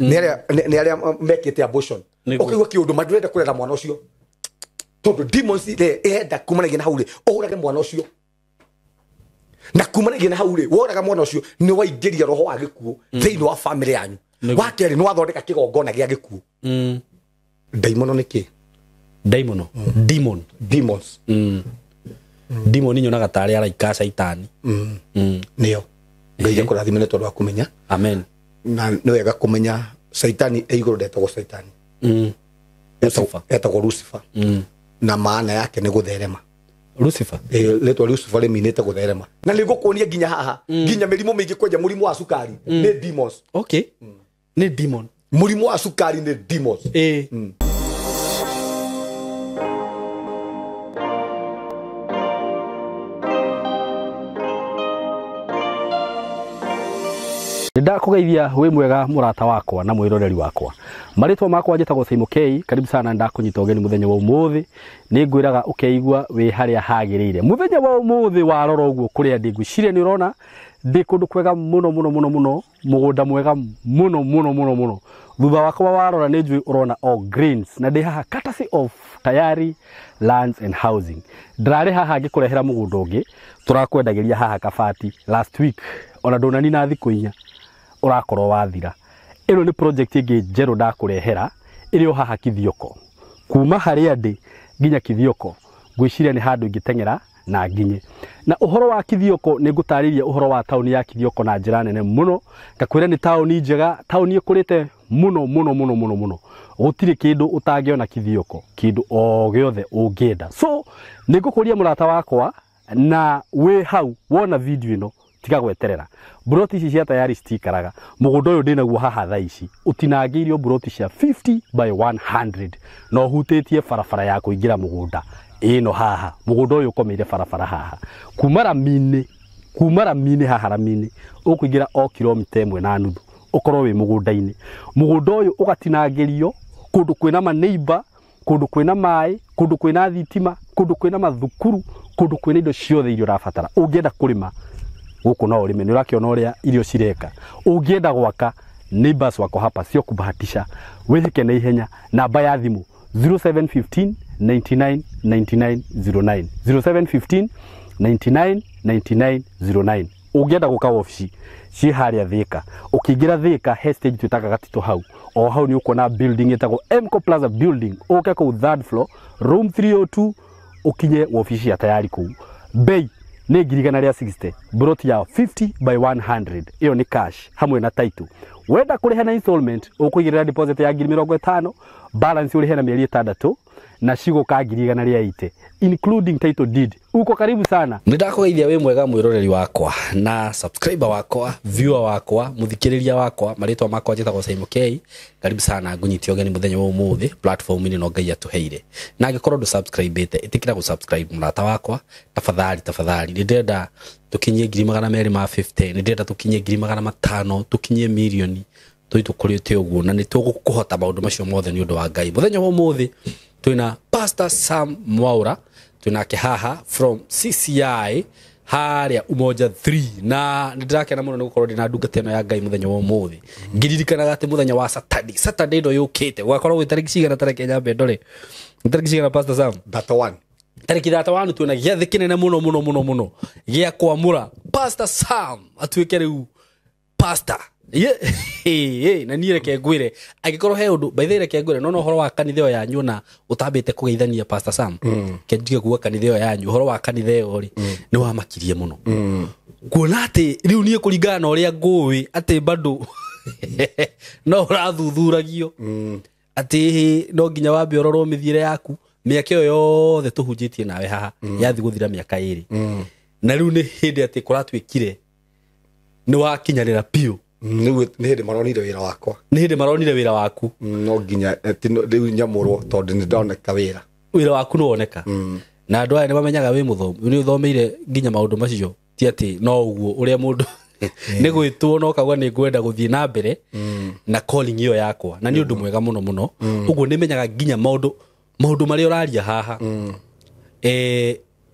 Nĩ arĩa mekĩte abortion. Nĩguo. Ũkaigua kĩũndũ ma ndũrenda kũrera mwana ũcio tondũ demons rĩ ĩrenda kumanagia na hau rĩ ũhũrage mwana ũcio, na kumanagia na hau rĩ woraga mwana ũcio nĩ waingĩria roho wa gĩkuũ thĩinĩ wa family yanyu. Nĩguo. Wa kerĩ nĩ wathondeka kĩgongona gĩa gĩkuũ. Ndaimono nĩ kĩ? Daimono, demon. Demons. Demon nyonaga tarĩ araika a caitani. Nĩo Ngai akũrathime nĩ tondũ wa kũmenya. Amen. Na nĩ wega kũmenya caitani e igũrũ ndetagwo caitani. Lucifer. Etagwo Lucifer. Na maana yake nĩ gũtherema. Lucifer. Rĩtwa Lucifer rĩminĩte gũtherema, na nĩ ngũkuonia nginya haha nginya mĩrimũ mĩingĩ, kwenja mũrimũ wa cukari nĩ demons. Okay, nĩ demon. Mũrimũ wa cukari nĩ demons. Ndakũgeithia wĩ mwega mũrata wakwa na mwĩroreri wakwa. Marĩtwa makwa njĩtagwo Simon K. Karibu sana, ndakũnyita ũgeni mũthenya wa ũmũthĩ. Nĩ ngwĩraga ũkeigua wĩ harĩa hagĩrĩire. Mũthenya wa ũmũthĩ warora ũguo kũrĩa ndĩ, ngwĩciria nĩ ũrona ndĩ kũndũ kwega mũno mũno mũno mũno, mũgũnda mwega mũno mũno mũno mũno. Thutha wakwa warora nĩ njũĩ ũrona all greens, na ndĩ haha courtesy of Tayari Lands and Housing. Ndĩrarĩ haha ngĩkũrehera mũgũnda ũngĩ tũrakwendagĩria haha Kabati last week, ona ndũnanina thikũ 4 ũrakorwo wathira. Ĩno nĩ project ĩngĩ njerũ ndakũrehera ĩrĩ o haha Kithioko. Kuma harĩa ndĩ nginya Kithioko ngwĩciria nĩ handũ ingĩteng'era na nginye. Na ũhoro wa Kithioko nĩ ngũtarĩria ũhoro wa taũni ya Kithioko na njĩra nene mũno, ngakwĩra nĩ taũni njega, taũni ĩkũrĩte mũno mũno mũno mũno mũno. Gũtirĩ kĩndũ ũtangĩona Kithioko, kĩndũ o gĩothe ũngĩenda. So nĩ ngũkũria mũrata wakwa, na wĩ hau wona video ĩno tiga gweterera. Mburoti ici cia Tayari citikaraga. Mũgũnda ũyũ ndĩnaguo haha thaa ici ũtinangĩirio mburoti cia 50 by 100 na ũhutĩtie barabara ya kũingĩra mũgũnda ĩno haha. Mũgũnda ũyũ ũkomeire barabara haha kuma rami-inĩ, kuma rami-inĩ haha rami-inĩ ũkũingĩra o kilomita 1.5 ũkorwo wĩ mũgũnda-inĩ. Mũgũnda ũyũ ũgatinangĩrio kũndũ kwĩna maneiba, kũndũ kwĩna maĩ, kũndũ kwĩna thitima, kũndũ kwĩna mathukuru, kũndũ kwĩna indo ciothe iria ũrabatara. Ũngĩenda kũrĩma gũkũ no ũrĩme, nĩ ũrakĩona ũrĩa irio cireka. Ũngĩenda gwaka, neighbors wako hapa sio kubahatisha. Wĩhĩke na ihenya. Namba ya thimũ 0715 99 99 09, 0715 99 99 09. Ũngĩenda gũka wabici ciĩ harĩa Thika, ũkĩingĩra Thika he stage twĩtaga Gatitũ hau, o hau nĩ ũkuona building ĩtagwo Mco Plaza building. Ũke kũu third floor room 302 ũkinye wabici ya Tayari kũu. Bei nĩ ngiri igana rĩa 60, mburoti ya 50 by 100, ĩyo nĩ cash hamwe na title. Wenda kũrĩha na installment ũkũigĩrĩra deposit ya ngiri mĩrongo ĩtano, balance ũrĩhe na mĩeri 6 na cigũka ngiri igana rĩa 80 including title deed. Uko karibu sana. Nĩ ndakũgeithia wĩ mwega mwĩroreri wakwa na subscriber wakwa, viewer wakwa, mũthikĩrĩria wakwa. Marĩtwa makwa njĩtagwo Simon K. Karibu sana, ngũnyite ũgeni mũthenya wa ũmũthĩ platform-inĩ ĩno Ngai atũheire. Na angĩkorwo ndũ subscribe-ĩte, ĩtĩkĩra gũ subscribe mũrata wakwa, tafadhali tafadhali. Nĩ ndĩrenda tũkinyie ngiri magana merĩ ma 50, nĩ ndĩrenda tũkinyie ngiri magana matano, tũkinyie mirioni, tũthiĩ tũkũrĩte ũguo, na nĩ tũgũkũhota maũndũ macio mothe nĩ ũndũ wa Ngai. Mũthenya wa ũmũthĩ twĩna Pastor Sam Mwaura, twĩnake haha from CCI harĩa Umoja 3, na nĩ ndĩrakena mũno nĩ gũkorwo ndĩna ndungata ĩno ya Ngai mũthenya wa ũmũthĩ. Ngĩririkanaga atĩ mũthenya wa Saturday, Saturday ĩno yũkĩte gũgakorwo gwĩ tarĩki cigana? Tarĩki nyambe ndore nĩ tarĩki cigana, Pastor Sam? 31. Tarĩki 31 twĩna gĩathĩ kĩnene mũno mũno mũno mũno gĩa kwamũra Pastor Sam atuĩke rĩu pastor. Ye, na niĩ reke ngwĩre, angĩkorwo he ũndũ, by the way, reke ngwĩre nona ũhoro wa kanitha ĩyo yanyu na ũtambĩte kũgeithania Pastor Sam, ke ndige kuga kanitha ĩyo yanyu, ũhoro wa kanitha ĩyo rĩ nĩ wamakirie mũno kuona atĩ rĩu niĩ kũringana na ũrĩa ngũĩ atĩ bado no ũrathuthuragio atĩ no nginya wambe ũrorwo mĩthiĩre yaku. Mĩaka ĩyo yothe tũhunjĩtie nawe haha yathi gũthira mĩaka 2, na rĩu nĩ hĩndĩ atĩ kũratuĩkire nĩ wakinyanĩra biũ. Nĩ hĩndĩ maronire wĩra wakwa. Nĩ hĩndĩ maronire wĩra waku. No nginya rĩu nyamũrwo tondũ nĩ ndoneka wĩra. Wĩra waku nĩ woneka, na andũ aya nĩ mamenyaga wĩ mũthomu, nĩ ũthomeire nginya maũndũ macio, ti atĩ no ũguo ũrĩa mũndũ nĩ gwĩtwo no kauga nĩ ngwenda gũthiĩ na mbere na calling ĩyo yakwa, na nĩ ũndũ mwega mũno mũno. Ũguo nĩ menyaga nginya maũndũ marĩa ũraria haha.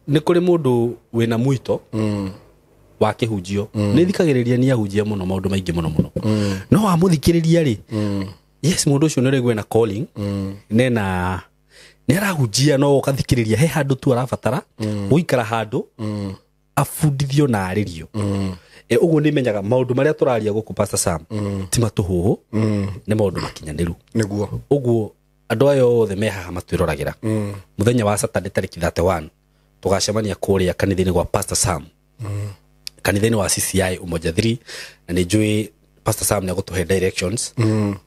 Nĩ kũrĩ mũndũ wĩna mwito. Wa kĩhunjio nĩ thikagĩrĩria nĩ ahunjia mũno maũndũ maingĩ mũno mũno, no wamũthikĩrĩria rĩ, yes, mũndũ ũcio nĩ ũraigua ena calling, nena nĩ arahunjia, no ũkathikĩrĩria he handũ tu arabatara gũikara handũ abundithio na arĩrio. Ũguo nĩ menyaga maũndũ marĩa tũraria gũkũ, Pastor Sam, ti matũhũhũ, nĩ maũndũ makinyanĩru. Nĩguo. Ũguo andũ aya othe me haha matwĩroragĩra, mũthenya wa Saturday tarĩki 31 tũgacemania kũrĩa kanitha-inĩ gwa Pastor Sam, kanitha-inĩ wa CCI Umoja 3, na nĩ njũĩ Pastor Sam nĩ agũtũhe directions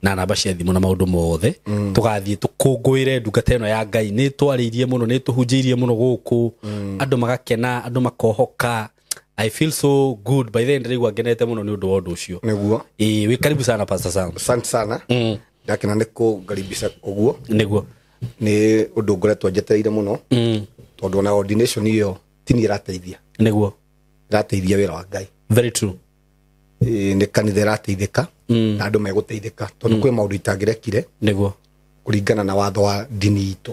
na namba cia thimũ na maũndũ mothe. Tũgathiĩ tũkũngũĩre ndungata ĩno ya Ngai. Nĩ twarĩirie mũno, nĩ tũhunjĩirie mũno gũkũ, andũ magakena, andũ makohoka. I feel so good by then, ndĩraigua ngenete mũno nĩ ũndũ wa ũndũ ũcio. Nĩguo. Ĩĩ, wĩ karibu sana, Pastor Sam. Asante sana. Ndakena nĩ kũngaribisha ũguo. Nĩguo. Nĩ ũndũ ngoretwo njetereire mũno, tondũ ona ordination ĩyo ti niĩ ĩrateithia. Ĩrateithia wĩra wa Ngai. Very true. Ĩĩ, nĩ kanitha ĩrateithĩka na andũ megũteithĩka, tondũ kwĩ maũndũ itangĩrekire kũringana na watho wa ndini itũ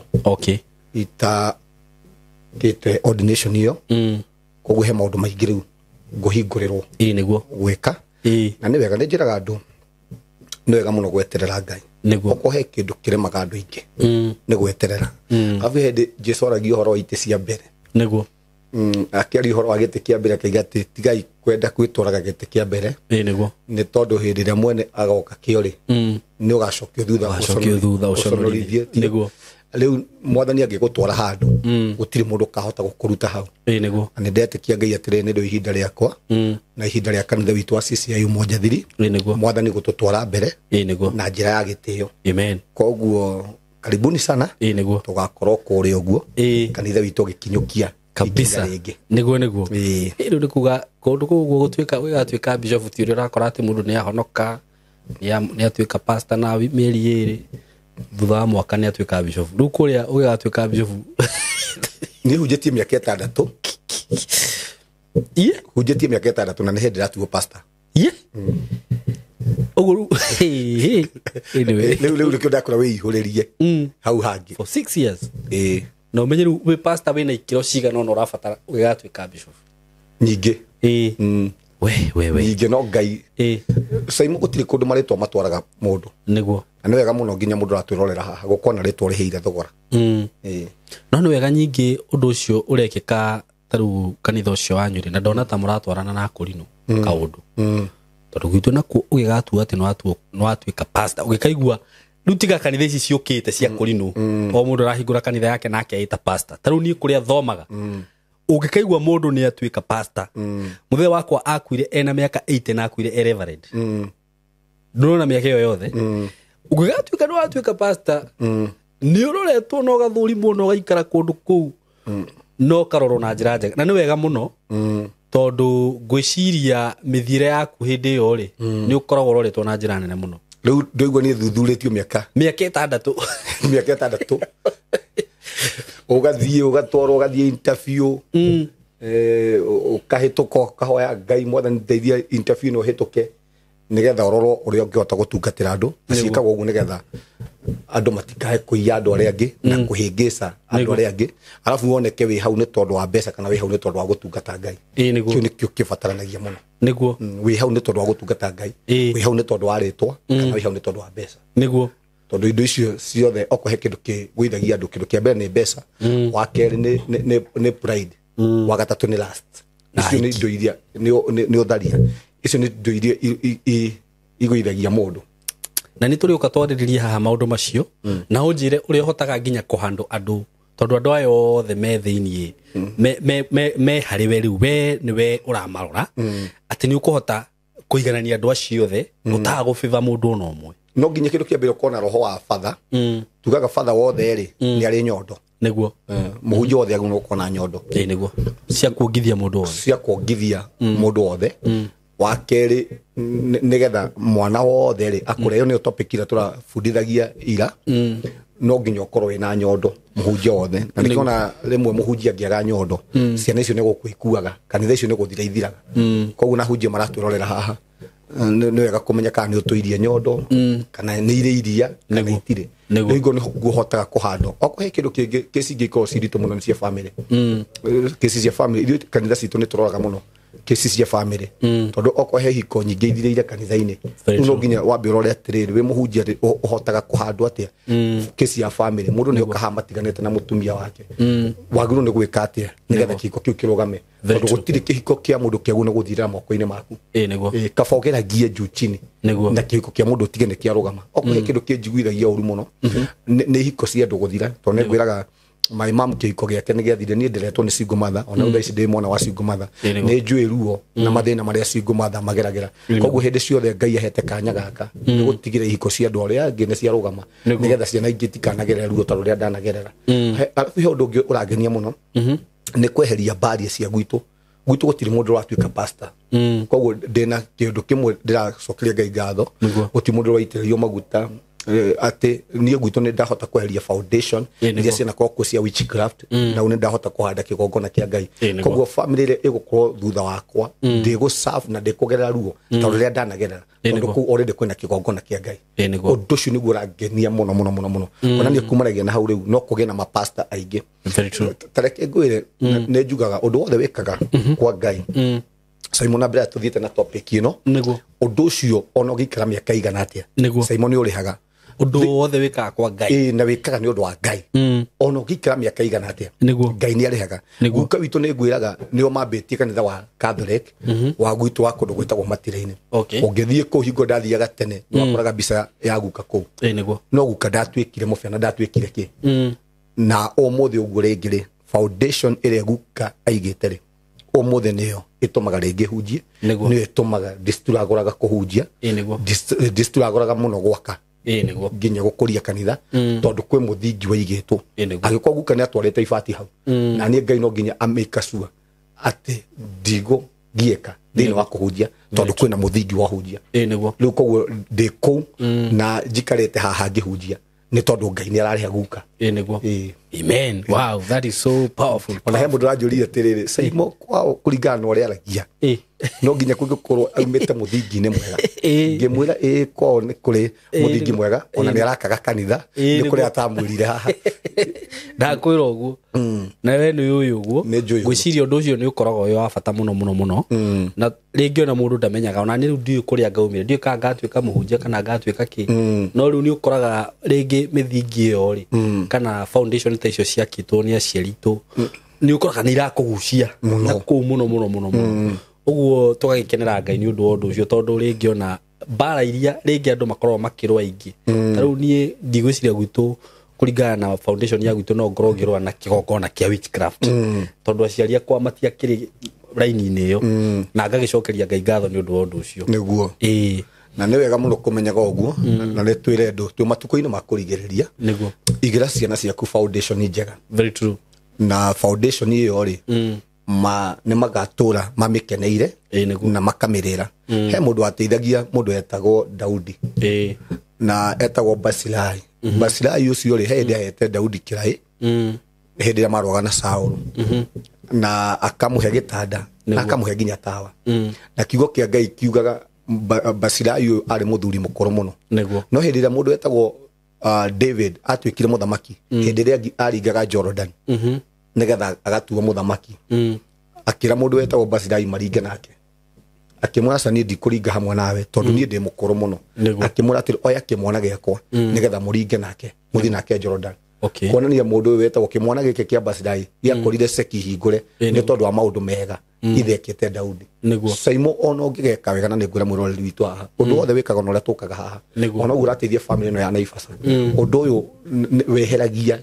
itakĩte ordination ĩyo. Koguo he maũndũ maingĩ rĩu ngũhingũrĩrwo Ĩĩ, nĩguo. gwĩka. Na nĩ wega, nĩ njĩraga andũ nĩ wega mũno gweterera Ngai. Okorwo he kĩndũ kĩremaga andũ aingĩ, nĩ gweterera. Arabu hĩndĩ Jesu aragia ũhoro wa itĩ cia mbere, akĩaria ũhoro wa gĩtĩ kĩa mbere, akaiga atĩ tigai kwenda gwĩtwaraga gĩtĩ kĩa mbere, Ĩĩ, nĩguo. Nĩ tondũ hĩndĩ ĩrĩa mwene agoka kĩo rĩ, nĩ ũgacokio thutha. Ũgacokio thutha, ũconorithie. Ũconorithie. Rĩu Mwathani angĩgũtwara handũ, gũtirĩ mũndũ ũkahota gũkũruta hau. Ĩĩ, nĩguo. Na nĩ ndetĩkia Ngai atĩrĩ, nĩ ihinda rĩakwa na ihinda rĩa kanitha witũ wa CCI Umoja 3, Ĩĩ, nĩguo. Mwathani gũtũtwara mbere Ĩĩ, nĩguo. na njĩra ya gĩtĩo. Amen. Koguo karibuni sana. Ĩĩ, nĩguo. Tũgakorwo kũrĩa ũguo, kanitha witũ ũgĩkinyũkia Kabisa. ikinya rĩngĩ. Nĩguo. Ĩĩ. Rĩu nĩ kuga kũndũ kũu ũguo gũtuĩka gũgatuĩka bishop ti ũrĩa ũrakora atĩ mũndũ nĩ ahonoka, nĩ atuĩka pastor na mĩeri 2, thutha wa mwaka nĩ atuĩka bishop. Rĩu kũrĩa ũgĩgatuĩka bishop? Niĩ hunjĩtie mĩaka 6. Iye. Hunjĩtie mĩaka 6 na nĩ hĩndĩ ndĩratuo pastor. Iye, ũguo rĩu, anyway. Rĩu nĩkĩo ndakora wĩihũrĩrie hau hangĩ. For 6 years? Ĩĩ. Na ũmenye rĩu wĩ pastor wĩna ikĩro cigana ũna ũrabatara ũgĩgatuĩka bishop? Nyingĩ. Ĩĩ, we we we. Nyingĩ, no Ngai Saimu, gũtirĩ kũndũ marĩtwa matwaraga mũndũ. Na nĩ wega mũno nginya mũndũ aratwĩrorera haha gũkorwo na rĩtwa rĩhĩire thogora. Ĩĩ. No nĩ wega nyingĩ ũndũ ũcio ũrekĩka ta rĩu kanitha ũcio wanyu rĩ, na ndona ta mũratwarana na akũrinũ kaũndũ, tondũ gwitũ nakuo ũgĩgatua atĩ nĩwatuĩka pastor, ũgĩkaigua rĩu tiga kanitha ici ciũkĩte cia kũrinũ, o mũndũ arahingũra kanitha yake nake eita pastor. Ta rĩu niĩ kũrĩa thomaga, ũngĩkaigua mũndũ nĩ atuĩka pastor, mũthee wakwa akuire ena mĩaka 80 na akuire e reverend. Ndũrona mĩaka ĩyo yothe ũngĩgatuĩka nĩ watuĩka pastor, nĩ ũroretwo na ũgathũrimwo na ũgaikara kũndũ kũu no karorwo na njĩra njega, na nĩ wega mũno, tondũ ngwĩciria mĩthiĩre yaku hĩndĩ ĩyo rĩ, nĩ ũkoragwo ũroretwo na njĩra nene mũno. Rĩu ndũigua niĩ thuthurĩtio mĩaka Mĩaka 6. Mĩaka 6, ũgathiĩ ũgatwarwo, ũgathiĩ interview, ũkahĩtũka, ũkahoya Ngai, Mwathani ndeithia interview ĩno hĩtũke, nĩgetha ũrorwo ũrĩa ũngĩhota gũtungatĩra andũ. Na ciĩkagwo ũguo nĩgetha andũ matikae kũiya andũ arĩa angĩ na kũhĩngĩca andũ arĩa angĩ, arabu woneke wĩ hau nĩ tondũ wa mbeca kana wĩ hau nĩ tondũ wa gũtungata Ngai. Ĩĩ, nĩguo. Kĩu nĩkĩo kĩbataranagia mũno. Wĩ hau nĩ tondũ wa gũtungata Ngai, wĩ hau nĩ tondũ wa rĩtwa, kana wĩ hau nĩ tondũ wa mbeca? Tondũ indo icio ciothe, okorwo he kĩndũ kĩgũithagia andũ, kĩndũ kĩa mbere nĩ mbeca, wa kerĩ nĩ pride, wa gatatũ nĩ lust. Na Icio nĩ hiki. indo iria nĩ ũtharia. Icio nĩ indo iria igũithagia mũndũ. Na nĩ tũrĩũka twarĩrĩrie haha maũndũ macio, na ũnjĩre ũrĩa ũhotaga nginya kũhandũ andũ, tondũ andũ aya othe me thĩiniĩ me harĩ we rĩu, we nĩwe ũramarora, atĩ nĩ ũkũhota kũiganania andũ acio othe ũtagũbĩba mũndũ ona ũmwe. No nginya kĩndũ kĩa mbere ũkorwo na roho wa batha. Tugaga batha wothe rĩ, nĩ arĩ nyondo. Mũhunjia wothe agĩrĩirwo gũkorwo na nyondo. Ĩĩ, nĩguo, cia kuongithia mũndũ wothe. Cia kuongithia mũndũ wothe. Wa kerĩ, nĩgetha mwana wothe rĩ akũre, ĩyo nĩyo topic ĩrĩa tũrabundithagia ira. No nginya ũkorwo wĩna nyondo, mũhunjia wothe, na nĩkĩona rĩmwe mũhunjia angĩaga nyondo, ciana icio nĩ gũkua ikuaga, kanitha icio nĩ gũthira ithiraga. Koguo na hunjia maratwĩrorera haha, nĩ wega kũmenya kana nĩ ũtũirie nyondo, kana nĩ irĩ iria kana itirĩ. Rĩu nĩguo ngũhotaga kũhandwo. Okorwo he kĩndũ kĩngĩ, kĩci ingĩ ikoragwo ci nditũ mũno nĩ cia family. Kĩci cia family, ithuĩ kanitha citũ nĩ tũroraga mũno kesi cia family tondu okorwo he hiko nyingĩ ithirĩire kanitha-inĩ no nginya wambe ũrore atĩrĩrĩ wĩ mũhunjia ũhotaga kũhandwo atĩa kesi ya family mũndũ nĩ okaha matiganĩte na mũtumia wake wagĩrĩirwo nĩ gwĩka atĩa nĩgetha kĩhiko kĩu kĩrũgame tondu gũtirĩ kĩhiko kĩa mũndũ kĩagĩrĩirwo nĩ gũthirĩra moko-inĩ maku. Kaba ũgeragie juu chini na kĩhiko kĩa mũndũ ũtige nĩ kĩarũgama. Okorwo he kĩndũ kĩnjiguithagia ũru mũno nĩ ihiko cia andũ gũthira tondũ nĩ ngwĩraga my mom kĩhiko gĩake nĩ gĩathire niĩ ndĩretwo nĩ single mother ona thaa ici ndĩ mwana wa single mother nĩ njũĩ ruo na mathĩna marĩa single mother mageragĩra koguo hĩndĩ ciothe Ngai ahete kanya gaka nĩ gũtigĩra ihiko cia andũ arĩa angĩ nĩ ciarũgama nĩgetha ciana ingĩ itikanagerera ruo ta rũrĩa ndanagerera. Arabu he ũndũ ũngĩ ũrangenia mũno nĩ kweheria barrier cia gwitũ gũtirĩ mũndũ ũratuĩka pastor koguo ndĩna kĩndũ kĩmwe ndĩracokeria Ngai ngatho gũtirĩ mũndũ ũraitĩrĩrio maguta atĩ niĩ gwitũ nĩ ndahota kweheria foundation iria cianakorwo kuo cia witchcraft na nĩ ndahota kũhanda kĩgongona kĩa Ngai koguo family ĩrĩa ĩgũkorwo thutha wakwa ndĩgũ serve na ndĩkũgerera ruo ta rũrĩa ndanagerera tondũ kũu already kwĩna kĩgongona kĩa Ngai. Ũndũ ũcio nĩguo ũrangenia mũno mũno mũno mũno ona niĩ kumanagia na hau rĩu no kũgĩe na mapasta aingĩ. Ta reke ngwĩre nĩ njugaga ũndũ wothe wĩkaga kwa Ngai Simon na mbere tũthiĩte na topic ĩno ũndũ ũcio ona ũngĩikara mĩaka igana atĩa Simon nĩ ũrĩhaga ũndũ wothe wĩkaga kwa Ngai na wĩkaga nĩ ũndũ wa Ngai ona ũngĩikara mĩaka igana atĩa Ngai nĩ arĩhaga. Guka witũ nĩ ngwĩraga nĩo mambĩtie kanitha wa Catholic wa gwitũ wa kũndũ gwĩtagwo Matira-inĩ. Ũngĩthiĩ kũu hingo ndathiaga tene nĩ wakoraga mbica ya guka kũu no guka ndatuĩkire mũbĩa na ndatuĩkire kĩ na ũmũthĩ ũguo rĩngĩ rĩ foundation ĩrĩa guka aigĩte rĩ ũmũthĩ nĩyo ĩtũmaga rĩngĩ hunjie nĩyo ĩtũmaga ndicturagũraga kũhunjia ndicturagũraga mũno gwaka nginya gũkũria kanitha tondũ kwĩ mũthingi waigĩtwo angĩkorwo guka nĩ atwarĩte ibati hau na niĩ Ngai no nginya amĩka sure atĩ ndigũgiĩka thĩinĩ wa kũhunjia tondũ kwĩna mũthingi wa hunjia rĩu koguo ndĩ kũu na njikarĩte haha ngĩhunjia nĩ tondũ Ngai nĩ ararĩha guka. Amen. Wow, that is so powerful. Ona he mũndũ ũranjũria atĩrĩrĩ Simon kwao kũringana na ũrĩa aragia no nginya kũngĩkorwo aumĩte mũthingi-inĩ mwega ngĩmwĩra ĩĩ kwao nĩ kũrĩ mũthingi mwega ona nĩ arakaga kanitha nĩ kũrĩa atamwĩrire haha ndakwĩra ũguo na we nĩ ũyũ ũguo ngwĩciria ũndũ ũcio nĩ ũkoragwo wĩ wa bata mũno mũno mũno na rĩngĩ ona mũndũ ndamenyaga ona niĩ rĩu ndiũĩ kũrĩa ngaumire ndiũĩ kana ngatuĩka mũhunjia kana ngatuĩka kĩ no rĩu nĩ ũkoraga rĩngĩ mĩthingi ĩyo rĩ kana foundation ta icio ciakĩtwo nĩ aciari itũ nĩ ũkoraga nĩ irakũgucia na kũu mũno mũno mũno mũno ũguo tũgagĩkenera Ngai nĩ ũndũ wa ũndũ ũcio tondũ rĩngĩ ona mbara iria rĩngĩ andũ makoragwo makĩrũa aingĩ ta rĩu niĩ ndigwĩciria gwitũ kũringana na foundation ya gwitũ no ngorwo ngĩrũa na kĩgongona kĩa witchcraft tondũ aciari akwa matiakĩrĩ raini-inĩ ĩyo na ngagĩcokeria Ngai ngatho nĩ ũndũ wa ũndũ ũcio. Nĩguo na nĩ wega mũno kũmenyaga ũguo na nĩ twĩre andũ twĩ matukũ-inĩ ma kũrigĩrĩria nĩguo igĩra ciana ciaku foundation njega. Very true. Na foundation ĩyo rĩ nĩ magatũra mamĩkeneire na makamĩrĩra. He mũndũ wateithagia mũndũ etagwo Daudi na etagwo Basilai. Basilai ũcio rĩ he hĩndĩ ahete Daudi kĩraĩ hĩndĩ ĩrĩa marũaga na Saũlũ na akamũhe gĩtanda na akamũhe nginya tawa na kiugo kĩa Ngai kiugaga Basilai ũyũ arĩ mũthuri mũkũrũ mũno no hĩndĩ ĩrĩa mũndũ etagwo David atuĩkire mũthamaki hĩndĩ ĩrĩa aringaga Jordan nĩgetha agatuo mũthamaki akĩra mũndũ wetagwo Basilai maringe nake akĩmwĩra aca niĩ ndikũringa hamwe nawe tondũ niĩ ndĩ mũkũrũ mũno akĩmwĩra atĩrĩ oya kĩmwana gĩakwa nĩgetha mũringe nake mũthiĩ nake Jordan. Kuonania mũndũ ũyũ wetagwo kĩmwana gĩkĩ kĩa Basilai gĩakorire ceki hingũre nĩ tondũ wa maũndũ mega ithekĩte Daudi. Simon ona ũngĩgeka wega na nĩ ngwĩra mwĩroreri witũ haha ũndũ wothe wĩkaga na ũrĩa tũkaga haha ona ũguo ũrateithia family ĩno ya Naivasha ũndũ ũyũ weheragia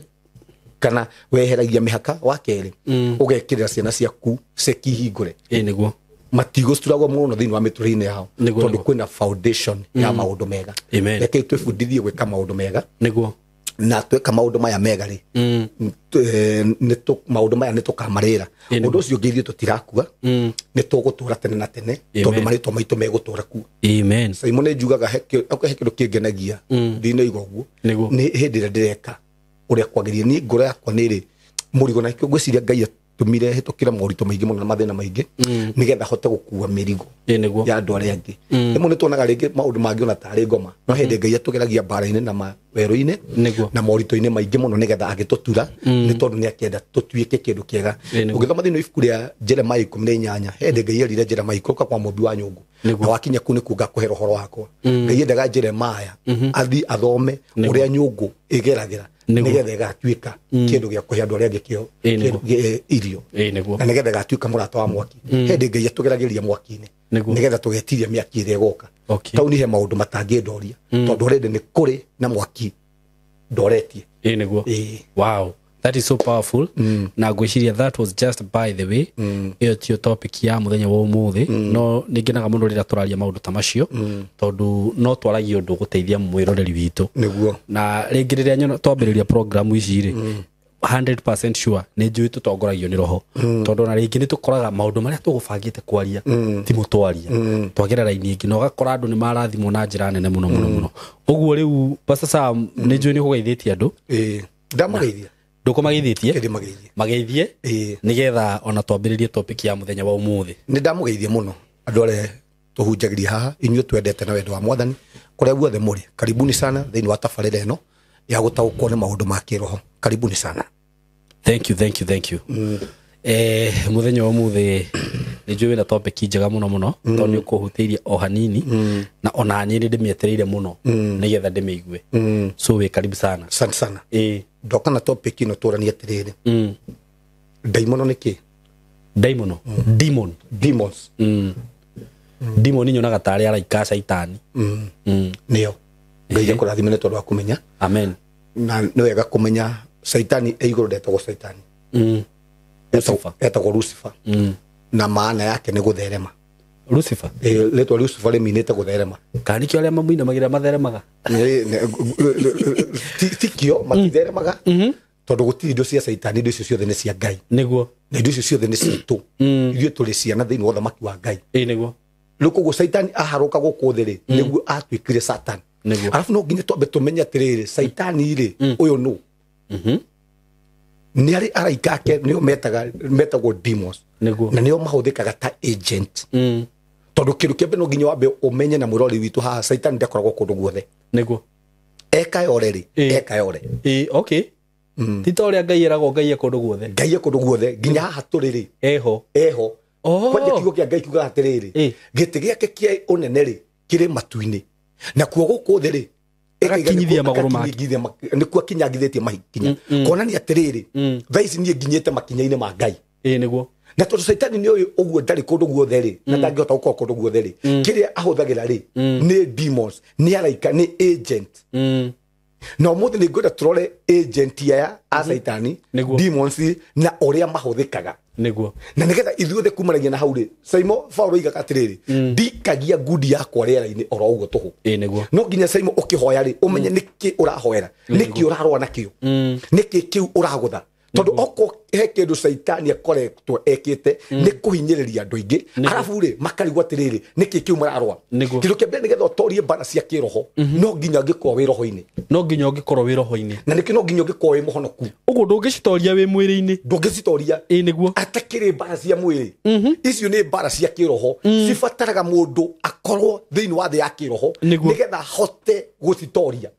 kana weheragia mĩhaka wa kerĩ ũgekĩrĩra ciana ciaku ceki hingũre nĩguo matigũcturagwo mũno thĩinĩ wa mĩtũrĩre-inĩ yao tondũ kwĩna foundation ya maũndũ mega. Reke twĩbundithie gwĩka maũndũ mega nĩguo na tweka maũndũ maya mega rĩ maũndũ maya nĩ tũkamarĩra ũndũ ũcio ũngĩ ithuĩ tũtirakua nĩ tũgũtũra tene na tene tondũ marĩtwa maitũ megũtũra kuo. Amen. Simon nĩ njugaga he kĩndũ kĩngenagia ndinoiga ũguo nĩ hĩndĩ ĩrĩa ndĩreka ũrĩa kwagĩrĩire niĩ ngoro yakwa nĩ ĩrĩ mũrigo na ngwĩciria Ngai tumire hetũkĩre moritũ maingĩ mũno na mathĩna maingĩ nĩgetha hote gũkua mĩrigo ya andũ arĩa angĩ. Rĩmwe nĩ tuonaga rĩngĩ maũndũ mangĩ ona tarĩ ngoma, no hĩndĩ Ngai atũgeragia mbara-inĩ na mawerũ-inĩ na moritũ-inĩ maingĩ mũno nĩgetha agĩtũtura, nĩ tondũ nĩ akĩenda tũtuĩke kĩndũ kĩega. Ũgĩthoma thĩinĩ wa ibuku rĩa Jeremiah 18, hĩndĩ Ngai erire Jeremiah ikũrũka kwa mũmbi wa nyũngũ, na wakinya kũu nĩkuo ngakũhera ũhoro wakwa. Ngai endaga Jeremiah athiĩ athome ũrĩa nyũngũ ĩgeragĩra nĩgetha ĩgatuĩka kĩndũ gĩa kũhe andũ arĩa angĩ kĩo irio, na nĩgetha ĩgatuĩka mũrata wa mwaki. Hĩndĩ Ngai atũgeragĩria mwaki-inĩ nĩgetha tũgetiria mĩaki ĩrĩa ĩgoka. Tauni he maũndũ matangĩndoria, tondũ already nĩ kũrĩ na mwaki ndoretie. Wow, that is so powerful. Na ngwĩciria that was just by the way. Ĩyo tiyo topic ya mũthenya wa ũmũthĩ, no nĩ ngenaga mũno rĩrĩa tũraria maũndũ ta macio, tondũ no twaragie ũndũ gũteithia mwĩroreri witũ. Nĩguo. Na rĩngĩ rĩrĩa nyona twambĩrĩria program ici rĩ, 100% sure nĩ njũĩ tũtongoragio nĩ roho, tondũ na rĩngĩ nĩ tũkoraga maũndũ marĩa tũgũbangĩte kwaria ti mũtwaria, twagera raini ĩngĩ na ũgakora andũ nĩ marathimwo na njĩra nene mũno mũno mũno. Ũguo rĩu Pastor Sam, nĩ njũĩ nĩ ũkũgeithĩtie andũ. Ndamageithia. Ndũkũmageithĩtie? Mageithie nĩgetha ona twambĩrĩrie topic ya mũthenya wa ũmũthĩ. Nĩ ndamũgeithia mũno andũ arĩa tũhunjagĩria haha, inyuĩ twendete na wendo wa Mwathani kũrĩa guothe mũrĩ. Karibuni sana thĩinĩ wa tabarĩra ĩno ya gũtaũkwo nĩ maũndũ ma kĩroho. Karibuni sana. Thank you, thank you, thank you. Mũthenya wa ũmũthĩ nĩ njũĩ wĩna topic njega mũno mũno, tondũ nĩ ũkũhutĩirie o hanini, na ona niĩ nĩ ndĩmĩetereire mũno nĩgetha ndĩmĩigue. So wĩ karibu sana. Asante sana. Ndoka na topic ĩno tũranie atĩrĩrĩ. Ndaimono nĩ kĩ? Ndaimono. Demon. Demons. Demon nyonaga tarĩ araika caitani. Nĩyo. Ngai akũrathime nĩ tondũ wa kũmenya. Amen. Na nĩ wega kũmenya Saitani e igũrũ ndetagwo Saitani. Lucifer. Etagwo Lucifer. Na maana yake nĩ gũtherema. Lucifer? Rĩtwa Lucifer rĩminĩte gũtherema. Kana nĩkĩo arĩa mamũinamagĩrĩra matheremaga? Tikio matitheremaga, tondũ gũtirĩ indo cia Saitani, indo icio ciothe nĩ cia Ngai. Nĩguo. Na indo icio ciothe nĩ citũ. Ithuĩ tũrĩ ciana thĩinĩ wa ũthamaki wa Ngai. Nĩguo. Rĩu koguo Saitani aharũka gũkũ thĩ rĩ, nĩguo atuĩkire Satan. Arabu no nginya twambe tũmenye atĩrĩrĩ, Saitani rĩ, ũyũ nũ? Nĩ arĩ araika ake nĩo metagwo demons. Na nĩo mahũthĩkaga ta agent. Tondũ kĩndũ kĩa mbere no nginya wambe ũmenye na mwĩrori witũ haha, Saitani ndakoragwo kũndũ guothe. Nĩguo. Eka yore rĩ, eka yore. Okay. Ti ta ũrĩa Ngai eragwo Ngai e kũndũ guothe. Ngai e kũndũ guothe nginya haha tũrĩ rĩ. Eho. Eho. Kwanja kiugo kĩa Ngai kiugaga atĩrĩrĩ, gĩtĩ gĩake kĩa ũnene rĩ kĩrĩ matu-inĩ, nakuo gũkũ thĩ rĩ agakinyithia magũrũ make. Nĩkuo akinyangithĩtie makinya. Kuonania atĩrĩrĩ, thaa ici niĩ nginyĩte makinya-inĩ ma Ngai. Nĩguo. Na tondũ Saitani nĩ ũyũ ũguo ndarĩ kũndũ guothe rĩ, na ndangĩhota gũkorwo kũndũ guothe rĩ, kĩrĩa ahũthagĩra rĩ nĩ demons, nĩ araika, nĩ agent. Na ũmũthĩ nĩ ngwenda tũrore agent aya a Saitani, demons, na ũrĩa mahũthĩkaga. Nĩguo. Na nĩgetha ithuothe kumanagia na hau rĩ, Saimo Paulo oigaga atĩrĩrĩ, ndikagia ngundi yakwa rĩera-inĩ oro ũguo tũhũ. Nĩguo. No nginya Saimo ũkĩhoya rĩ, ũmenye nĩkĩ ũrahoera, nĩkĩ ũrarũa nakĩo, nĩkĩ kĩu ũragũtha. Tondũ okorwo he kĩndũ Saitani akoretwo ekĩte nĩ kũhinyĩrĩria andũ aingĩ, arabu rĩ makarigwo atĩrĩrĩ, nĩkĩ kĩu mararũa. Kĩndũ kĩa mbere nĩgetha ũtorie mbara cia kĩroho, no nginya ũngĩkorwo wĩ roho-inĩ. No nginya ũngĩkorwo wĩ roho-inĩ. Na nĩkĩo no nginya ũngĩkorwo wĩ mũhonoku. Ũguo ndũngĩcitoria wĩ mwĩrĩ-inĩ. Ndũngĩcitoria. Nĩguo. Atakĩrĩ mbara cia mwĩrĩ. Icio nĩ mbara cia kĩroho, cibataraga mũndũ akorwo thĩinĩ wa thĩ ya kĩroho nĩgetha ahote gũcitoria.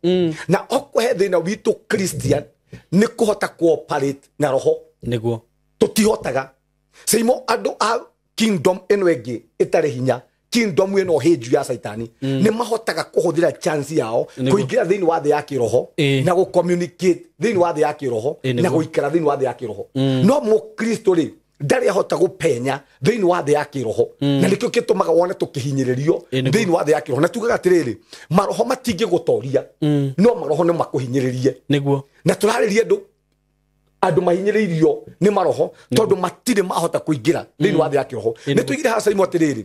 Na okorwo he thĩna witũ Christian nĩ kũhota cooperate na roho. Nĩguo. Tũtihotaga. Saimo andũ a kingdom ĩno ĩngĩ ĩtarĩ hinya, kingdom ĩno hĩnju ya Saitani, nĩ mahotaga kũhũthĩra chance yao kũingĩra thĩinĩ wa thĩ ya kĩroho na gũ-communicate thĩinĩ wa thĩ ya kĩroho na gũikara thĩinĩ wa thĩ ya kĩroho. No mũkristo rĩ ndarĩ ahota gũpenya thĩinĩ wa thĩ ya kĩroho, na nĩkĩo gĩtũmaga wone tũkĩhinyĩrĩrio thĩinĩ wa thĩ ya kĩroho. Na tugaga atĩrĩrĩ, maroho matingĩgũtoria, no maroho nĩ makũhinyĩrĩrie. Nĩguo. Na tũrarĩria andũ mahinyĩrĩirio nĩ maroho tondũ matirĩ mahota kũingĩra thĩinĩ wa thĩ ya kĩroho. Nĩ tũigire haha Saimo atĩrĩrĩ,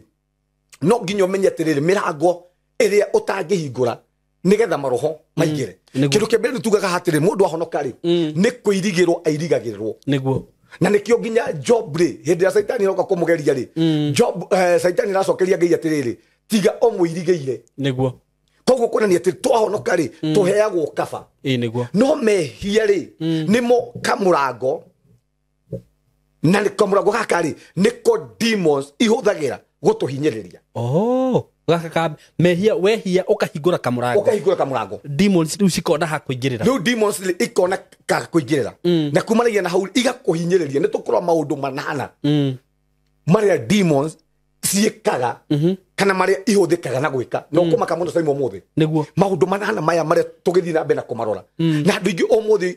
no nginya ũmenye atĩrĩrĩ, mĩrango ĩrĩa ũtangĩhingũra nĩgetha maroho maingĩre. Kĩndũ kĩa mbere nĩ tugaga atĩrĩrĩ, mũndũ ahonoka rĩ nĩ kũirigĩrwo airigagĩrĩrwo. Nĩguo. Na nĩkĩo nginya Job rĩ, hĩndĩ ĩrĩa Saitani aroka kũmũgeria rĩ, Job Saitani aracokeria Ngai atĩrĩrĩ, tiga ũmũirigĩire. Nĩguo. Koguo kuonania atĩ twahonoka rĩ tũheagwo kaba. Nĩguo. No mehia rĩ nĩmo kamũrango Na nĩ kamũrango gaka rĩ, nĩko demons ihũthagĩra gũtũhinyĩrĩria. Oh, gaka ka mehia, wehia ũkahingũra kamũrango. Ũkahingũra kamũrango. Demons rĩu cikona ha kũingĩrĩra. Rĩu demons rĩ, ikona ka kũingĩrĩra. Na kumanagia na hau igakũhinyĩrĩria. Nĩ tũkũrora maũndũ manana marĩa demons ciĩkaga kana marĩa ihũthĩkaga na gwĩka. Na ũkũmaka mũno Simon ũmũthĩ. Nĩguo. Maũndũ manana maya marĩa tũgĩthiĩ na mbere na kũmarora. Na andũ aingĩ ũmũthĩ,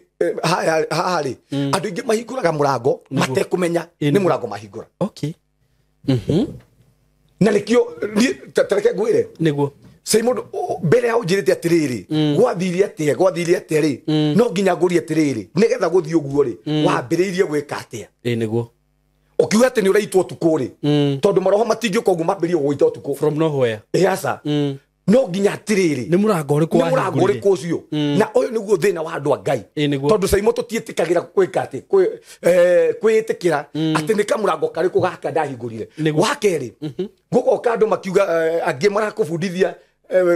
haha rĩ, andũ aingĩ mahingũraga mũrango matekũmenya nĩ mũrango mahingũra. Okay. Na nĩkĩo niĩ, ta reke ngwĩre. Nĩguo. Simon, mbere ya ũnjĩrĩte atĩrĩrĩ, gwathire atĩa, gwathire atĩa rĩ, no nginya ngũrie atĩrĩrĩ, nĩgetha gũthiĩ ũguo rĩ, wambĩrĩirie gwĩka atĩa? Ĩĩ nĩguo. Ũkiuga atĩ nĩ ũraitwo ũtukũ rĩ, tondũ maroho matingĩũka ũguo mambĩrĩrie gũgũita ũtukũ. From nowhere. Ĩ aca. No nginya atĩrĩrĩ, Nĩ mũrango ũrĩkũ nĩ mũrango wahingũrire? ũrĩkũ ũcio? Na ũyũ nĩguo thĩna wa andũ a Ngai. Ĩ nĩguo. Tondũ Simon tũtiĩtĩkagĩra gwĩka atĩ, kwĩĩtĩkĩra atĩ nĩ kamũrango karĩkũ gaka ndahingũrire. Nĩguo. Wa kerĩ, gũgoka andũ makiuga, angĩ marakũbundithia,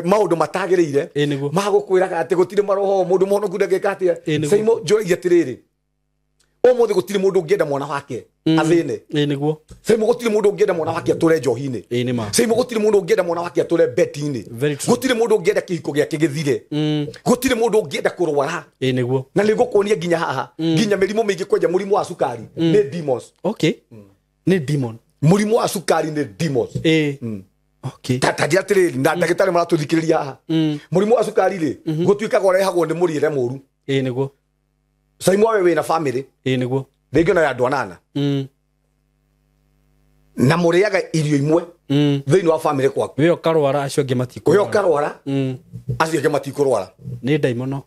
maũndũ matagĩrĩire. Ĩ nĩguo. Magũkwĩraga atĩ gũtirĩ maroho, mũndũ mũhonoku ndangĩka atĩa. Ĩ nĩguo. Simon, njũragia atĩrĩrĩ, ũmũthĩ gũtirĩ mũndũ ũngĩenda mwana wake athĩne. Ĩ nĩguo. Simon, gũtirĩ mũndũ ũngĩenda mwana wake atũre njohi-inĩ. Ĩ nĩ ma. Simon, gũtirĩ mũndũ ũngĩenda mwana wake atũre beti-inĩ. Very true. Gũtirĩ mũndũ ũngĩenda kĩhiko gĩake gĩthire. Gũtirĩ mũndũ ũngĩenda kũrwara. Ĩ nĩguo. Na nĩ ngũkuonia nginya haha, nginya mĩrimũ mĩingĩ, kwanja mũrimũ wa cukari nĩ demons. Okay. Nĩ demon. Mũrimũ wa cukari nĩ demons. Ĩ. Okay. Ta njĩra atĩrĩrĩ, na ndagĩtarĩ maratũthikĩrĩria haha. Mũrimũ wa cukari rĩ, gũtuĩkaga ũrehagwo nĩ mũrĩre mũru. Ĩ nĩguo. Simon, we wĩna family. Ĩ nĩguo. Rĩngĩ ona ya andũ anana. Na mũrĩaga irio imwe thĩinĩ wa family kwaku. We ũkarwara, acio angĩ matikũrwara. We ũkarwara, acio angĩ matikũrwara. Nĩ ndaimono.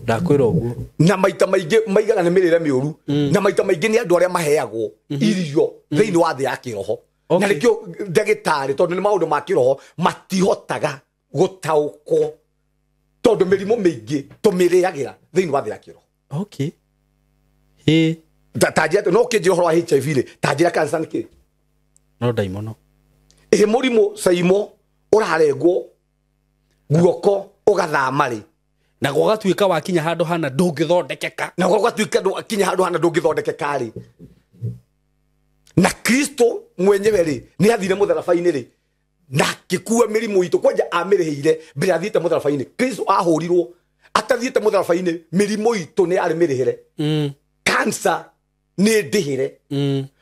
Ndakwĩra ũguo. Na maita maingĩ maigaga nĩ mĩrĩre mĩũru. Na maita maingĩ nĩ andũ arĩa maheagwo irio thĩinĩ wa thĩ ya kĩroho. Na nĩkĩo ndagĩtarĩ, tondũ nĩ maũndũ ma kĩroho, matihotaga gũtaũkwo, tondũ mĩrimũ mĩingĩ tũmĩrĩagĩra thĩinĩ wa thĩ ya kĩroho. Okay. Ĩ. Ta njĩra, no ũkĩnjĩra ũhoro wa HIV rĩ, ta njĩra cancer nĩ kĩ? No ndaimono. Ĩ mũrimũ Simon ũrarengwo guoko ũgathama rĩ. Na gũgatuĩka wakinya handũ hana ndũngĩthondekeka. Na gũgatuĩka ndũkinya handũ hana ndũngĩthondekeka rĩ. Na Kristo mwenyewe rĩ, nĩ athire mũtharaba-inĩ rĩ, na akĩkua mĩrimũ itũ, kwanja amĩrĩhĩire mbere athiĩte mũtharaba-inĩ. Kristo ahũrirwo atathiĩte mũtharaba-inĩ, mĩrimũ itũ nĩ yarĩ mĩrĩhĩre. Cancer nĩ ndĩhĩre.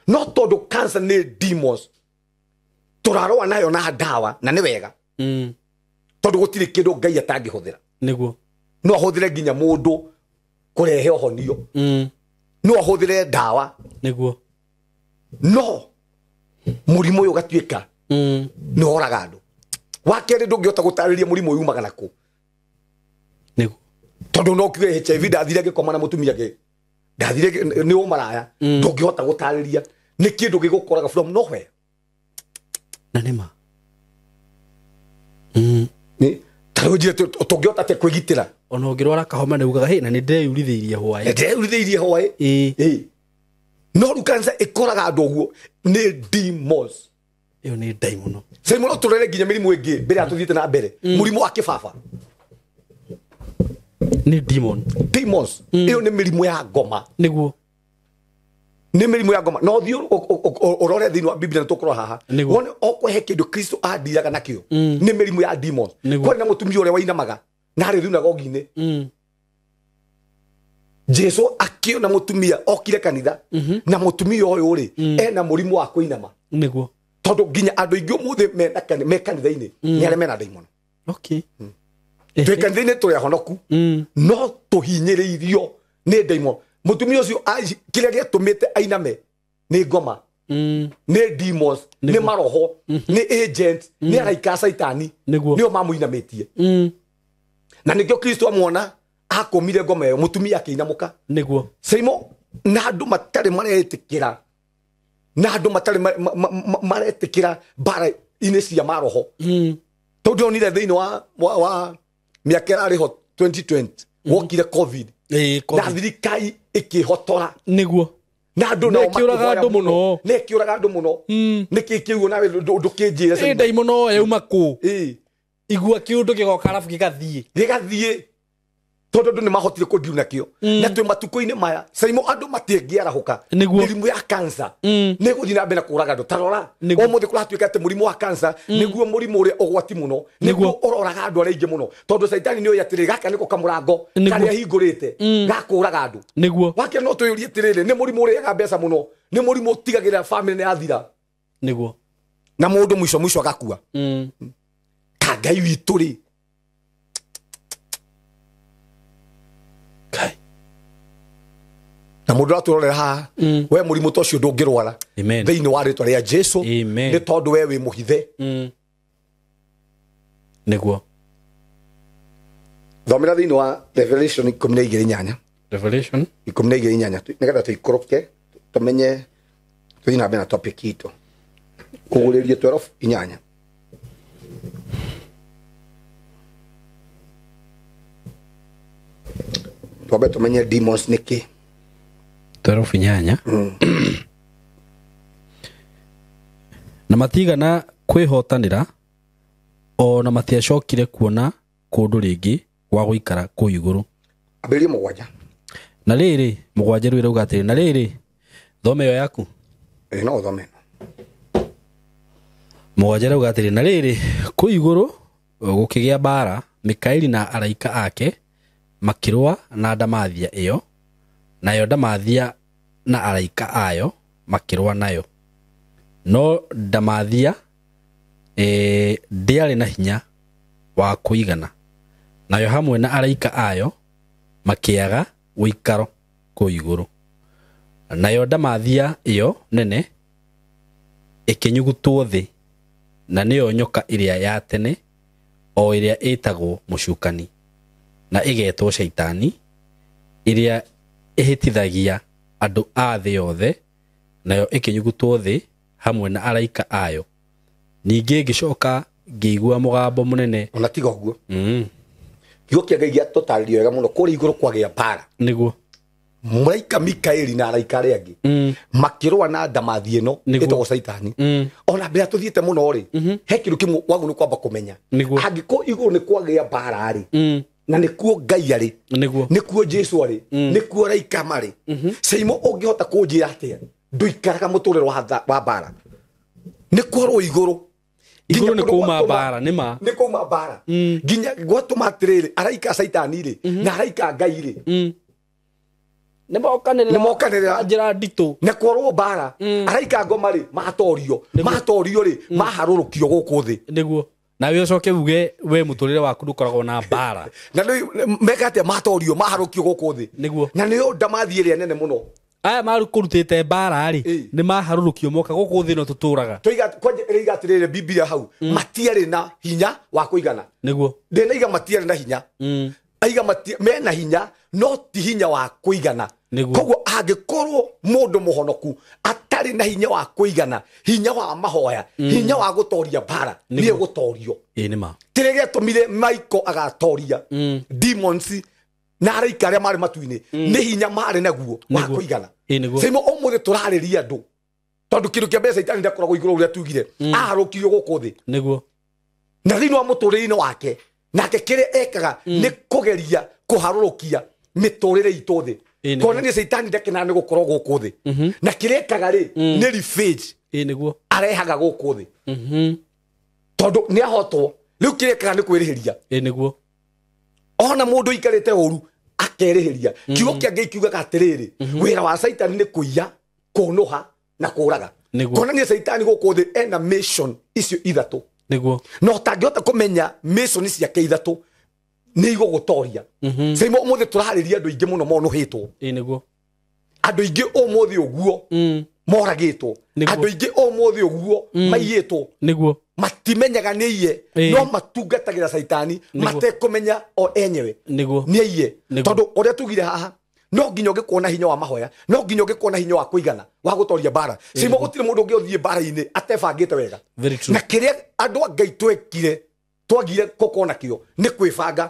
No tondũ cancer nĩ demons, tũrarũa nayo na ndawa, na nĩ wega. Tondũ gũtirĩ kĩndũ Ngai atangĩhũthĩra. Nĩguo. No ahũthĩre nginya mũndũ kũrehe ũhonio. No ahũthĩre ndawa. Nĩguo. No mũrimũ ũyũ ũgatuĩka nĩ woraga andũ. Wa kerĩ, ndũngĩhota gũtarĩria mũrimũ ũyũ umaga nakũ. Nĩguo. Tondũ no kiuge HIV ndathire ngĩkoma na mũtumia ndathire nĩ ũmaraya. Ndũngĩhota gũtarĩria nĩ kĩndũ gĩgũkoraga from nowhere. Na nĩ ma. Nĩ ta rĩu njĩre tũngĩhota atĩa kwĩgitĩra? Ona ũngĩrwara kahoma nĩ ugaga, hĩ, na nĩ ndĩreyurithĩirie hwaĩ. Nĩ ndĩreyurithĩirie hwaĩ. Ĩ. Ĩ. No rĩu cancer ĩkoraga andũ ũguo nĩ demons. Ĩyo nĩ ndaimono. Simon, no tũrore nginya mĩrimũ ĩngĩ mbere ya tũthiĩte na mbere. Mũrimũ wa kĩbaba. Nĩ demon. Demons. Ĩyo nĩ mĩrimũ ya ngoma. Nĩguo. Nĩ mĩrimũ ya ngoma. No ũthiĩ ũrore thĩinĩ wa Biblia, nĩ tũkũrora haha. Nĩguo. Wone o kũhe kĩndũ Kristo andiraga nakĩo. Nĩ mĩrimũ ya demons. Nĩguo. Kwarĩ na mũtumia ũrĩa wainamaga na arĩ thunagogi-inĩ. Jesu akĩona mũtumia okire kanitha, na mũtumia ũyũ rĩ, ena mũrimũ wa kũinama. Nĩguo. Tondũ nginya andũ aingĩ ũmũthĩ me kanitha-inĩ nĩ arĩa mena ndaimono. Okay. Twĩ kanitha-inĩ tũrĩ ahonoku, no tũhinyĩrĩirio nĩ ndaimono. Mũtumia ũcio kĩrĩa gĩatũmĩte ainame nĩ ngoma, nĩ demons, nĩ maroho, nĩ agents, nĩ araika a Caitani. Nĩguo. Nĩo mamũinamĩtie. Na nĩkĩo Kristo amwona akũmire ngoma ĩyo, mũtumia akĩinamũka. Nĩguo. Simon, na andũ matarĩ maretĩkĩra, na andũ matarĩ maretĩkĩra mbara-inĩ cia maroho. Tondũ ndĩronire thĩinĩ wa mĩaka ĩrarĩ ho 2020, wokire COVID. Ĩ, Na COVID. thirikari ĩkĩhotora. Nĩguo. Na andũ nao Na ĩkĩũraga makĩhoya andũ mũno. Na ĩkĩũraga andũ mũno. Nĩkĩ kĩu nawe ndũkĩnjĩre Ĩ Simon? ndaimono yauma kũ? Ĩ. Igua kĩũndũ gĩgoka arabu gĩgathiĩ. Gĩgathiĩ. Tondu andu ni mahotire kudiu nakio na twi matuko-ini maya Saimo andu matingĩarahũka mĩrimũ ya cancer nĩ gũthiĩ na mbere na kũraga andũ. Tarora ũmũthĩ kũratuĩka atĩ mũrimũ wa cancer nĩguo mũrimũ ũrĩa ũgwati mũno, nĩguo ũroraga andũ arĩa aingĩ mũno, tondũ caitani nĩoĩ atĩrĩ gaka nĩko kamũrango karĩa hingũrĩte gakũraga andũ. Nĩguo wake no twĩyũrie atĩrĩrĩ, nĩ mũrimũ ũrĩaga mbeca mũno, nĩ mũrimũ ũtigagĩrĩra famĩlĩ nĩ yathira, nĩguo na mũndũ mũico mũico agakua. Ka Ngai witũ rĩ, na mundu aturorera haha we murimu to cio ndungirwara thiini wa ritwa ria Jesu, ni tondu we wi muhithe. Niguo thomera thiini wa Revelation 18. Revelation 18 nigetha tuikoroke tumenye tuthii na mbere na topic itu kuguririe 12:8. Twambe tumenye demons niki. 12:8. Na matigana kwihotanira o na matiacokire kuona kundu ringi gwa guikara kuu iguru. Ambĩrĩria mũgwanja. Na rĩrĩ mũgwanja rĩu ĩrauga atĩrĩ, na rĩrĩ thome ĩyo yaku. Ĩĩ no thome. Mũgwanja ĩrauga atĩrĩ, na rĩrĩ kuu iguru gũkĩgĩa mbara, Mikaeli na araika ake makĩrũa na ndamathia ĩyo, nayo ndamathia na araika ayo makĩrũa nayo, no ndamathia ndĩarĩ na hinya wa kũigana, nayo hamwe na araika ayo makĩaga ũikaro kũu igũrũ. Nayo ndamathia ĩyo nene ĩkĩnyugutwo thĩ, na nĩyo nyoka ĩrĩa ya tene, o ĩrĩa ĩtagwo mũcukani na ĩgetwo Shaitani, ĩrĩa ĩhĩtithagia andũ a thĩ yothe, nayo ĩkĩnyugutwo thĩ hamwe na araika ayo. Ningĩ ngĩcoka ngĩigua mũgambo mũnene. Ona tiga ũguo kiugo kĩa Ngai gĩatũtarĩria wega mũno, kũrĩa igũrũ kwagĩa mbara. Nĩguo mũraika Mikaeli na araika arĩa angĩ makĩrũa na ndamathi ĩno ĩtagwo Caitani. Ona mbere tũthiĩte mũno rĩ, he kĩndũ kĩmwe wagwo nĩ kwamba kũmenya, angĩkorwo igũrũ nĩ kwagĩa mbara rĩ, na nĩkuo Ngai arĩ, nĩkuo Jesu arĩ, nĩkuo araika marĩ, Saimo ũngĩhota kũnjĩra atĩa ndũikaraga mũtũrĩre wa mbara? Nĩ kwarwo igũrũ. Igũrũ nĩ kuuma mbara, nĩ ma nĩ kuuma mbara. Nginya gwatũma atĩrĩrĩ, araika Caitani rĩ na araika Ngai rĩ nĩ mokanĩrĩra njĩra nditũ, na kwarwo mbara. Araika ngoma rĩ matorio, matorio rĩ maharũrũkio gũkũ thĩ. Nĩguo nawe ũcoke uge we mũtũrĩre waku ndũkoragwo na mbara. Na nĩ meka atĩa? Matorio, maharũkio gũkũ thĩ. Nĩguo na nĩyo ndamathi ĩrĩa nene mũno. Aya marũkũrutĩte mbara rĩ nĩ maharũrũkio moka gũkũ thĩ no tũtũraga. Tũiga kwanja ĩrĩa atĩrĩrĩ Biblia hau, matiarĩ na hinya wa kũigana. Nĩguo ndĩnaiga matiarĩ na hinya, aiga mena hinya no ti hinya wa kũigana. Koguo angĩkorwo mũndũ mũhonoku atarĩ na hinya wa kũigana, hinya wa mahoya, hinya wa gũtoria mbara, nĩ gũtorio. Ĩĩ nĩ ma. Kĩrĩa gĩatũmire Michael agatoria demons na araika arĩa marĩ matu-inĩ nĩ hinya marĩ naguo wa kũigana. Saimo ũmũthĩ tũrarĩria andũ tondũ kĩndũ kĩa mbere Caitani ndakoragwo igũrũ ũrĩa tugire, aharũkirio gũkũ thĩ. Nĩguo na thĩinĩ wa mũtũrĩre-inĩ wake, nake kĩrĩa ekaga nĩ kũgeria kũharũrũkia mĩtũrĩre itũ thĩ. Kuonania Caitani ndakenaga nĩ gũkorwo gũkũ thĩ, na kĩrĩa ekaga rĩ nĩ revenge. Ĩĩ nĩguo arehaga gũkũ thĩ, tondũ nĩ ahotwo. Rĩu kĩrĩa ekaga nĩ kwĩrĩhĩria. Ĩĩ nĩguo ona mũndũ aikarĩte ũru akerĩhĩria. Kiugo kĩa Ngai kiugaga atĩrĩrĩ, wĩra wa Caitani nĩ kũiya, kũnũha na kũraga. Kuonania Caitani gũkũ thĩ ena mission icio ithatũ. Nĩguo no ũtangĩhota kũmenya mission ciake ithatũ nĩ igũgũtoria. Saimo ũmũthĩ tũrarĩria andũ aingĩ mũno monũhĩtwo. Ĩĩ nĩguo andũ aingĩ ũmũthĩ ũguo moragĩtwo, andũ aingĩ ũmũthĩ ũguo maiyĩtwo. Nĩguo matimenyaga nĩ iye, no matungatagĩra Caitani matekũmenya o enyewe nĩguo nĩ iye. Tondũ ũrĩa tugire haha, no nginya ũngĩkuona hinya wa mahoya, no nginya ũngĩkuona hinya wa kũigana wa gũtoria mbara. Saimo gũtirĩ mũndũ ũngĩ ũthiĩ mbara-inĩ atebangĩte wega. Na kĩrĩa andũ a Ngai twekire, twagire gũkorwo nakĩo nĩ kwĩbanga.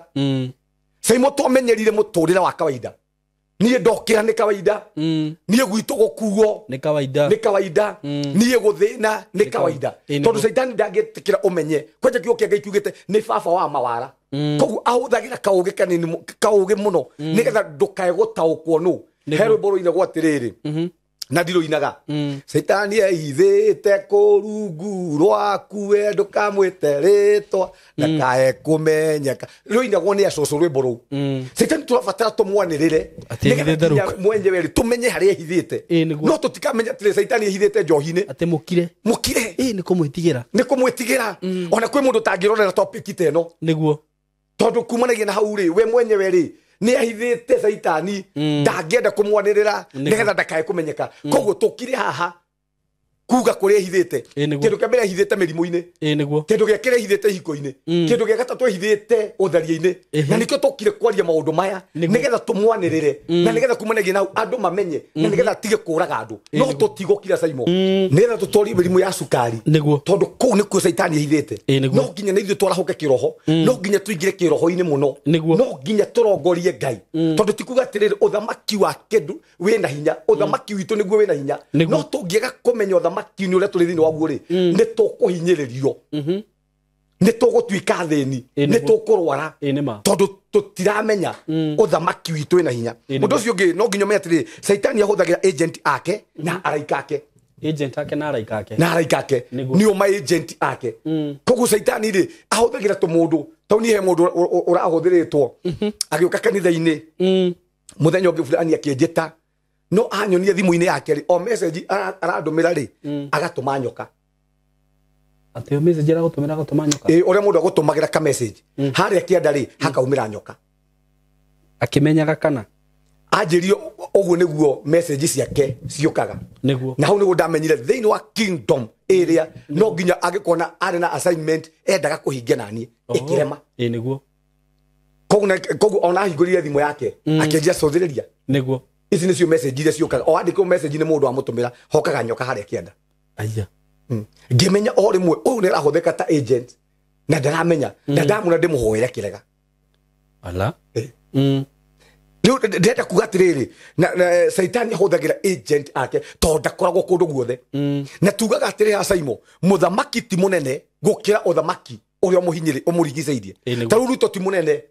Saimo twamenyerire mũtũrĩre wa kawaida, Niĩ ndokĩra nĩ kawaida. Niĩ gwitũ gũkuo nĩ kawaida. Nĩ kawaida. Niĩ gũthĩna nĩ kawaida. Tondũ caitani ndangĩtĩkĩra ũmenye kwanja kiugo kĩa Ngai kiugĩte nĩ baba wa mawara. Koguo ahũthagĩra kaũgĩ kanini kaũgĩ mũno nĩgetha ndũkae gũtaũkwo nũ. He rwĩmbo rũinagwo atĩrĩrĩ na ndirũinaga caitani ehithĩte kũrungu rwaku we ndũkamwĩte rĩtwa ndakae kũmenyeka. Rũinagwo nĩ acũcũ rwĩmbo rũu. Caitani tũrabatara tũmwanĩrĩre nĩgetha mwenyewe rĩ tũmenye harĩa ehithĩte. No tũtikamenya atĩrĩ caitani ehithĩte njohi-inĩ. Atĩ mũkire. Mũkire. Ĩ nĩ kũmwĩtigĩra. Nĩ kũmwĩtigĩra. Ona kwĩ mũndũ ũtangĩrorera topic ta ĩno. Nĩguo. Tondũ kumanagia na hau rĩ we mwenyewe rĩ nĩ ahithĩte caitani ndangĩenda kũmwanĩrĩra nĩgetha ndakae kũmenyeka. Koguo tũkire haha kuga kũrĩa ehithĩte. Kĩndũ kĩa mbere ehithĩte mĩrimũ-inĩ. Kĩndũ gĩa kerĩ ehithĩte ihiko-inĩ. Kĩndũ gĩa gatatũ ehithĩte ũtharia-inĩ. Na nĩkĩo tũkire kwaria maũndũ maya nĩgetha tũmwanĩrĩre na nĩgetha kumanagia na hau andũ mamenye na nĩgetha atige kũraga andũ. No tũtigũkira Saimo nĩgetha tũtorie mĩrimũ ya cukari. Tondũ kũu nĩkuo caitani ehithĩte. No nginya na ithuĩ twarahũke kĩroho. No nginya tũingĩre kĩroho-inĩ mũno. No nginya tũrongorie Ngai. Tondũ ti kuga atĩrĩrĩ ũthamaki wake wĩna hinya. Ũthamaki witũ nĩguo wĩna hinya. No tũngĩaga kũmenya ũthamaki ni ũrĩa tũrĩ thĩinĩ waguo rĩ nĩ tũkũhinyĩrĩrio. Nĩ tũgũtuĩka athĩni. Nĩ tũkũrwara. Tondũ tũtiramenya ũthamaki witũ wĩna hinya. Ũndũ ũcio ũngĩ no nginya ũmenye atĩrĩrĩ caitani ahũthagĩra agent ake na araika ake. Agent ake na araika ake. Na araika ake. Nĩo ma agent ake. Koguo caitani rĩ ahũthagĩra tũmũndũ. Tondũ niĩ he mũndũ ũrahũthĩrĩtwo agĩũka kanitha-inĩ mũthenya ũngĩ fulani akĩnjĩta no anyonie thimũ-inĩ yake rĩ o message arandũmĩra rĩ agatũma nyoka. Atĩ o message aragũtũmĩra agatũma nyoka. Ĩ ũrĩa mũndũ agũtũmagĩra ka message harĩa kĩanda rĩ hakaumĩra nyoka. Akĩmenyaga kana anjĩrio ũguo nĩguo message ciake ciũkaga. Nĩguo. Na hau nĩguo ndamenyire thĩinĩ wa kingdom area no nginya angĩkona arĩ na assignment endaga kũhingia naniĩ ĩkĩrema. Ĩ nĩguo. Koguo ona ahingũrire thimũ yake akĩnjia cũthĩrĩria. Nĩguo. Ici nĩcio message iria ciũkaga. O andĩkwo message nĩ mũndũ amũtũmĩra hokaga nyoka harĩa kĩanda. Aya. Ngĩmenya o rĩmwe ũyũ nĩ arahũthĩka ta agent na ndaramenya na ndamuna ndĩmũhoere kĩrega. Ala. Rĩu ndĩrenda kuga atĩrĩrĩ na caitani ahũthagĩra agent ake tondũ ndakoragwo kũndũ guothe. Na tugaga atĩrĩrĩ haha Saimo mũthamaki ti mũnene gũkĩra ũthamaki ũrĩa ũmũrigicĩirie. Ta rĩu Ruto ti mũnene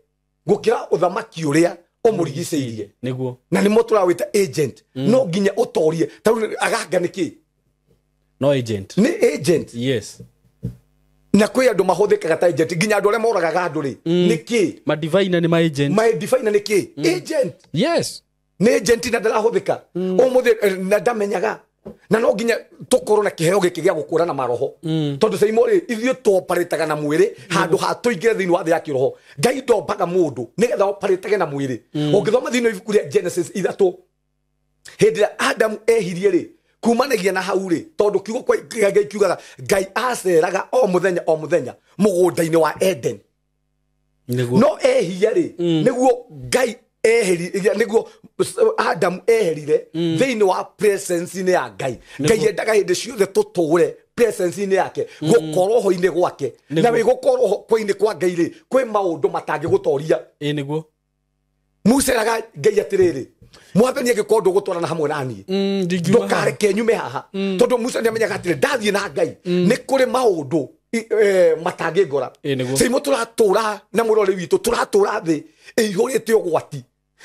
gũkĩra ũthamaki ũrĩa ũmũrigicĩirie. Nĩguo. Na nĩmo tũrawĩta agent. No nginya ũtorie. Ta rĩu aganga nĩkĩ? No agent. Nĩ agent. Yes. Na kwĩ andũ mahũthĩkaga ta agent nginya andũ arĩa moragaga andũ rĩ nĩkĩ? Ma diviner nĩ ma agent. Ma diviner nĩkĩ? Agent. Yes. Nĩ agent na ndarahũthĩka. Ũmũthĩ na ndamenyaga. Na no nginya tũkorwo na kĩheo gĩkĩ gĩa gũkũrana maroho. Tondũ Saimo rĩ ithuĩ tũoparĩtaga na mwĩrĩ handũ ha tũingĩre thĩinĩ wa thĩ ya kĩroho. Ngai ndombaga mũndũ nĩgetha oparĩtage na mwĩrĩ. Ũngĩthoma thĩinĩ wa ibuku rĩa Genesis 3 hĩndĩ ĩrĩa Adamu ehirie rĩ kumanagia na hau rĩ tondũ kiugo kĩa Ngai kiugaga Ngai aceraga o mũthenya o mũthenya mũgũnda-inĩ wa Eden. No ehia rĩ nĩguo Ngai eherire nĩguo Adamu eherire thĩinĩ wa presence-inĩ ya Ngai. Ngai endaga hĩndĩ ciothe tũtũũre presence-inĩ yake gũkorwo ho-inĩ gwake. Na wĩ gũkorwo ho-inĩ kwa Ngai rĩ kwĩ maũndũ matangĩgũtoria. Ĩ nĩguo. Musa eraga Ngai atĩrĩrĩ mwathani angĩkorwo ndũgũtwarana hamwe na niĩ ndũkareke nyume haha. Tondũ Musa nĩamenyaga atĩrĩ ndathiĩ na Ngai nĩ kũrĩ maũndũ matangĩngora. Saimo tũratũra na mũrori witũ tũratũra thĩ ĩihũrĩte ũgwati.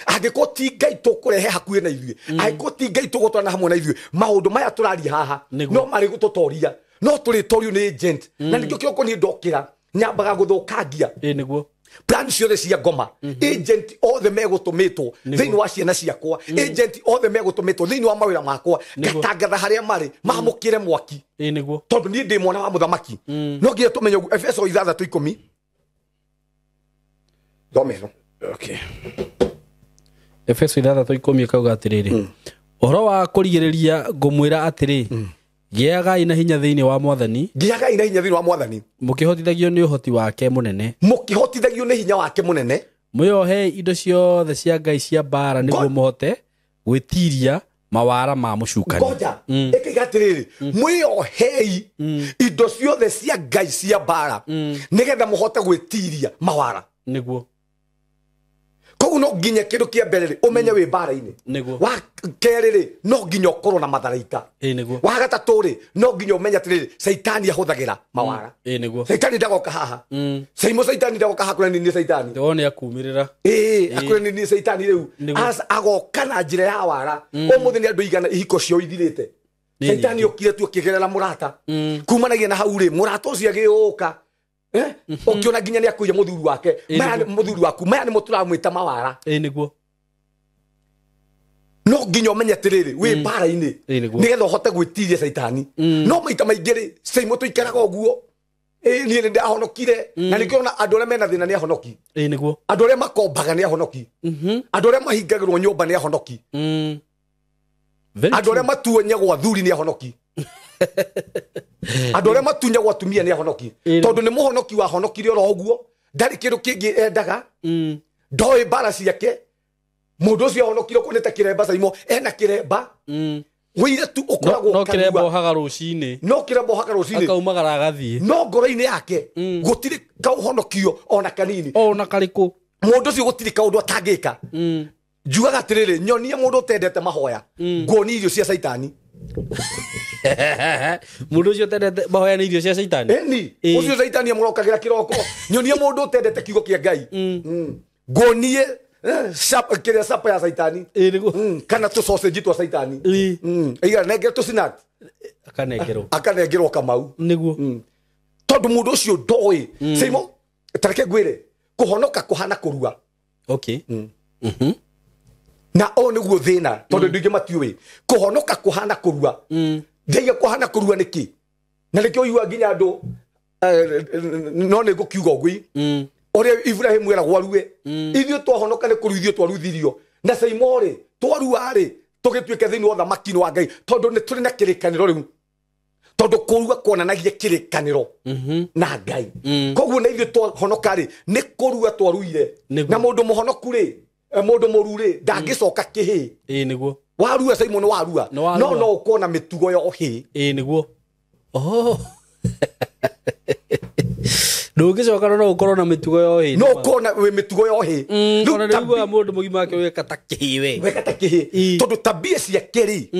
Angĩkorwo ti Ngai tũkũrehe hakuhĩ na ithuĩ, angĩkorwo ti Ngai tũgũtwarana hamwe na ithuĩ, maũndũ maya tũraria haha no marĩ gũtũtoria. No tũrĩtorio nĩ agent. Na nĩkĩo kĩroko niĩ ndokĩra nyambaga gũthũkangia. Ĩ nĩguo. Plan ciothe cia ngoma. Agent othe megũtũmĩtwo thĩinĩ wa ciana ciakwa. Agent othe megũtũmĩtwo thĩinĩ wa mawĩra makwa. Ngatangatha harĩa marĩ mamũkĩre mwaki. Ĩ nĩguo. Tondũ niĩ ndĩ mwana wa mũthamaki. No nginya tũmenye ũguo. Efeso 6:10. Thoma ĩno. Okay. Efeso 6:10 ĩkauga atĩrĩrĩ ũhoro wa kũrigĩrĩria ngũmwĩra atĩrĩ gĩagai na hinya thĩinĩ wa Mwathani. Gĩagai na hinya thĩinĩ wa Mwathani. Mũkĩhotithagio nĩ ũhoti wake mũnene. Mũkĩhotithagio nĩ hinya wake mũnene. Mwĩohei indo ciothe cia Ngai cia mbaara nĩguo mũhote gwĩtiria mawara ma mũcukani. Ngoja ĩkaiga atĩrĩrĩ mwĩohei indo ciothe cia Ngai cia mbaara nĩgetha mũhote gwĩtiria mawara. Nĩguo. Koguo no nginya kindu kia mbere ri umenye wi mbara-ini. Wa keri ri no nginya ukorwo na matharaita. Wa gatatu ri no nginya umenye atiriri Caitani ahuthagira mawara. Caitani ndagoka haha. Caimo Caitani ndagoka haha kuri ni Caitani. Ndone akumirira. Akuri ni Caitani riu. Agoka na njira ya wara. Umuthi ni andu igana ihiko cio ithirite. Caitani okire tu akigerera murata. Kumanagia na hau ri murata ucio agiuka. Ukiona nginya ni akuiya muthuri wake. Maya muthuri waku maya ni muturamwita mawara. Niguo. No nginya umenye atiriri wi mbara-ini nigetha uhote gwitiria Caitani. No maita maingi ri Caimo tuikaraga uguo. Nie ni ndahonokire na nikiona andu aria mena thina ni ahonoki. Niguo. Andu aria makombaga ni ahonoki. Andu aria mahingagirwo nyumba ni ahonoki. Andu aria matuonyagwo athuri ni ahonoki. Andu aria matunyagwo atumia ni ahonoki. Tondu ni muhonoki wahonokire oro uguo ndari kindu kingi endaga. Ndoi mbara ciake. Mundu ucio ahonokire uko ni ta kiremba Caimo ena kiremba. Wire tu ukoragwo no kiremba ohaga rucini. No kiremba ohaga rucini. Akaumagara agathie. No ngoro-ini yake gutiri kauhonokio ona kanini. Ona kariku. Mundu ucio gutiri kaundu atangika. Njugaga atiriri nyonie mundu utendete mahoya nguonie irio cia Caitani. Mundu ucio utendete mahoya ni irio cia Caitani. Eni ucio Caitani amurokagira kiroko. Nyonie mundu utendete kiugo kia Ngai. Nguonie kiria sapa ya Caitani. Kana tu sausage twa Caitani. Iga nengere tu snack. Akanengerwo. Akanengerwo Kamau. Niguo. Tondu mundu ucio ndoi. Caimo tareke ngwire kuhonoka kuhana kurua. Okay. Na o niguo thina tondu ndingi matiui kuhonoka kuhana kurua. Ndaiga kuhana kurua niki na nikio igua nginya andu no ni ngukiuga ugui uria Ibrahimu eragwo arue. Ithuĩ twahonoka ni kũruithio twaruthirio na Caimo ri twarua ri tugituike thiini wa thamaki wa Ngai tondu ni turi na kirikaniro riu. Tondu kurua kuonanagia kirikaniro na Ngai. Koguo na ithuĩ twahonoka ri ni kurua twaruire. Na mundu muhonoku ri mundu muru ri ndangicoka kihi. Niguo. Warua Caimo ni warua. No no ukona mitugo ya uhi. Niguo. Oh. Ndungicoka no ukorwo na mitugo ya uhi. No ukona mitugo ya uhi. Ona niguo mundu mugima ake weka ta kihi we. Weka ta kihi. Tondu tabia ciake ri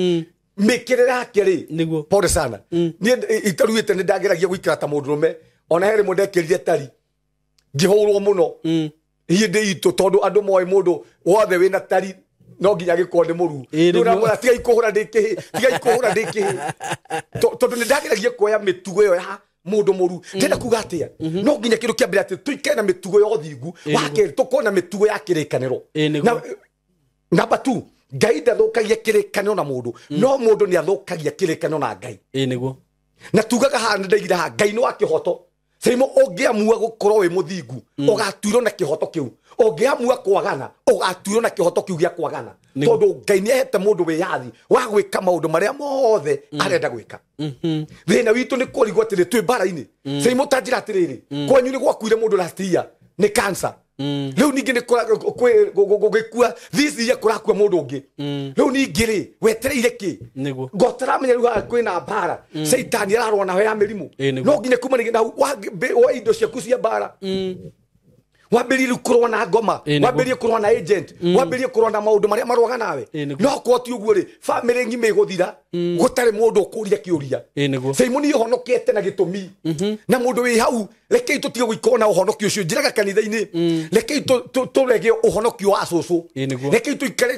mikirira yake ri. Niguo. Pole sana. Nie itaruite ni ndageragia guikara ta mundu rume. Ona heri mundu ekirire tari. Ngihurwo muno. Hindi itu tondu andu moe mundu wothe wina tari no nginya gikorwo ni muru. Ndũramwĩra tigai kũhũra ndĩ kĩhĩ, tigai kũhũra ndĩ kĩhĩ. Tondu nĩ ndageragia kuoya mĩtugo ĩyo ya mundu muru. Ndĩrenda kuga atĩa? No nginya kĩndũ kĩa mbere atĩ tũikare na mĩtugo ya ũthingu. Wa kerĩ tũkorwo na mĩtugo ya kĩrĩkanĩro. Na namba 2 Ngai ndathũkagia kĩrĩkanĩro na mũndũ. No mũndũ nĩ athũkagia kĩrĩkanĩro na Ngai. Nĩguo. Na tugaga haha nĩ ndaigire haha Ngai nĩ wa kĩhoto. Caimo ũngĩamua gũkorwo wĩ mũthingu ũgatuirwo na kĩhoto kĩu. Ũngĩamua kwagana ũgatuirwo na kĩhoto kĩu gĩa kwagana. Tondu Ngai nĩ ahete mũndũ wĩyathi wa gwĩka maũndũ marĩa mothe arenda gwĩka. Thĩna witũ nĩ kũrigwo atĩrĩ twĩ mbara-inĩ. Caimo ta njĩra atĩrĩrĩ kwanyu nĩ gwakuire mũndũ last year nĩ cancer. Rĩu ningĩ nĩ gũgĩkua this year kũrakua mũndũ ũngĩ. Rĩu ningĩ rĩ wetereire kĩ? Ngotaramenya rĩu haha kwĩna mbara. Caitani ararũa nawe ya mĩrimũ. No nginya kuma na hau wa indo ciaku cia mbara. Wambĩrĩrie rĩu kũrũa na ngoma. Wambĩrĩrie kũrũa na agent. Wambĩrĩrie kũrũa na maũndũ marĩa marũaga nawe. No korwo ti ũguo rĩ bamĩrĩ ng'ima ĩgũthira gũtarĩ mũndũ ũkũria kĩũria. Caimo niĩ honokete na gĩtũmi. Na mũndũ wĩ hau rekei tũtige gũikorwo na ũhonokio ũcio. Njĩraga kanitha-inĩ rekei tũrege ũhonokio wa cũcũ. Rekei tũikare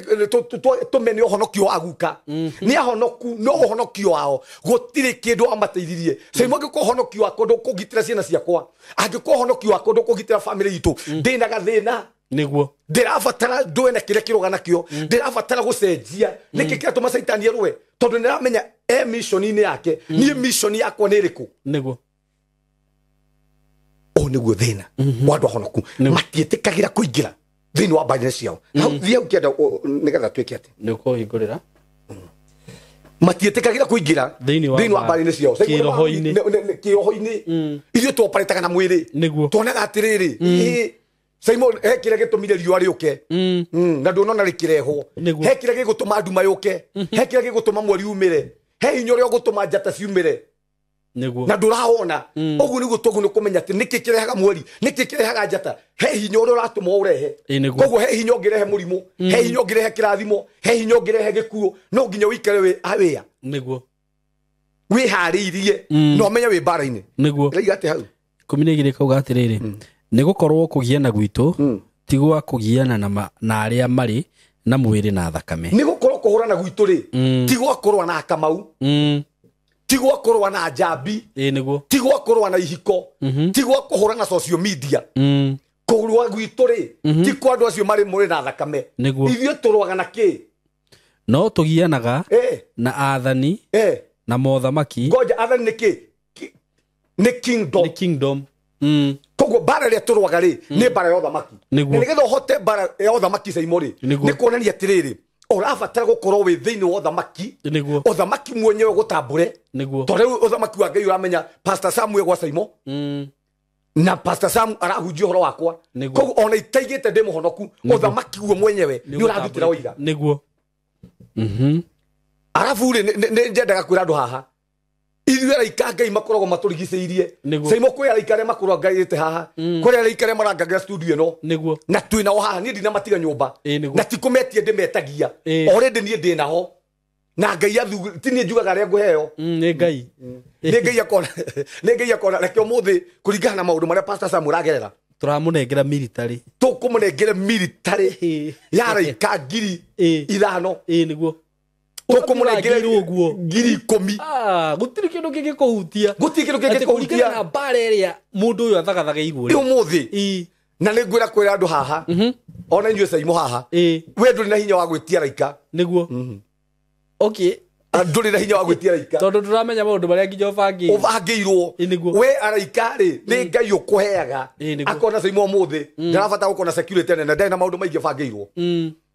tũmene ũhonokio wa guka. Nĩ ahonoku no ũhonokio wao gũtirĩ kĩndũ amateithirie. Caimo angĩkorwo ũhonokio wakwa ndũkũgitĩra ciana ciakwa, angĩkorwo ũhonokio wakwa ndũkũgitĩra bamĩrĩ itũ, ndĩna gathĩna. Niguo. Ndĩrabatara ndũe na kĩrĩa kĩroga nakĩo. Ndĩrabatara gũcenjia. Nĩkĩ kĩratũma Caitani arũe? Tondũ nĩramenya e mission-inĩ yake. Niĩ mission yakwa nĩ ĩrĩkũ? Niguo. Ũũ nĩguo thĩna wa andũ ahonoku. Matiĩtĩkagĩra kũingĩra thĩinĩ wa mbaara ciao. Hau thiĩ ũkĩenda nĩgetha twĩke atĩ. Nĩ ũkũhingũrĩra. Matiĩtĩkagĩra kũingĩra thĩinĩ wa mbaara ciao. Kĩroho-inĩ. Kĩroho-inĩ. Ithuĩ twoparĩtaga na mwĩrĩ. Nĩguo. Tuonaga atĩrĩrĩ Caimo he kĩrĩa gĩtũmire riũa rĩũke. Na ndũnona rĩkĩrehwo. He kĩrĩa gĩgũtũma nduma yũke. He kĩrĩa gĩgũtũma mweri umĩre. He hinya ũrĩa ũgũtũma njata ciumĩre. Nĩguo. Na ndũrawona. Ũguo nĩguo twaguo nĩ kũmenya atĩ nĩkĩ kĩrehaga mweri, nĩkĩ kĩrehaga njata. He hinya ũrĩa ũratũma ũrehe. Ĩĩ nĩguo. Koguo he hinya ũngĩrehe mũrimũ, he hinya ũngĩrehe kĩrathimo, he hinya ũngĩrehe gĩkuũ. No nginya ũikare wĩ aware. Nĩguo. Wĩharĩirie na ũmenye wĩ mbara-inĩ. Nĩguo. Ĩraiga atĩa hau? 12 kauga atĩrĩrĩ, nĩ gũkorwo kũgiana gwitũ ti gwa kũgiana na arĩa marĩ na mwĩrĩ na thakame. Nĩ gũkorwo kũhũrana gwitũ rĩ, ti gwa kũrũa na Kamau, ti gwa kũrũa na njambi, Ĩĩ nĩguo. ti gwa kũrũa na ihiko, ti gwa kũhũrana social media. Kũrũa gwitũ rĩ, ti kwa andũ acio marĩ mwĩrĩ na thakame. Nĩguo. Ithuĩ tũrũaga na kĩ? No tũgianaga na athani na mothamaki. Ngoja, athani nĩ kĩ? Nĩ kingdom. Nĩ kingdom. Koguo mbara ĩrĩa tũrũaga rĩ, nĩ mbara ya ũthamaki. Nĩguo. Na nĩgetha ũhote mbara ya ũthamaki Saimo rĩ, Nĩguo. nĩ kuonania atĩrĩrĩ, ũrabatara gũkorwo wĩ thĩinĩ wa ũthamaki. Nĩguo. Ũthamaki mwenyewe ũgũtambũre. Nĩguo. Tondũ rĩu ũthamaki wa Ngai ũramenya Pastor Samuel gwa Saimo. Na Pastor Sam arahunjia ũhoro wakwa. Nĩguo. Koguo ona itaigĩte ndĩ mũhonoku, ũthamaki guo mwenyewe nĩ ũrandutĩra ũira. Nĩguo. Arabu rĩ, nĩ nyendaga kwĩra andũ haha, ithuĩ araika Ngai makoragwo matũrigicĩirie. Nĩguo. Saimo kwĩ araika arĩa makoragwo ngaĩte haha, kwĩ araika arĩa marangagĩra studio ĩno. Nĩguo. Na twĩ nao haha, niĩ ndinamatiga nyũmba. Ĩĩ nĩguo. Na ti kũmetia ndĩmetagia. Ĩĩ. Already niĩ ndĩ naho. Na Ngai ti niĩ njugaga arĩa ngũheo. Nĩ Ngai. Nĩ Ngai akona, nĩ Ngai akona. Reke ũmũthĩ kũringana na maũndũ marĩa Pastor Sam ũragerera, Tũramũnengera military. Tũkũmũnengere military ya araika ngiri Ĩĩ. ithano. Ĩĩ nĩguo. Tũkũmũnengere ũguo. 10,000. Gũtirĩ kĩndũ kĩngĩkũhutia. Gũtirĩ kĩndũ Atĩ kũringana kĩngĩkũhutia. na mbara ĩrĩa mũndũ ũyũ athagathaga igũrũ. Ũmũthĩ. Ĩĩ. Na nĩ ngwĩra kwĩra andũ haha. Ona inyuĩ Saimo haha. Ĩĩ. We ndũrĩ na hinya wa gwĩtia araika. Nĩguo. Okay. Ndũrĩ na hinya wa gwĩtia araika. Tondũ ndũramenya maũndũ marĩa nginya ũbangĩirwo. Ũbangĩirwo. Ĩĩ nĩguo. We araika rĩ, nĩ Ngai ũkũheaga. Ĩĩ nĩguo. Akona Saimo ũmũthĩ, ndarabatara gũkorwo na security nene, ndarĩ na maũndũ maingĩ bangĩirwo.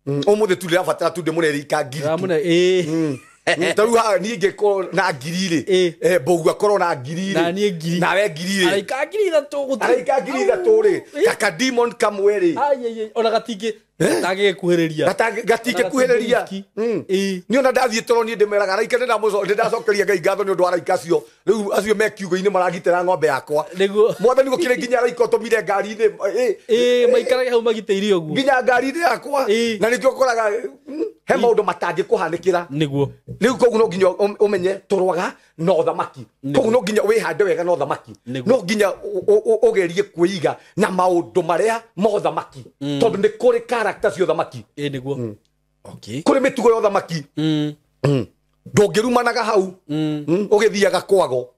Ũmũthĩ tu ndĩrabatara tu ndĩmũne araika ngiri tu. Ndĩramũne, ĩĩ. Ta rĩu haha niĩ ingĩkorwo na ngiri rĩ, Ĩĩ. Mbogu akorwo na ngiri rĩ, Na niĩ ngiri. nawe ngiri rĩ. Araika 3,000 gũtirĩ. Araika 3,000 rĩ, Ĩĩ. kaka demon kamwe rĩ. Ai, ai, ai, ona gatingĩ gatangĩgĩkuhĩrĩria. Gatingĩkuhĩrĩria. Ĩĩ. Niĩ ona ndathiĩ toro niĩ ndĩmeraga araika, nĩndacokeria Ngai ngatho nĩ ũndũ wa araika acio. Rĩu acio me kiugũ-inĩ maragitĩra ng'ombe yakwa. Nĩguo. Mwathani gũkĩrĩ nginya araika ũtũmire ngari-inĩ, Ĩĩ, maikarage hau magitĩire ũguo. Nginya ngari-inĩ yakwa. Ĩĩ. Na nĩkĩo ũkoraga, he maũndũ matangĩkũhanĩkĩra. Nĩguo. Rĩu koguo no nginya ũmenye tũrũaga na ũthamaki. Koguo no nginya wĩhande wega na ũthamaki. Nĩguo. No nginya ũgerie kwĩiga na maũndũ marĩa ma ũthamaki. Tondũ nĩ kũrĩ character cia ũthamaki. Ĩĩ nĩguo. Okay. Kũrĩ mĩtugo ya ũthamaki. Ndũngĩrumanaga hau. Ũgĩthiaga kwago.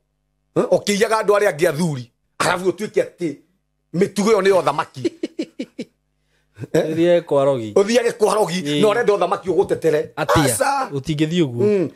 Ũkĩiyaga andũ arĩa angĩ athuri. Arabu ũtuĩke atĩ mĩtugo ĩyo nĩ ya ũthamaki. Ũthiage kwa rogi. Ũthiage kwa rogi, na ũrenda ũthamaki ũgũtetere. Atĩa? Aca. Ũtingĩthiĩ ũguo.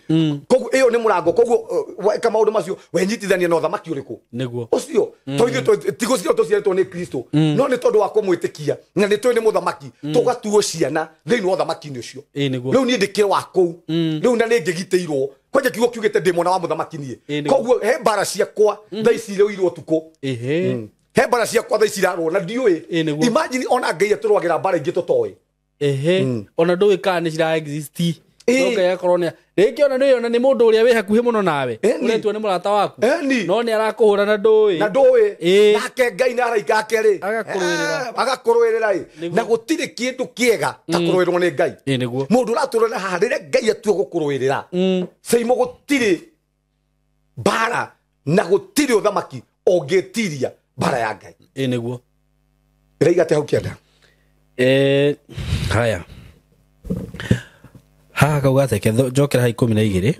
Koguo ĩyo nĩ mũrango. Koguo weka maũndũ macio, wenyitithania na ũthamaki ũrĩkũ? Nĩguo. Ũcio. Tondũ ithuĩ ti gũciarwo tũciarĩtwo nĩ Kristo. No nĩ tondũ wa kũmwĩtĩkia, na nĩ tũĩ nĩ mũthamaki, tũgatuo ciana thĩinĩ wa ũthamaki-inĩ ũcio. Ĩĩ nĩguo. Rĩu niĩ ndĩkĩrĩ wa kũu. Rĩu na nĩ ngĩgitĩirwo. Kwanja kiugo kiugĩte ndĩ mwana wa mũthamaki niĩ. Ĩĩ nĩguo. Koguo he mbara ciakwa thaa ici irũirwo ũtukũ. Ĩhĩ. He mbara ciakwa thaa ici irarũo na ndiũĩ. Ĩĩ nĩguo. Imagine ona Ngai atũrũagĩra mbara ingĩ tũtoĩ. Ĩhĩ. Ona ndũĩ kana nĩ cira exist. Ĩĩ. No Ngai akorwo nĩ rĩngĩ ona nĩ ona nĩ mũndũ ũrĩa wĩ hakuhĩ mũno nawe. Ĩni. Ũretua nĩ mũrata waku. Ĩni. No nĩ arakũhũra na ndũĩ. Na ndũĩ. Ĩĩ. Nake Ngai na araika ake rĩ. Agakũrũĩrĩra. Agakũrũĩrĩra ĩ. Nĩguo. Na gũtirĩ kĩndũ kĩega ta kũrũĩrĩrwo nĩ Ngai. Ĩĩ nĩguo. Mũndũ ũratũrũĩrĩra haha rĩrĩa Ngai atua gũkũrũĩrĩra. Saimo gũtirĩ mbara na gũtirĩ ũthamaki ũngĩtiria mbara ya Ngai. Ĩĩ nĩguo. Ĩraiga atĩa hau kĩanda? Haya. Haha kauga atĩ njokera ha 12.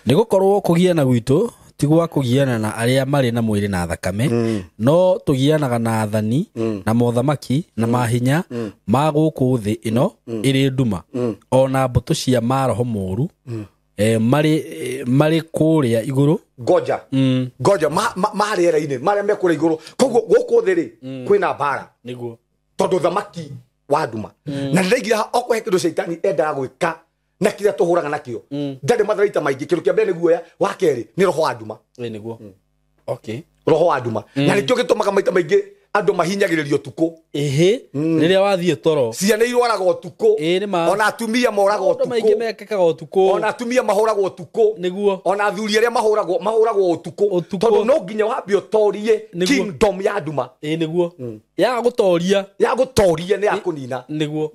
Nĩ gũkorwo kũgiana gwitũ ti gwa kũgiana na arĩa marĩ na mwĩrĩ na thakame, no tũgianaga na athani na mothamaki na mahinya ma gũkũ thĩ ĩno ĩrĩ nduma, ona mbũtũ cia maroho moru, marĩ kũrĩa igũrũ. Ngoja. Ngoja, ma rĩera-inĩ, marĩa me kũrĩa igũrũ. Koguo gũkũ thĩ rĩ, kwĩna mbara. Nĩguo. Tondũ thamaki wa nduma. Na nĩndĩraigire okorwo he kĩndũ caitani endaga gwĩka na kĩrĩa tũhũraga nakĩo. Ndarĩ matharaita maingĩ, kĩndũ kĩa mbere nĩ guoya, wa kerĩ nĩ roho wa nduma. Ĩĩ nĩguo. Okay. Roho wa nduma. Na nĩkĩo gĩtũmaga maita maingĩ Andũ mahinyagĩrĩrio ũtukũ. Ĩhĩ, rĩrĩa wathiĩ toro. Ciana irwaraga ũtukũ. Ĩĩ nĩ ma. Ona atumia moraga Maũndũ maingĩ ũtukũ. mekĩkaga ũtukũ. Ona atumia mahũragwo ũtukũ. Nĩguo. Ona athuri arĩa mahũragwo mahũragwo ũtukũ. Ũtukũ. Tondũ no nginya wambe ũtorie Nĩguo. kingdom ya nduma. Ĩĩ nĩguo. Ya gũtoria. Ya gũtoria nĩ ya kũnina. Nĩguo.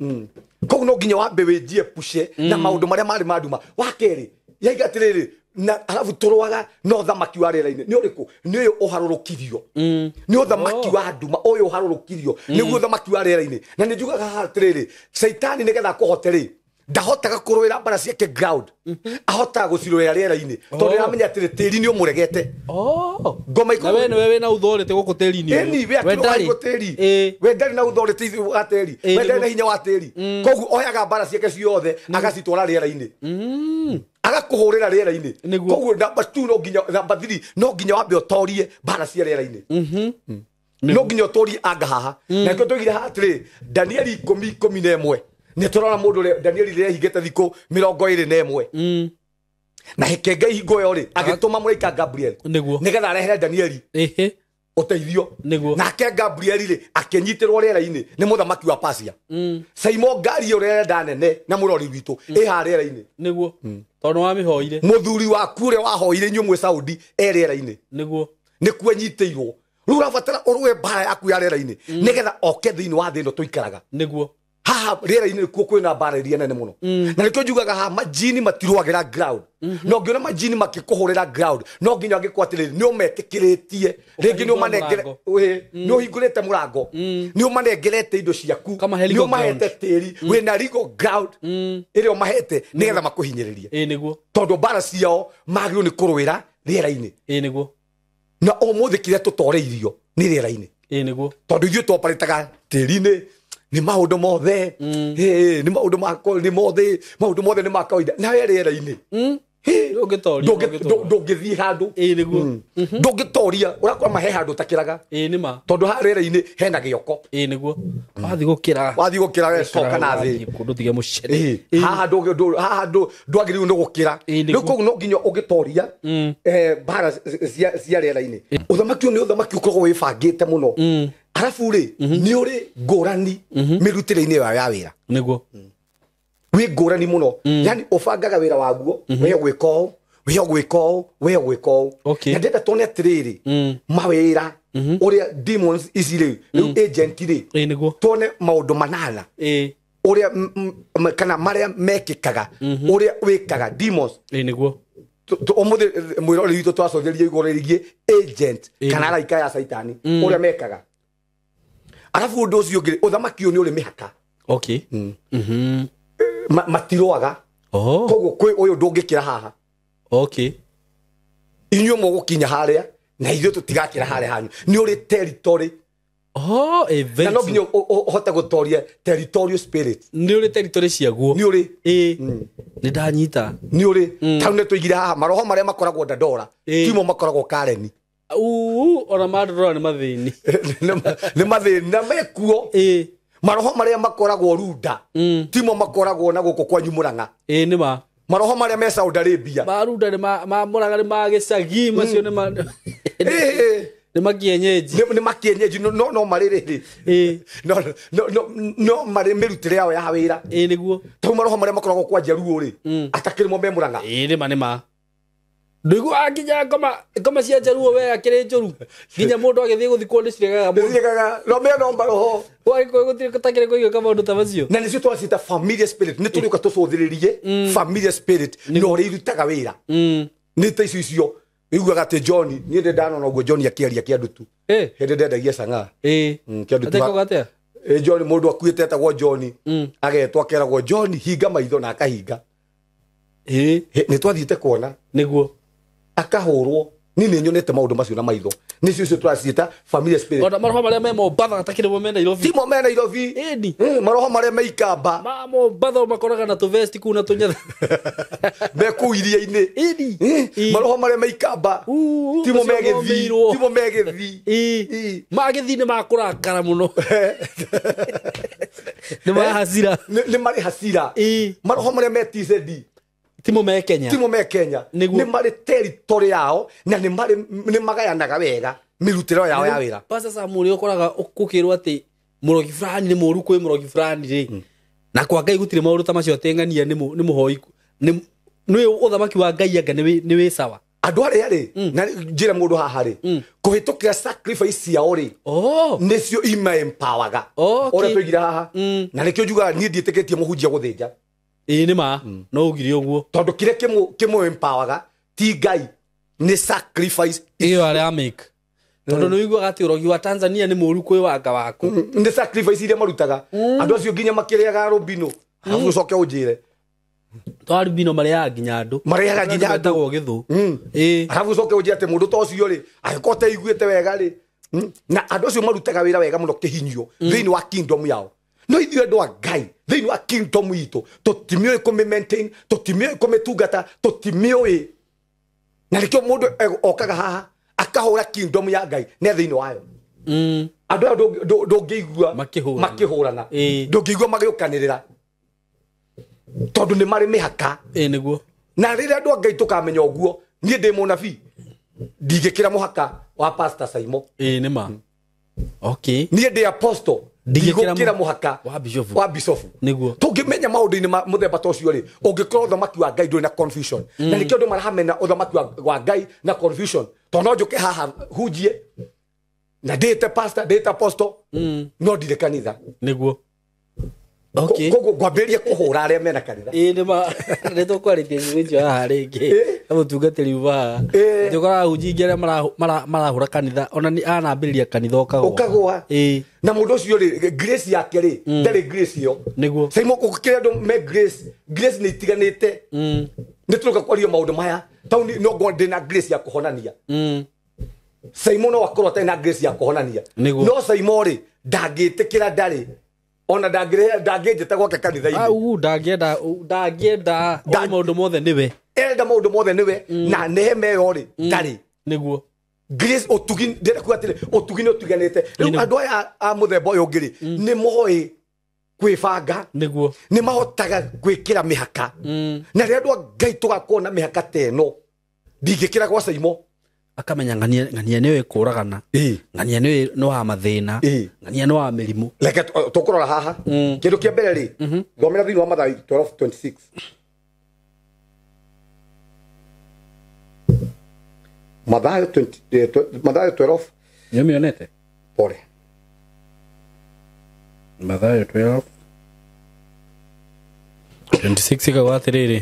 Koguo no nginya wambe wĩnjie pushe na maũndũ marĩa marĩ ma nduma. Wa kerĩ, yaiga atĩrĩrĩ, na arabu tũrũaga na ũthamaki wa rĩera-inĩ. Nĩ ũrĩkũ? Nĩ ũyũ ũharũrũkirio. Nĩ ũthamaki wa nduma ũyũ ũharũrũkirio. Nĩguo ũthamaki wa rĩera-inĩ. Na nĩ njugaga haha atĩrĩrĩ, Caitani nĩgetha akũhote rĩ, ndahotaga kũrũĩra mbara ciake ground. Ahotaga gũcirũĩra rĩera-inĩ. Tondũ nĩaramenya atĩrĩ, tĩri nĩ ũmũregete. Ngoma Na we nĩwe wĩna authority gũkũ tĩri-inĩ ũyũ. Ĩni, we We akĩrũga ndarĩ. igũ tĩri. Ĩĩ. We ndarĩ na authority wa tĩri. Ĩĩ, We ndarĩ na nĩguo. hinya wa tĩri. Koguo oyaga mbara ciake ciothe agacitwara rĩera-inĩ. Agakũhũrĩra rĩera-inĩ. Nĩguo. Koguo namba 2 no nginya, namba 3 no nginya wambe ũtorie mbara cia rĩera-inĩ. No nginya ũtorie anga haha. Na nĩkĩo tũigire haha atĩrĩ, Danieli 10:11. Nĩ tũrona mũndũ ũrĩa Danieli rĩrĩa ehingĩte thikũ 21. Na hĩkenge hingo ĩyo rĩ, agĩtũma mũraika Gabriel. Nĩguo. Nĩgetha arehere Danieli Ĩhĩ. ũteithio. Nĩguo. Nake Gabriel rĩ, akĩnyitĩrwo rĩera-inĩ nĩ mũthamaki wa Persia. Simon ngari ũrĩa arenda nene na mũrori witũ ĩ haha rĩera-inĩ. Nĩguo. Tondũ nĩwamĩhoire. Mũthuri waku ũrĩa wahoire inyuĩ mwĩ Saudi e rĩera-inĩ. Nĩguo. Nĩkuo anyitĩirwo. Rĩu ũrabatara ũrũe mbara yaku ya rĩera-inĩ nĩgetha oke thĩinĩ wa thĩ ĩno tũikaraga. Nĩguo. Haha rĩera-inĩ nĩkuo kwĩna mbara iria nene mũno. Na nĩkĩo njugaga haha majini matirũagĩra ground. Na ũngĩona majini makĩkũhũrĩra ground, no nginya angĩkorwo atĩrĩrĩ, nĩ ũmetĩkĩrĩtie. Rĩngĩ nĩ ũmanengere, mũrango. nĩ ũhingũrĩte mũrango. Nĩ ũmanengerete indo ciaku. Ũkamahe Nĩ legal ũmahete tĩri. Wĩna legal ground ĩrĩa ũmahete nĩgetha makũhinyĩrĩrie. Ĩĩ nĩguo. Tondũ mbara ciao magĩrĩirwo nĩ kũrũĩra rĩera-inĩ. Ĩĩ nĩguo. Na ũmũthĩ kĩrĩa tũtoreirio nĩ rĩera-inĩ. Ĩĩ nĩguo. Tondũ ithuĩ twaparĩtaga tĩri-inĩ, nĩ maũndũ mothe. Nĩ maũndũ ma nĩ mothe, maũndũ mothe nĩ ma kawaida. Na we rĩera-inĩ. Ndũngĩtoria, ndũngĩtoria. Ndũngĩthiĩ handũ. Ĩĩ nĩguo. Ndũngĩtoria, ũrakora ma he handũ ũtakĩraga. Ĩĩ nĩ ma. Tondũ haha rĩera-inĩ hena gĩoko. Ĩĩ nĩguo. Wathiĩ gũkĩra. Wathiĩ gũkĩra we coka na thĩ. Kũndũ tige mũcere. Haha haha ndwagĩrĩirwo nĩ gũkĩra. Ĩĩ nĩguo. Rĩu koguo no nginya ũngĩtoria mbara cia rĩera-inĩ. Ũthamaki ũyũ nĩ ũthamaki ũkoragwo wĩbangĩte mũno. Arabu rĩ, nĩ ũrĩ ngũrani mĩrutĩre-inĩ yayo ya wĩra. Nĩguo. Wĩ ngũrani mũno. Yaani ũbangaga wĩra waguo, we ũgwĩka ũũ, we ũgwĩka ũũ, we ũgwĩka ũũ. Okay. Na ndĩrenda tuone atĩrĩrĩ, mawĩra ũrĩa demons ici rĩ, rĩu agent rĩ, Ĩĩ nĩguo. tuone maũndũ manana Ĩĩ. ũrĩa kana marĩa mekĩkaga, ũrĩa wĩkaga demons. Ĩĩ nĩguo. Ũmũthĩ mwĩroreri witũ twacotheria igũrũ rĩgiĩ agent Ĩĩ. kana araika ya Caitani ũrĩa mekaga. Arabu ũndũ ũcio ũngĩ, ũthamaki ũyũ nĩ ũrĩ mĩhaka. Okay. Matirũaga. Koguo kwĩ ũyũ ndũngĩkĩra haha. Okay. Inyuĩ mũgũkinya harĩa na ithuĩ tũtigakĩra harĩa hanyu. Nĩ ũrĩ territory. Na no nginya ũhote gũtoria territorial spirit. Nĩ ũrĩ territory ciaguo. Nĩ ũrĩ. Ĩĩ. Nĩ ndanyita. Nĩ ũrĩ. Tau nĩ tũigire haha maroho marĩa makoragwo Dandora, timo makoragwo Karen. Ona ma Dandora nĩ mathĩni. Nĩ mathĩna mekuo. Ĩĩ. Maroho marĩa makoragwo Runda, timo makoragwo na gũkũ kwanyu Murang'a. Ĩĩ nĩ ma. Maroho marĩa me Saudi Arabia. Ma Runda nĩ ma Murang'a nĩ ma gĩcagi, macio nĩ ma nĩ makienyeji. Nĩ makienyeji, no no marĩ rĩrĩ. Ĩĩ. No no no no marĩ mĩrutĩre yao ya wĩra. Ĩĩ nĩguo. Tau maroho marĩa makoragwo kwa Njaruo rĩ, atakĩrĩ mo me Murang'a. Ĩĩ nĩ ma nĩ ma. Ndũiguaga nginya ngoma cia Njaruo we akĩrĩ njũru. Nginya mũndũ agĩthiĩ gũthikwo nĩ ciregaga mũndũ. Nĩciregaga, no me no maroho. Gwagĩkorwo gũtirĩ gũtakĩrĩ kũiguĩka maũndũ ta macio. Na nĩcio tũracita familiar spirit. Nĩ tũrĩũka tũcũthĩrĩrie familiar spirit na ũrĩa irutaga wĩra. Nĩ ta icio icio. Ũiguaga atĩ John, niĩ ndĩ ndanona ũguo John akĩaria kĩandutu. Hĩndĩ ndendagia cang'aa. Kĩandutu. Atekaga atĩa? John, mũndũ akuĩte etagwo John. Agetwo akeragwo John hinga maitho na akahinga. Nĩ twathiĩte kuona. Nĩguo. Akahũrwo. Niĩ nĩ nyonete maũndũ macio na maitho. Nĩcio icio tũraciĩta familiar spirit. Ona maroho marĩa me Mombatha gatakĩrĩ mo me Nairobi. Timo me Nairobi. Ĩni. Maroho marĩa me Ikamba. Ma Mombatha makoraga na tũvesti kũu na tũnyatha. Me kũu iria-inĩ. Ĩni. Maroho marĩa me Ikamba. Timo me Gĩthii. Timo me Gĩthii. Ĩĩ. Ma Gĩthii nĩ makũrakara mũno. Nĩ ma hasira. Nĩ marĩ hasira. Ĩĩ. Maroho marĩa me TZD. Timo me Kenya. Timo me Kenya. Nĩguo. Nĩ marĩ territory yao na nĩ marĩ nĩ magayanaga wega. Mĩrutĩre yao ya wĩra. Pastor Sam ũrĩa ũkoraga ũkĩrwo atĩ mũrogi fulani nĩ mũũru kwĩ mũrogi fulani rĩ, na kwa Ngai gũtirĩ maũndũ ta macio atĩ ng'ania nĩ mũhoi nĩ ũthamaki wa Ngai anga nĩ wĩ sawa. Andũ arĩa rĩ, na njĩre mũndũ haha rĩ, kũhĩtũkĩra sacrifice ciao rĩ, nĩcio imaempawaga. Ũrĩa tũigire haha. Na nĩkĩo njugaga niĩ ndiĩtĩkĩtie mũhunjia gũthĩnja. Ĩĩ nĩ ma, no ugire ũguo. Tondũ kĩrĩa kĩmũempawaga ti Ngai, nĩ sacrifice ĩyo arĩa make. Tondũ nĩ ũiguaga atĩ ũrogi wa Tanzania nĩ mũũru kwĩ wanga waku. Nĩ sacrifice iria marutaga. Andũ acio nginya makĩrĩaga rũbino. Arabu ũcoke ũnjĩre. To rubino marĩaga nginya andũ. Marĩaga nginya andũ. Metagwo gĩthũ. Ĩĩ. Arabu ũcoke ũnjĩre atĩ mũndũ ta ũcio rĩ, angĩkorwo ũteiguĩte wega rĩ, na andũ acio marutaga wĩra wega mũno kĩhinyio thĩinĩ wa kingdom yao. No ithuĩ andũ a Ngai thĩinĩ wa kingdom itũ tũtimĩũĩ kũmĩ-maintain, tũtimĩũĩ kũmĩtungata, tũtimĩũĩ. Na nĩkĩo mũndũ okaga haha akahũra kingdom ya Ngai nĩ thĩinĩ wayo. Andũ aya ndũngĩigua makĩhũrana, ndũngĩigua magĩũkanĩrĩra tondũ nĩ marĩ mĩhaka. Ĩĩ nĩguo. Na rĩrĩa andũ a Ngai tũkamenya ũguo, niĩ ndĩ mũnabii ndingĩkĩra mũhaka wa Pastor Saimo. Ĩĩ nĩ ma. Okay. Niĩ ndĩ apostle ndingĩkĩra mũhaka wa bishop. Nĩguo. Tũngĩmenya maũndũ-inĩ ma mũthemba ta ũcio rĩ, ũngĩkorwo ũthamaki wa Ngai ndũrĩ na confusion. Na nĩkĩo andũ marahamena ũthamaki wa Ngai na confusion. Tondũ no njũke haha hunjie na ndĩte pastor, ndĩte apostle, no ndirĩ kanitha. Nĩguo. Okay. Koguo ngwambĩrĩria kũhũra arĩa mena kanitha. Ĩĩ nĩ ma. Nĩ tũkwarĩtie ciugo icio haha rĩngĩ. Na mũtungatĩri uma haha. Nĩ ũkoraga hunjia ingĩ arĩa marahũra kanitha, ona nĩ anambĩrĩria kanitha ũkagũa. Ũkagũa. Ĩĩ. Na mũndũ ũcio rĩ, grace yake rĩ, ndarĩ grace ĩyo. Nĩguo. Saimo ũkĩrĩa andũ me grace, grace nĩ itiganĩte. Nĩ tũroka kwaria maũndũ maya. Taũni no ngorwo ndĩ na grace ya kũhonania. Saimo no akorwo atarĩ na grace ya kũhonania. No Saimo rĩ, ndangĩtĩkĩra ndarĩ. Ona ndangĩnjĩta gwake kanitha-inĩ. Au ndangĩenda maũndũ mothe nĩwe. Enda maũndũ mothe nĩwe na nehema ĩyo rĩ ndarĩ. Nĩguo. Grace ũtugi ndĩrenda kuga atĩrĩ ũtugi nĩ ũtiganĩte. Rĩu andũ aya a mũthemba ũyũ ũngĩ rĩ nĩ moĩ kwĩbanga. Nĩguo. Nĩ mahotaga gwĩkĩra mĩhaka. Na rĩrĩa andũ a Ngai tũgakorwo na mĩhaka ta ĩno ndingĩkĩra gwa Saimo. Akamenya ng'ania nĩyo ĩkũragana, ng'ania nĩyo nĩ wa mathĩna, ng'ania nĩ wa mĩrimũ. Reke tũkũrora haha kĩndũ kĩa mbere rĩ, thomera thĩinĩ wa Mathayo 12:26. Mathayo 12. Nĩũmĩonete? Pole. Mathayo 12:26 ĩkauga atĩrĩrĩ,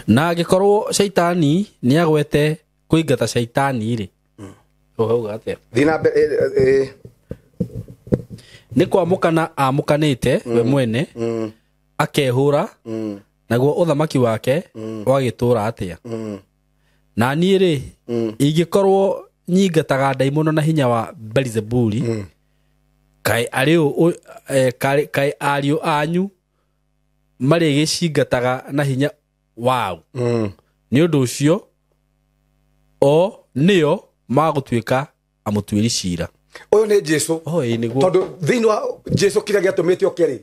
na angĩkorwo Shaitani nĩagwete kũingata Shaitani rĩ, ũhauga atĩa? Thiĩ na mbere. Nĩ kwamũkana amũkanĩte we mwene, akehũra, naguo ũthamaki wake wagĩtũũra atĩa? Na niĩ rĩ, ingĩkorwo nyingataga ndaimono na hinya wa Belzebuli, kaĩ ariũ anyu marĩgĩcingataga na hinya wao? Nĩ ũndũ ũcio o nĩo magũtuĩka amũtuĩri cira. Ũyũ nĩ Jesu. Nĩguo. Tondũ thĩinĩ wa Jesu kĩrĩa gĩatũmĩte oke rĩ,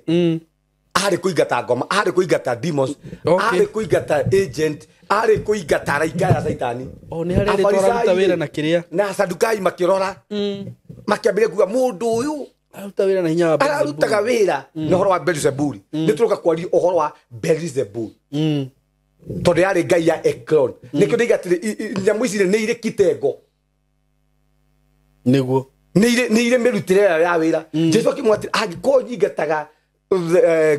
arĩ kũingata ngoma, arĩ kũingata demons, arĩ kũingata agent, arĩ kũingata araika ya Saitani. Nĩ harĩa rĩtwa araruta wĩra na kĩrĩa. Na Sadukai makĩrora, makĩambĩrĩria kuga mũndũ ũyũ araruta wĩra na hinya wa Belzebuli. Ararutaga wĩra na ũhoro wa Belzebuli. Nĩ tũroka kwaria ũhoro wa Belzebuli. Tondũ yarĩ ngai ya Ekron. Nĩkĩo ndaiga atĩrĩ, nyamũ ici nĩ irĩ kitengo. Nĩguo. Nĩ irĩ mĩrutĩre yayo ya wĩra. Jesu akĩmwĩra atĩrĩ, angĩkorwo nyingataga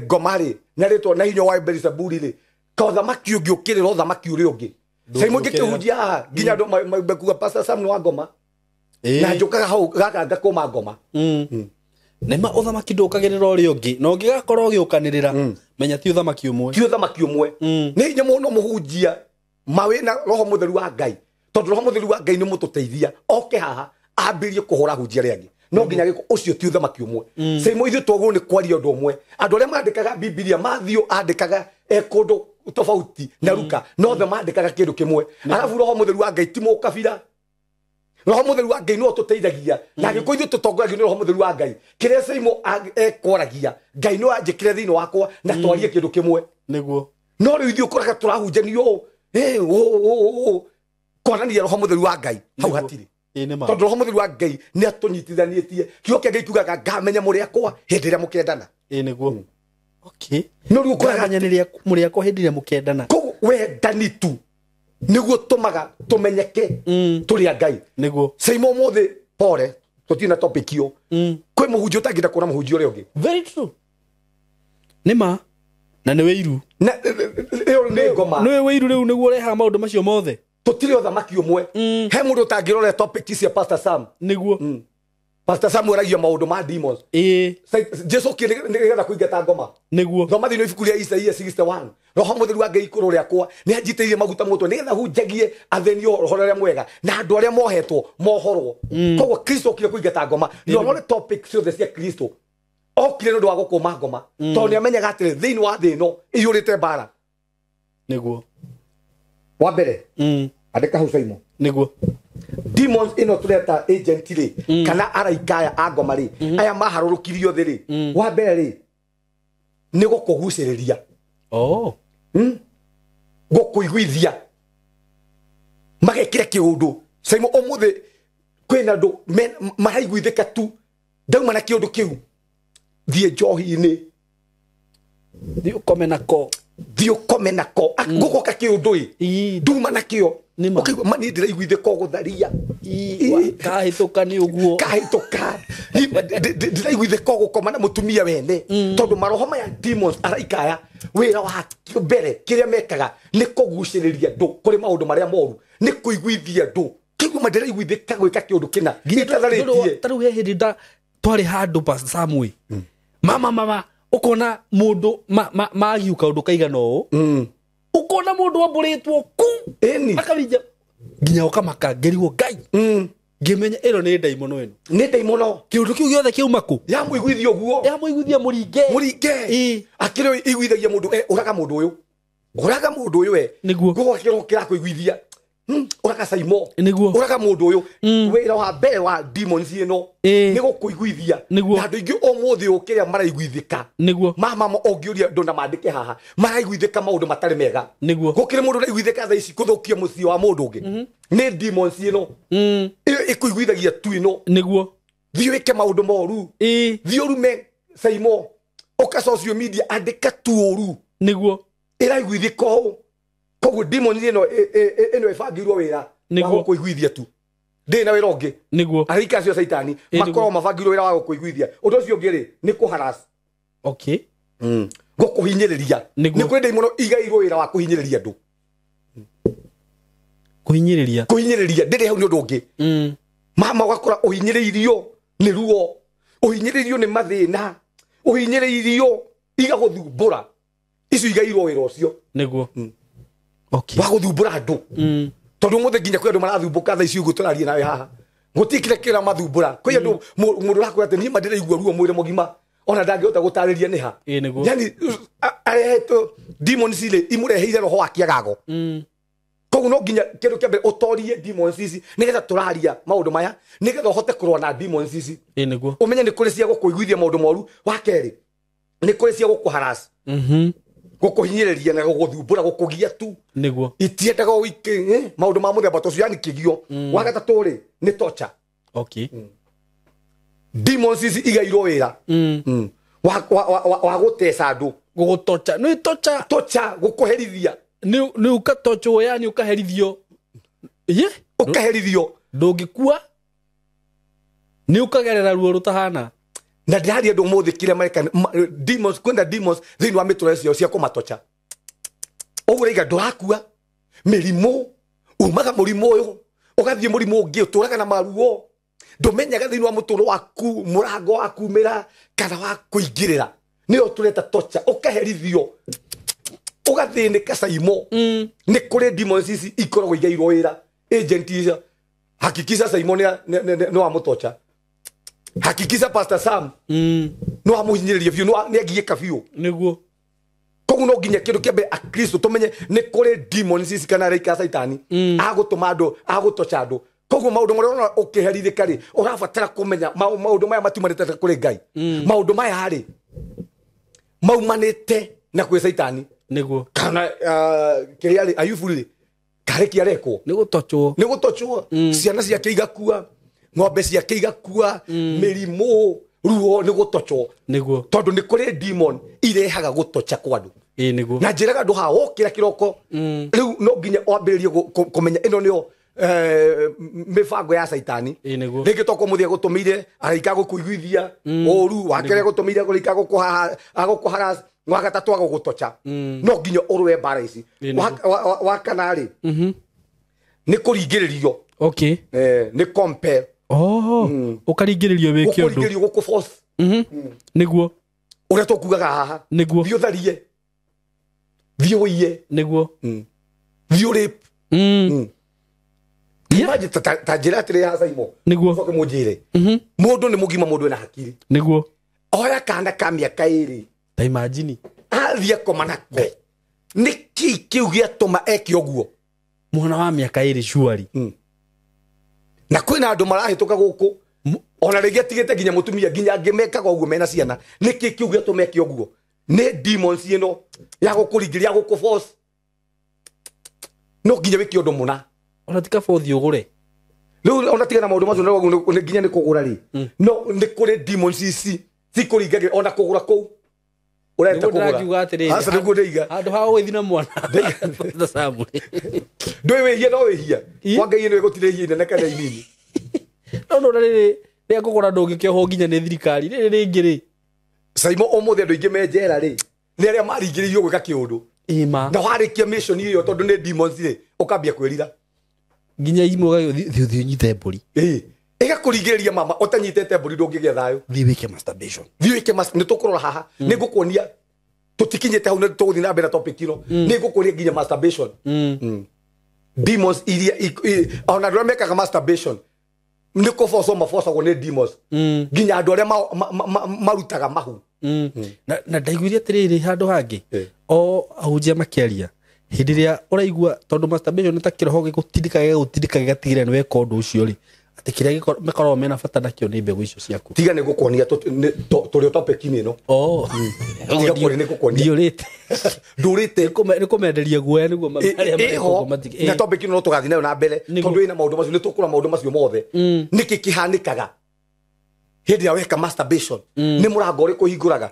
ngoma rĩ, na rĩtwa na hinya wa Belzebuli rĩ, ka ũthamaki ũngĩ ũkĩrĩra ũthamaki ũrĩa ũngĩ. Saimo ngĩkĩhunjia haha nginya andũ mekuga Pastor Sam nĩ wa ngoma. Na njũkaga hau gaka ngakũma ngoma. Nĩ ma ũthamaki ndũkagĩrĩra ũrĩa ũngĩ, na ũngĩgakorwo ũgĩũkanĩrĩra, menya ti ũthamaki ũmwe. Ti ũthamaki ũmwe. Nĩ hinya mũno mũhunjia mawĩna Roho Mũtheru wa Ngai, tondũ Roho Mũtheru wa Ngai nĩ mũtũteithia oke haha ambĩrĩrie kũhũra hunjia arĩa angĩ. No nginya gĩko ũcio ti ũthamaki ũmwe. Saimo ithuĩ twagĩrĩirwo nĩ kwaria ũndũ ũmwe. Andũ arĩa mandĩkaga Bibilia, Matthew andĩkaga kũndũ tofauti na Luka, no othe mandĩkaga kĩndũ kĩmwe. Arabu Roho Mũtheru wa Ngai ti mũkabira. Roho Mũtheru wa Ngai nĩwe ũtũteithagia. Na angĩkorwo ithuĩ tũtongoragio nĩ Roho Mũtheru wa Ngai, kĩrĩa Saimo ekwaragia, Ngai no anjĩkĩre thĩinĩ wakwa na twarie kĩndũ kĩmwe. Nĩguo. No rĩu ithuĩ ũkoraga tũrahunjanio ũũ, Kuonania roho mutheru wa Ngai hau hatiri. Tondu roho mutheru wa Ngai ni atunyitithanitie. Kiugo kia Ngai kiugaga ngamenya muri akwa hindi ria mukendana. Niguo. Okay. No riu ukoraga ngamenya muri akwa hindi ria mukendana. Koguo wendani tu niguo tumaga tumenyeke turi a Ngai. Niguo. Seimo muthi pore tutina topic iyo. Kwi muhunjia utangĩenda kuona muhunjia uria ungi. Very true. Nima na nĩ wĩiru. Na ĩyo nĩ ngoma. Nĩ wĩiru rĩu nĩguo ũrehaga maũndũ macio mothe. Tutire uthamaki umwe. He mundu utangirora topic cia Pastor Sam. Niguo. Pastor Sam aragia maundu ma demons. Jesu nigetha kuingata ngoma. Niguo. Thoma thĩinĩ wa ibuku rĩa Isaia 61. Roho mutheru wa Ngai igũrũ rĩakwa nĩ anjitĩrĩirie maguta mũtwe nĩgetha hunjagie athĩni ũhoro ũrĩa mwega na andũ arĩa mohetwo mohorwo. Koguo Kristo okire kuingata ngoma. Na ũrore topic ciothe cia Kristo okire nĩ ũndũ wa gũkũma ngoma. Tondũ nĩ amenyaga atĩrĩ thĩinĩ wa thĩ ĩno ĩiyũrĩte mbara. Niguo. Wa mbere andĩka hau Saimo. Niguo. Demons ĩno tũreta agent rĩ kana araika aya a ngoma rĩ aya maharũrũkirio thĩ rĩ wa mbere rĩ nĩ gũkũgucĩrĩria. Oh. Gũkũiguithia magekĩra kĩũndũ. Saimo ũmũthĩ kwĩna andũ maraiguithĩka tu ndauma na kĩũndũ kĩu thiĩ njohi-inĩ thiĩ ũkome nako. Thiĩ ũkome nako. Gũgoka kĩũndũ ĩ nduma nakĩo. Ũkaigua ma niĩ ndĩraiguithĩka ũgũtharia. Kahĩtũka nĩ ũguo. Kahĩtũka. Ndĩraiguithĩka ũgũkoma na mũtumia wene. Tondũ maroho maya demons araika aya wĩra wa mbere kĩrĩa mekaga nĩ kũgucĩrĩria andũ kũrĩ maũndũ marĩa moru, nĩ kũiguithia andũ. Kĩigua ma ndĩraiguithĩka gwĩka kĩũndũ kĩna gĩtatharĩtie. Ta rĩu he hĩndĩ twarĩ handũ Pastor Sam mama ukona mundu magiuka undu kaigana ũũ ukona mundu wambũrĩtwo ku akarinja nginya ũkamaka ngĩrigwo Ngai ngĩmenya ĩno nĩ ndaimono ĩno nĩ ndaimono kĩũndũ kĩu gĩothe kĩauma kũ yamũiguithia ũguo yamũiguithia mũringe akĩrĩ iguithagia mũndũ ũraga mũndũ ũyũ ũraga mũndũ ũyũ we nĩguo gũgakĩrwo kĩrakũiguithia ũraga Saimo nĩguo ũraga mũndũ ũyũ wĩra wa mbere wa demons ĩno nĩ gũkũiguithia na andũ aingĩ ũmũthĩ ũkĩrĩa maraiguithĩka nĩguo mama ũngĩũria andũ na mandĩke haha maraiguithĩka maũndũ matarĩ mega nĩguo gũkĩrĩ mũndũ ũraiguithĩka thaa ici kũthũkia mũciĩ wa mũndũ ũngĩ nĩ demons ĩno ĩyo ĩkũiguithagia tu ĩno nĩguo thiĩ wĩke maũndũ moru thiĩ ũrume Saimo ũka social media andĩka tu ũru nĩguo ĩraiguithĩka ũũ. Koguo demon ĩno ĩno ĩbangĩirwo wĩra wa gũkũiguithia tu ndĩrĩ na wĩra ũngĩ nĩguo araika acio caitani makoragwo mabangĩirwo wĩra wa gũkũiguithia. Ũndũ ũcio ũngĩ rĩ nĩ kũharass. Okay. Gũkũhinyĩrĩria. Nĩ kũrĩ ndaimono igairwo wĩra wa kũhinyĩrĩria andũ. Kũhinyĩrĩria ndĩrĩ hau nĩ ũndũ ũngĩ. Mama ũgakora ũhinyĩrĩirio nĩ ruo, ũhinyĩrĩirio nĩ mathĩna, ũhinyĩrĩirio igagũthumbũra. Icio igairwo wĩra ũcio nĩguo. Okay. Wa gũthumbũra andũ tondũ ũmũthĩ nginya kwĩ andũ marathumbũka thaa ici ũguo tũraria nawe haha gũtirĩ kĩrĩa kĩramathumbũra. Kwĩ andũ mũndũ ũrakwĩra atĩ niĩ ma ndĩraigua ruo mwĩrĩ mũgima ona ndangĩhota gũtarĩria nĩ ha. Yani arehetwo demons rĩ imũreheire roho wa kĩagago. Koguo no nginya kĩndũ kĩa mbere ũtorie demons ici nĩgetha tũraria maũndũ maya nĩgetha ũhote kũrũa na demons ici. Ũmenye nĩ kũrĩ cia gũkũiguithia maũndũ moru. Wa kerĩ nĩ kũrĩ cia gũkũharass, gũkũhinyĩrĩria na gũgũthumbũra gũkũgia tu nĩguo itiendaga ũike maũndũ ma mũthemba ta ũcio yani kĩgio. Wa gatatũ rĩ nĩ torture. Okay. Demons ici igairwo wĩra wa gũteca andũ gũgũtocha nĩ torture torture gũkũherithia nĩ ũkatochwo yani ũkaherithio ye ũkaherithio ndũngĩkua nĩ ũkagerera ruo rũtahana. Na ndĩraria andũ ũmũthĩ kĩrĩa mareka demons kwenda demons thĩinĩ wa mĩtũrĩre ciao cia kũmatocha. Ũguo raiga ndũrakua mĩrimũ umaga mũrimũ ũyũ ũgathiĩ mũrimũ ũngĩ ũtũraga na maruo ndũmenyaga thĩinĩ wa mũtũrũ waku mũrango wa kumĩra kana wa kũingĩrĩra nĩyo tũreta tocha ũkaherithio ũgathĩnĩka Saimo. Nĩ kũrĩ demons ici ikoragwo igairwo wĩra agent icio hakikisha Saimo nĩ wamũtocha. Hakikisha Pastor Sam no amuhinyĩrĩrie biũ nĩ agiĩka biũ nĩguo. Koguo no nginya kĩndũ kĩa mbere akristo tũmenye nĩ kũrĩ demons ici kana araika a caitani agũtũma andũ agũtocha andũ. Koguo maũndũ marĩa ũrona ũkĩherithĩka rĩ ũrabatara kũmenya maũndũ maya matiumanĩte kũrĩ Ngai. Maũndũ maya rĩ maumanĩte na kwĩ caitani nĩguo. Kana kĩrĩa rĩ Ayubu rĩ Karä kä arekwo nä gå tochwo. Nä gå tochwo, ciana ciake igakua, ng'ombe ciake igakua, mĩrimũ, ruo, nä gå tochwo. Nä guo. Tondå nä kå rä demon irehaga gå tocha kwa andå. Ä nä guo. Na njĩraga andũ haha, wokĩra kĩroko rĩu no nginya wambĩrĩrie kũmenya ĩno nĩyo mĩbango ya caitani. Ĩ nĩguo. Rĩngĩ tokorwo mũthĩ agũtũmĩire araika gũkũiguithia ũru wakerĩ, agũtũmĩire araika agũkũharas, wa gatatũ agũgũtocha. No nginya ũrũe mbara ici. Ĩ nĩguo. Wa kana rĩ, nĩ kũringĩrĩrio. Okay. Nĩ compel. Oh, å karingä rä rio wä ke å ndå. Gũkũringĩrĩrio, gũkũ force. Nä guo. Ũrĩa tũkugaga haha. Nä guo. Thiĩ ũtharie, thiĩ ũiye, Nä guo. thiĩ ũrape. Imagine ta njĩra atĩrĩ haha, Saimo. Nä guo. Coke mũnjĩre, mũndũ nĩ mũgima, mũndũ ena hakiri. Nä guo. Oya kana ka mĩaka 2. Ta imagine. Athiĩ akoma nako, nĩ kĩ kĩu gĩatũma eke ũguo? Mwana wa mä aka ä rä cuari. Na kwĩna andũ marahĩtũka gũkũ, ona rĩngĩ atigĩte nginya mũtumia, nginya angĩ mekaga ũguo mena ciana. Nĩ kĩ kĩu gĩatũma eke ũguo? Nĩ demons ĩno ya gũkũringĩria, ya gũkũ force no nginya wĩke ũndũ mũna. Ona ti kaba å thiä å gå re. Rĩu ona tiga na maũndũ macio, no nginya nĩ kũgũra rĩ, no nĩ kũrĩ demons ici cikũringagĩra ona kũgũra kũu ũrenda kũgũra. Ndĩrangiuga atĩrĩrĩ, Aca, nĩguo ndĩiga. Handå ha gå gä thi na mwana Pastor Samuel. Ndũĩ wĩhia no wĩhia. Ii. Kwa Ngai nĩ gũtirĩ ihia inene kana inini. No rä rä rä a kå gå ra ndå ngä kä ohwo nginya nä thirikari rä rä rä ngä rä. Saimo, ũmũthĩ andũ aingĩ me njera rĩ, nĩ arĩa maringĩrĩirio gwĩka kĩũndũ. Ĩma. Na warĩkia mission ĩyo, tondũ nĩ demons rĩ, ũkambia kwĩrira. Nginya imwe thiä thiä nyite mbå ri. Ĩĩ, ĩgakũringĩrĩria, mama, ũtanyitĩte mbũri ndũngĩgĩa thayũ. Thiä wä ke masturbation. Thiĩ wĩke nĩ tũkũrora haha, nĩ ngũkuonia, tũtikinyĩte hau, nĩ tũgũthiĩ na mbere na topic ĩno, nĩ ngũkuonia nginya masturbation demons iria ona andũ arĩa mekaga masturbation nĩ kũbocwo mabocagwo nĩ demons, nginya andũ arĩa marutaga mahu. Na ndaiguire atĩrĩrĩ handũ hangĩ, Eh. o ahunjia makĩaria, hĩndĩ ĩrĩa ũraigua tondũ masturbation nĩ ta kĩroho gĩgũtindĩka gĩgũtindĩka gĩgatigĩrĩra nĩ weka ũndũ ũcio rĩ, atĩ kĩrĩa makoragwo mena bata nakĩo nĩ mbegũ icio ciaku. Tiga, nĩ ngũkuonia tũrĩ o topic-inĩ ĩno. Oh. Tiga kuonia, nĩ ngũkuonia. Ndiũrĩte. Ndũrĩte. Nĩ kũmenderia guoya nĩguo marĩa mareka Ĩho ũguo matige. Na topic ĩno no tũgathiĩ nayo na mbere, Nĩguo. tondũ ĩna maũndũ macio, nĩ tũkũra maũndũ macio mothe. Nĩkĩ kĩhanĩkaga hĩndĩ ĩrĩa weka masturbation? Nĩ mũrango ũrĩkũ ũhingũraga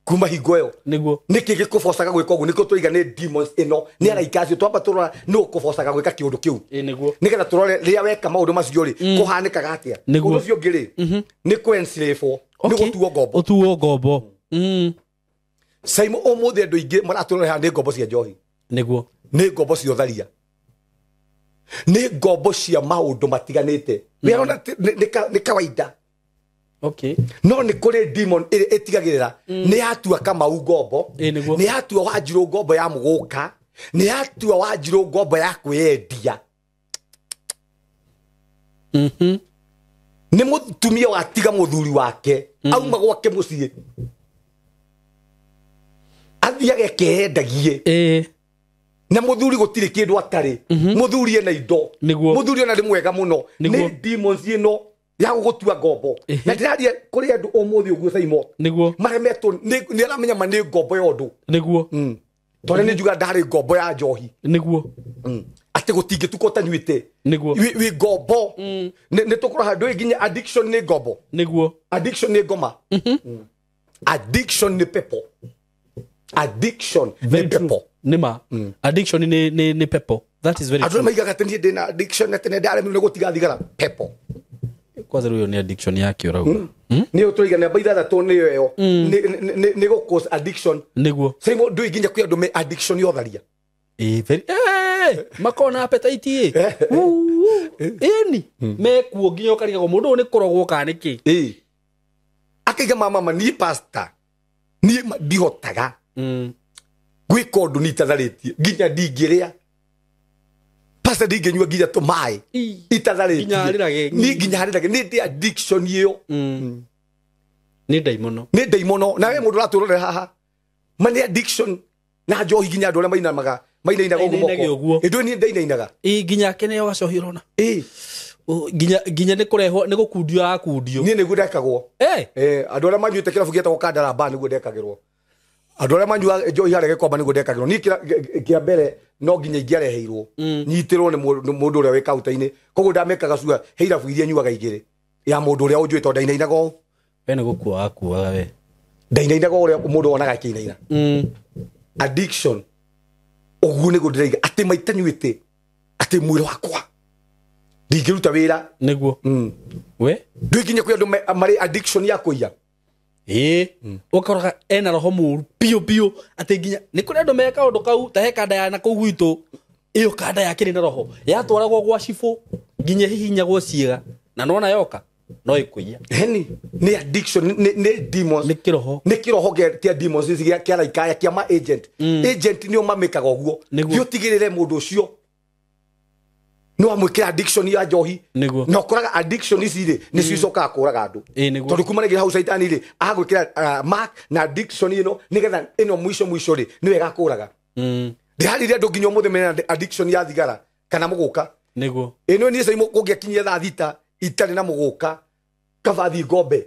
kuma hingo ĩyo? Nĩguo. Nĩkĩ gĩkũbocaga gwĩka ũguo? Nĩkĩo tũiga nĩ demons ĩno, nĩ araika acio. Twamba tũrora nĩ ũkũbocaga gwĩka kĩũndũ kĩu, Ĩ nĩguo. nĩgetha tũrore rĩrĩa weka maũndũ macio rĩ, kũhanĩkaga atĩa. Nĩguo. Ũndũ ũcio ũngĩ rĩ, nĩ kũ-enslave-wo, nĩ gũtuo ngombo. Ũtuo ngombo. Saimo, ũmũthĩ andũ aingĩ maratũrora haha nĩ ngombo cia njohi. Nĩguo. Nĩ ngombo cia ũtharia, nĩ ngombo cia maũndũ matiganĩte. Wĩrona nĩ kawaida. No nĩ kũrĩ demon ĩrĩa ĩtigagĩrĩra nĩ yatua Kamau ngombo, Ĩ nĩguo. nĩ yatua Wanjirũ ngombo ya mũgũka, nĩ yatua Wanjirũ ngombo ya kwĩyendia. Nĩ mũtumia watiga mũthuri wake, auma gwake mũciĩ, athiage ekeyendagie. Na mũthuri gũtirĩ kĩndũ atarĩ, mũthuri ena indo, Nĩguo. Mũthuri ona nĩ mwega mũno. Nĩguo. Nĩ demons ĩno ya gũgũtua ngombo. Na ndĩraria kũrĩ andũ ũmũthĩ ũguo, Saimo, maremetwo nĩ aramenya ma nĩ ngombo ya ũndũ. Tondũ nĩ njuga ndarĩ ngombo ya njohi, atĩ gũtingĩtuka ũtanyuĩte. Wĩ ngombo. Nĩ tũkũrora handũ nginya addiction nĩ ngombo. Addiction nĩ ngoma, addiction nĩ pepo, addiction nĩ Very true. pepo. Nĩ ma addiction nĩ pepo. That is very Andũ arĩa true. maigaga atĩ niĩ ndĩna addiction, atĩ nĩ ndaremirwo nĩ gũtiga thigara, pepo. Kwanza rĩu ĩyo nĩ addiction yake ũrauga. Nĩ tũraiga namba 6 nĩyo ĩyo. Nĩ gũ cause addiction. Nĩguo. Saimo, ndũĩ nginya kwĩ andũ me addiction ya ũtharia. Ĩ very makorwo na appetite ĩ. Ĩni mekuo nginya ũkarigagwo mũndũ ũyũ nĩ kũrogwo kana nĩ kĩ. Ĩ, akaiga mama, niĩ pastor, niĩ ndihotaga gwĩka ũndũ niĩ itatharĩtie, nginya ndingĩrĩa, pastor, ndingĩnyua nginya tũmaĩ itatharĩtie. Nginya arĩrage. Niĩ nginya arĩrage, nĩ ndĩ addiction ĩyo. Nĩ ndaimono. Nĩ ndaimono. Na we mũndũ ũratũrorera haha, ma nĩ addiction na njohi, nginya andũ arĩa mainamaga, mainainaga ũguo. Mainainage Moko ũguo. ĩndũ niĩ ndainainaga. Ĩ nginya akeneo gacohi ũrona. Ĩ. Nginya nĩ kũrehwo, nĩ gũkundio arakundio. Niĩ nĩguo ndekagwo. Eh. Andũ arĩa manyuĩte kĩrabu gĩetagwo Kandara Bar nĩguo ndekagĩrwo. Andũ arĩa manyua njohi harĩa Gĩkomba nĩguo ndekagĩrwo. Niĩ kĩa mbere no nginya ingĩareheirwo nyitĩrwo nĩ mũndũ ũrĩa wĩ kaunta-inĩ. Koguo ndamekaga cua he irabu iria nyuaga igĩrĩ ya mũndũ ũrĩa ũnjũĩ tondũ ndainainaga ũũ. We nĩ gũkua wakuaga we. Ndainainaga ũrĩa mũndũ wonaga akĩinaina. Addiction ũguo nĩguo ndĩraiga atĩ maita nyuĩte atĩ mwĩrĩ wakwa ndingĩruta wĩra. Nĩguo. We ndũĩ nginya kwĩ andũ marĩ addiction ya kũiya. Ĩĩ, ũkoraga ena roho mũru biũ biũ atĩ nginya nĩ kũrĩ andũ meka ũndũ kau ta he kanda ya na kũu gwitũ ĩyo kanda yakĩrĩ na roho yatwaragwo gwa cibũ nginya hihinyagwo ciĩga na nona yoka no ĩkũiya. Heni nĩ addiction, nĩ demons, nĩ kĩroho, nĩ kĩroho kĩa demons ici kĩa raikaya kĩa ma agent. Agent nĩo mamĩkaga ũguo. Nĩguo. Thiĩ ũtigĩrĩre mũndũ ũcio nĩ wamwĩkĩra addiction ya njohi. Nĩguo. Na ũkoraga addiction ici rĩ nĩcio icokaga kũraga andũ. Ĩĩ, nĩguo. Tondũ kumanagia hau caitani rĩ agwĩkĩra mark na addiction ĩno nĩgetha ĩno mũico mũico rĩ nĩwe ĩgakũraga. Ndĩrarĩria andũ nginya ũmũthĩ mena addiction ya thigara kana mũgũka. Nĩguo. Ĩno niĩ cai kũngĩakinyia thaa thita itarĩ na mũgũka kaba thiĩ ngombe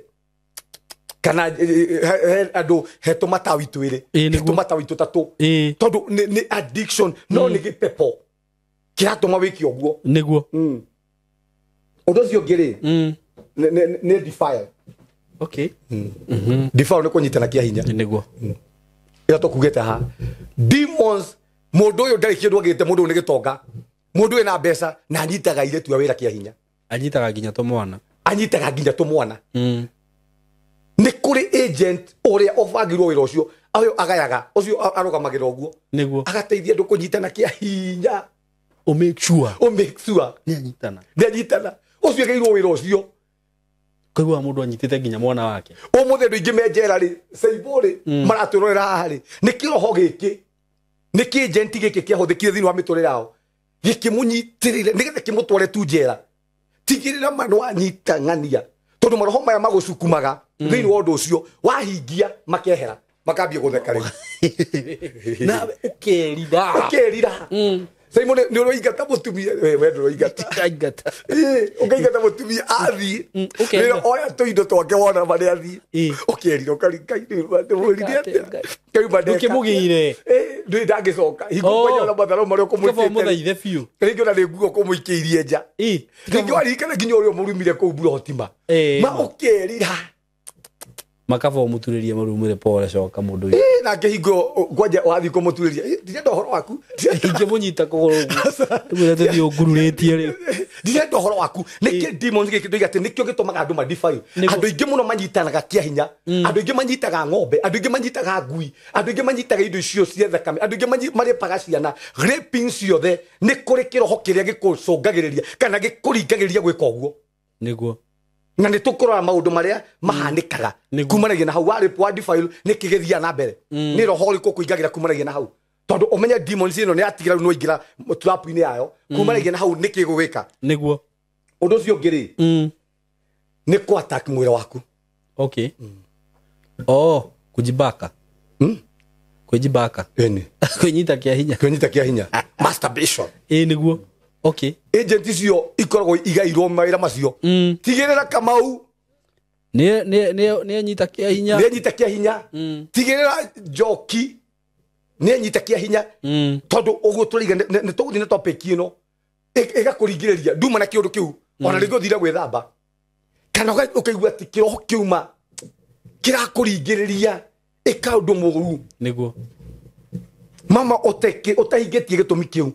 kana he andũ he tũmatawi twĩrĩ, Ĩĩ, he nĩguo. tũmatawi tũtatũ. Ĩĩ. Tondũ nĩ addiction no nĩ gĩpepo kĩratũma wĩke ũguo. Nĩguo. Ũndũ ũcio ũngĩ rĩ nĩ defile. Okay. Defile nĩ kũnyitana kĩa hinya. Nĩguo. Ĩrĩa tũkugĩte haha demons, mũndũ ũyũ ndarĩ kĩndũ agĩte, mũndũ ũyũ nĩ gĩtonga, mũndũ wĩna mbeca na anyitaga airĩtu a wĩra kĩa hinya. Anyitaga nginya tũmwana. Anyitaga nginya tũmwana. Nĩ kũrĩ agent ũrĩa ũbangirwo wĩra ũcio ũyũ agayaga ũcio arũgamagĩrĩra ũguo. Nĩguo. Agateithia andũ kũnyitana kĩa hinya. Ũ make sure. Ũ make sure. Nĩ anyitana. Nĩ anyitana. Ũcio agĩirwo wĩra ũcio. Koguo mũndũ anyitĩte nginya mwana wake. Ũmũthĩ andũ aingĩ me njera rĩ, Saibũ rĩ, maratwĩrorera haha rĩ, nĩ kĩroho gĩkĩ, nĩ kĩ-agent gĩkĩ kĩahũthĩkire thĩinĩ wa mĩtũrĩre yao, gĩkĩmũnyitĩrĩre nĩgetha kĩmũtware tu njera. Tigĩrĩra ma nĩ wanyita ng'ania, tondũ maroho maya magũcukumaga thĩinĩ wa ũndũ ũcio, wahingia makehera, makambia gũtheka rĩu. Nawe ũkerira. Ũkerira. Saibũ nĩ ũroingata mũtumia, we ndũroingata. Ndaingata. Ĩĩ, ũkaingata mũtumia athiĩ. Ũkerira. Rĩrĩa oya tũindo twake wona marĩa athiĩ. Ĩĩ. Ũkerira ũkaringa ndĩmũrire atĩa. Kauma ndeka. Ndũkĩmũgĩire. Ĩĩ, ndũrĩ ndangĩcoka. Hingo Oh. kwanja ona matharau marĩa Kaba ũkũmũikĩte. ũmũthaithe biũ. Rĩngĩ ona nĩ nguo ũkũmũikĩirie nja. Ĩĩ. Rĩngĩ waririkana nginya ũrĩa ũmũrumire kũu mburotima. Ĩĩ. Ma ũkerira. Makaba ũmũturĩrie maru mwĩre pole coka mũndũ ũyũ. Ĩĩ, nake hingo kwanja wathiĩ kũmũturĩria. Ĩĩ, ndirenda ũhoro waku. Ingĩmũnyita kũgũrũ ũguo. Ndĩmwĩre tũthiĩ ũngururĩtie rĩu. Ndirenda ũhoro waku. Nĩkĩ demons gĩkĩ ndoiga atĩ nĩkĩo gĩtũmaga andũ madefile. Nĩguo. Andũ aingĩ mũno manyitanaga kĩa hinya. Andũ aingĩ manyitaga ng'ombe, andũ aingĩ manyitaga ngui, andũ aingĩ manyitaga indo icio cia thakame, andũ aingĩ marĩpaga ciana, raping ciothe nĩ kũrĩ kĩroho kĩrĩa gĩkũcũngagĩrĩria kana gĩkũringagĩrĩria gwĩka ũguo. Nĩguo. Na nĩ tũkũrora maũndũ marĩa mahanĩkaga Nĩguo. kumanagia na hau wa rape wa defile nĩkĩ gĩthiaga na mbere. Nĩ roho ũrĩkũ ũkũingagĩra kumanagia na hau. Tondũ ũmenye demons ĩno nĩ yatigĩra rĩu nĩ waingĩra trap-inĩ yayo kumanagia na hau nĩkĩ gũgĩka. Nĩguo. Ũndũ ũcio ũngĩ rĩ nĩ kũ attack mwĩrĩ waku. Okay. Oh, kujibaka. Kujibaka. Ĩni. Kwĩnyita kĩa hinya. Kwĩnyita kĩa hinya. Masturbation. Ĩĩ, nĩguo. Okay. Agent icio ikoragwo igairwo mawĩra macio. Tigĩrĩra Kamau Nĩ anyita kĩa hinya. nĩ anyita kĩa hinya. Tigĩrĩra Njoki nĩ anyita kĩa hinya. Tondũ ũguo tũraiga nĩ tũgũthiĩ na topic ĩno ĩgakũringĩrĩria nduma na kĩũndũ kĩu ona rĩngĩ ũthire gwĩthamba kana ũkaigua atĩ kĩroho kĩuma kĩrakũringĩrĩria ĩka ũndũ mũũru. Nĩguo. Mama ũtahingĩtie gĩtũmi kĩu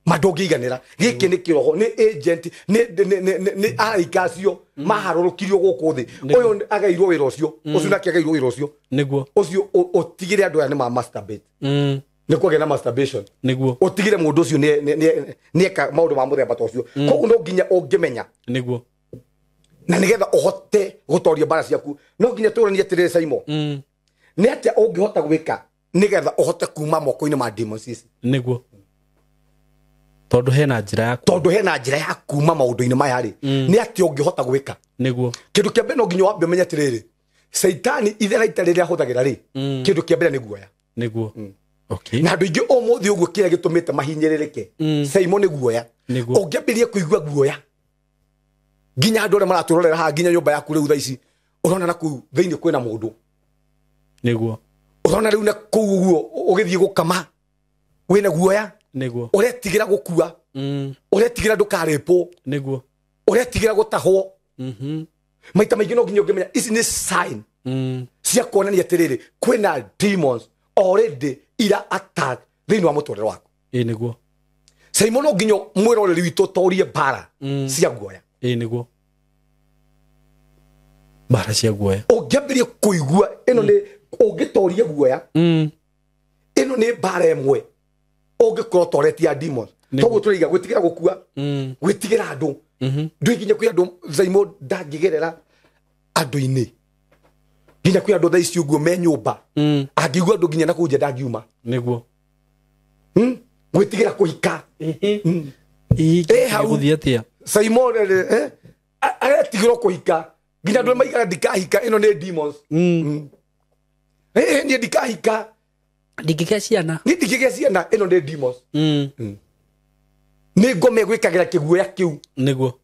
ma ndũngĩiganĩra. Gĩkĩ nĩ kĩroho, nĩ agent, nĩ araika acio maharũrũkirio gũkũ thĩ. Ũyũ agairwo wĩra ũcio, ũcio nake agairwo wĩra ũcio. Nĩguo. Ũcio ũtigĩre andũ aya nĩ ma masturbate. Nĩ kwagĩa na masturbation. Nĩguo. Ũtigĩre mũndũ ũcio nĩ eka maũndũ ma mũthemba ta ũcio. Koguo no nginya ũngĩmenya. Nĩguo. Na nĩgetha ũhote gũtoria mbara ciaku no nginya tũranie atĩrĩrĩ Saimo. Nĩ atĩa ũngĩhota gwĩka nĩgetha ũhote kuma moko-inĩ ma demons ici? Nĩguo. Tondũ hena njĩra ya Tondũ hena njĩra ya kuma maũndũ-inĩ maya rĩ, nĩ atĩa ũngĩhota gwĩka? Nĩguo. Kĩndũ kĩa mbere no nginya wambe ũmenye atĩrĩrĩ, Caitani itheraita rĩrĩa ahũthagĩra rĩ, kĩndũ kĩa mbere nĩ guoya. Nĩguo. Okay. Na andũ aingĩ ũmũthĩ ũguo kĩrĩa gĩtũmĩte mahinyĩrĩrĩke Saimo nĩ guoya. Nĩguo. Ũngĩambĩrĩria kũigua guoya nginya andũ arĩa maratwĩrorera haha nginya nyũmba yaku rĩu thaa ici ũrona na kũu thĩinĩ kwĩna mũndũ. Nĩguo. Urona riu na kuu uguo ugithie gukama wina guoya. Niguo. Uretigira gukua. Uretigira ndukaripwo. Niguo. Uretigira gutahwo. Maita maingi no nginya ungimenya ici ni sign cia kuonania atiriri kwina demons already ira attack thiini wa muturire waku. Ii niguo. Simon no nginya mwiroreri witu torie mbara cia guoya. Ii niguo. Mbara cia guoya. Ungiambirie kuigua ino ni ungitoria guoya. Ino ni mbara imwe ungikorwo toretie demons. Toguo turiga gwitigira gukua. Gwitigira andu. Ndui nginya kwi andu Simon ndangigerera andu-ini. Nginya kwi andu thaa ici uguo me nyumba. Angigua andu nginya na kuu nja ndangiuma. Niguo. Gwitigira kuhika. Guthii atia? Simon aretigirwo kuhika. Nginya andu maigara ndikahika ino ni demons. Nie ndikahika. Ndingĩgĩa ciana. Ni ndingĩgĩa ciana ino ni demons. Ni ngome gwikagira kiguoya kiu. Niguo.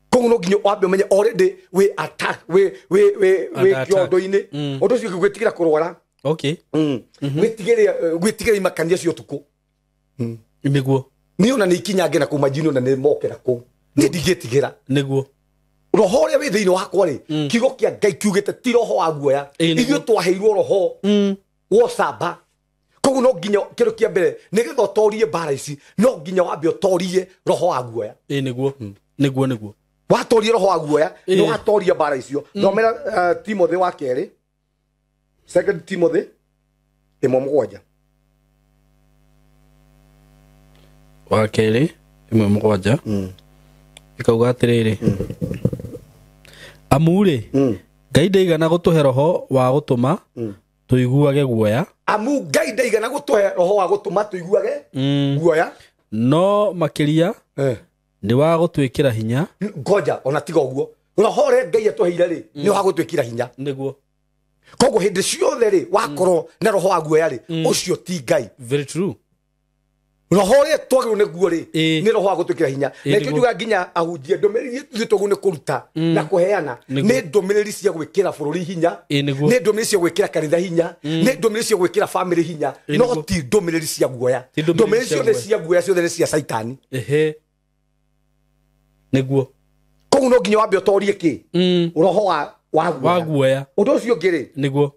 Koguo no nginya wambe umenye already we attack we we we we kiondo-ini. Undu ucio gwitigira kurwara. Okay. Gwitigira gwitigira imakania cio tuku. Niguo. Ni ona ni ikinyange na kuu majini ona ni moke na kuu. Ni ndingĩtigĩra. Niguo. Roho ũrĩa wĩ thĩinĩ wakwa rĩ, kiugo kĩa Ngai kiugĩte ti roho wa guoya. Ithuĩ twaheirwo roho wa ũcamba. Koguo no nginya kĩndũ kĩa mbere nĩgetha ũtorie mbara ici no nginya wambe ũtorie roho wa guoya. Ĩĩ niguo. Niguo niguo. Watorie roho wa guoya nĩ watoria mbara icio. Thomera Timothy wa kerĩ. Second Timothy 1:7. Wa kerĩ 1:7. Ikauga atiriri. Amu rĩ, Ngai ndaigana gũtũhe roho wa gũtũma tũiguage guoya. Amu Ngai ndaigana gũtũhe roho wa gũtũma tũiguage guoya. No makĩria nĩ wa gũtwĩkĩra hinya. Ngoja ona tiga ũguo. Roho ũrĩa Ngai atũheire rĩ nĩ wa gũtwĩkĩra hinya. Niguo. Koguo hĩndĩ ciothe rĩ wakorwo na roho wa guoya rĩ ũcio ti Ngai. Very true. Roho ũrĩa twagĩrĩirwo nĩguo rĩ nĩ roho wa gũtwĩkĩra hinya. Na nĩkĩo njugaga nginya ahunjia ndũmĩrĩri ithuĩ twagĩrĩirwo nĩ kũruta na kũheana nĩ ndũmĩrĩri cia gwĩkĩra bũrũri hinya, nĩ ndũmĩrĩri cia gwĩkĩra kanitha hinya, nĩ ndũmĩrĩri cia gwĩkĩra family hinya, no ti ndũmĩrĩri cia guoya. Ndũmĩrĩri ciothe cia guoya ciothe nĩ cia Caitani. Ehe. Nĩguo. Koguo no nginya wambe ũtorie kĩ? Roho wa guoya. Ũndũ ũcio ũngĩ rĩ, nĩguo.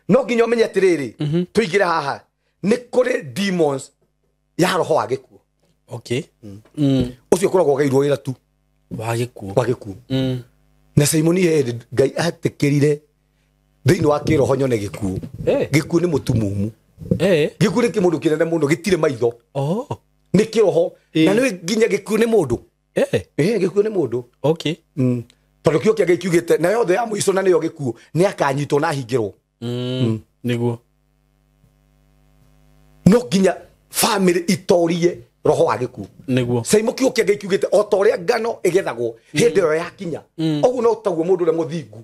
No nginya ũmenye atĩrĩrĩ, tũingĩre haha nĩ kũrĩ demons ya roho wa gĩkuũ. Okay. Ũcio ũkoragwo ũgairwo wĩra tu. Wa gĩkuũ. Wa gĩkuũ. Na Simoni hĩndĩ Ngai atĩkĩrire thĩinĩ wa kĩroho nyone gĩkuũ. Gĩkuũ nĩ mũtumumu. Gĩkuũ nĩ kĩmũndũ kĩnene mũno gĩtirĩ maitho. Nĩ kĩroho. Na nĩ nginya gĩkuũ nĩ mũndũ. Gĩkuũ nĩ mũndũ. Okay. Tondũ kĩo kĩa Ngai kiugĩte na yothe ya mũico na nĩyo gĩkuũ nĩ akanyitwo na ahingĩrwo. Nĩguo. No nginya family itorie roho wa gĩkuũ. Nĩguo. Simon kiugo kĩa Ngai kiugĩte o ta ũrĩa ngano ĩgethagwo hĩndĩ ĩyo yakinya. Ũguo no taguo mũndũ ũrĩa mũthingu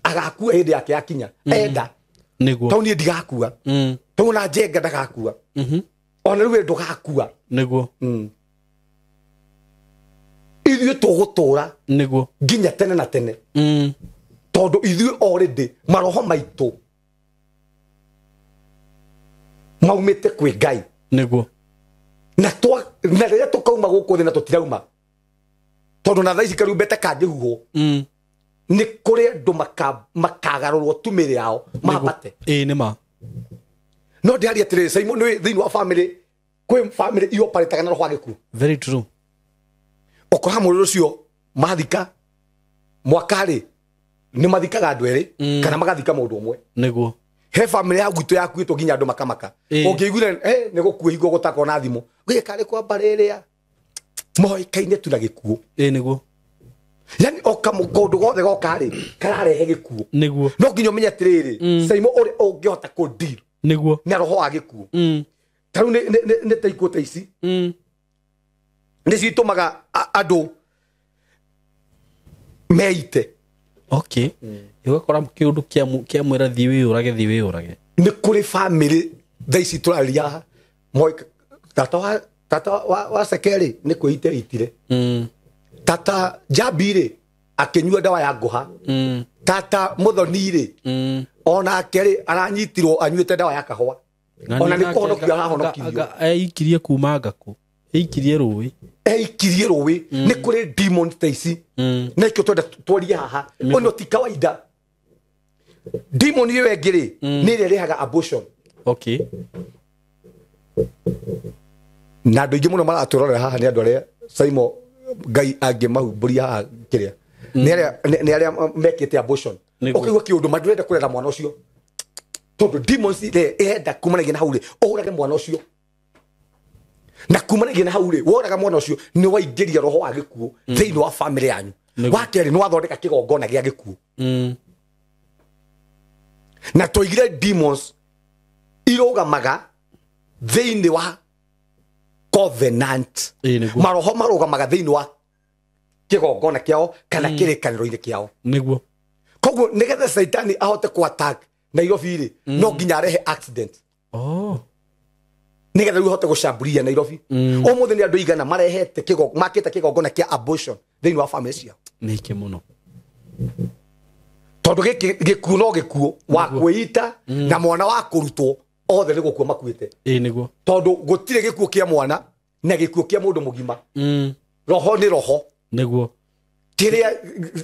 agakua hĩndĩ yake yakinya. Enda. Nĩguo. Tondũ niĩ ndigakua. Tondũ na Njenga ndagakua. Ona rĩu we ndũgakua. Nĩguo. Ithuĩ tũgũtũra. Nĩguo. Nginya tene na tene. Tondũ ithuĩ already maroho maitũ maumĩte kwĩ Ngai. Nĩguo. Na na rĩrĩa tũkauma gũkũ thĩ na tũtirauma. Tondũ na thaa ici karumbeta kangĩhuhwo. Nĩ kũrĩ andũ makagarũrwo tu mĩĩrĩ yao mambate. Ĩĩ nĩ ma. No ndĩaria atĩrĩrĩ Simon nĩ thĩinĩ wa family kwĩ family ioparĩtaga na roho wa gĩkuũ. Very true. Ũkoraga mũndũ ũcio mathika mwaka rĩ nĩ mathikaga andũ erĩ kana magathika mũndũ ũmwe. Nĩguo. He family ya gwitũ yakuĩtwo nginya andũ makamaka. Ũngĩiguire nĩ gũkua hingo gũtakorwo na thimũ. Gĩkarĩ kwa mbarĩ ĩrĩa moĩkaine tu na gĩkuũ. Ĩĩ nĩguo. Yani o kaũndũ gothe goka rĩ kararehe gĩkuũ. Nĩguo. No nginya ũmenye atĩrĩrĩ Simon ũrĩa ũngĩhota kũ deal Nĩguo. na roho wa gĩkuũ. Ta rĩu nĩ ta ikuũ ta ici. Nĩcio itũmaga andũ meite. Okay. Ũgakora kĩũndũ kĩa mwĩra thiĩ wĩyũrage thiĩ wĩyũrage. Nĩ kũrĩ family thaa ici tũraria haha tata wa Sekeri nĩ kwĩite itire. Tata Njambi rĩ akĩnyua ndawa ya ngũha. Tata Muthoni rĩ onake rĩ aranyitirwo anyuĩte ndawa ya kahũa. Ona nĩ kũhonokio arahonokirio. Eikirie kuma ngakũ. Eikirie rũĩ. Eikirie rũĩ. Nĩ kũrĩ demon ta ici. Na ikĩo twenda twarie haha. Ũno ti kawaida. Demon ĩyo ĩngĩ rĩ nĩ ĩrĩa ĩrehaga abortion. Okay. Na andũ aingĩ mũno maratũrorera haha nĩ andũ arĩa Simon Ngai angĩmahumbũria haha kĩrĩa. Nĩ arĩa mekĩte abortion. Ũkaigua kĩũndũ mandũrenda kũrera mwana ũcio. Tondũ demons rĩ ĩrenda kumanagia na hau rĩ ũhũrage mwana ũcio. Na kumanagia na hau rĩ woraga mwana ũcio nĩ waingĩria roho wa gĩkuũ thĩinĩ wa family yanyu. Wa kerĩ nĩ wathondeka kĩgongona gĩa gĩkuũ. Na tũigire demons irũgamaga thĩinĩ wa covenant. Maroho marũgamaga thĩinĩ wa kĩgongona kĩao kana kĩrĩkanĩro-inĩ kĩao. Nĩguo. Koguo nĩgetha Saitani ahote ku attack Nairobi rĩ no nginya arehe accident. Oh. Nĩgetha rĩu ahote gũcamburia Nairobi. Ũmũthĩ nĩ andũ igana marehete makĩte kĩgongona kĩa abortion thĩinĩ wa family ciao. Nĩ kĩ mũno. Tondũ gĩkĩ gĩkuũ no gĩkuũ wa kwĩita na mwana wa kũrutwo othe nĩ gũkua makuĩte. Ĩĩ nĩguo. Tondũ gũtirĩ gĩkuũ kĩa mwana na gĩkuũ kĩa mũndũ mũgima. Roho nĩ roho. Nĩguo. Kĩrĩa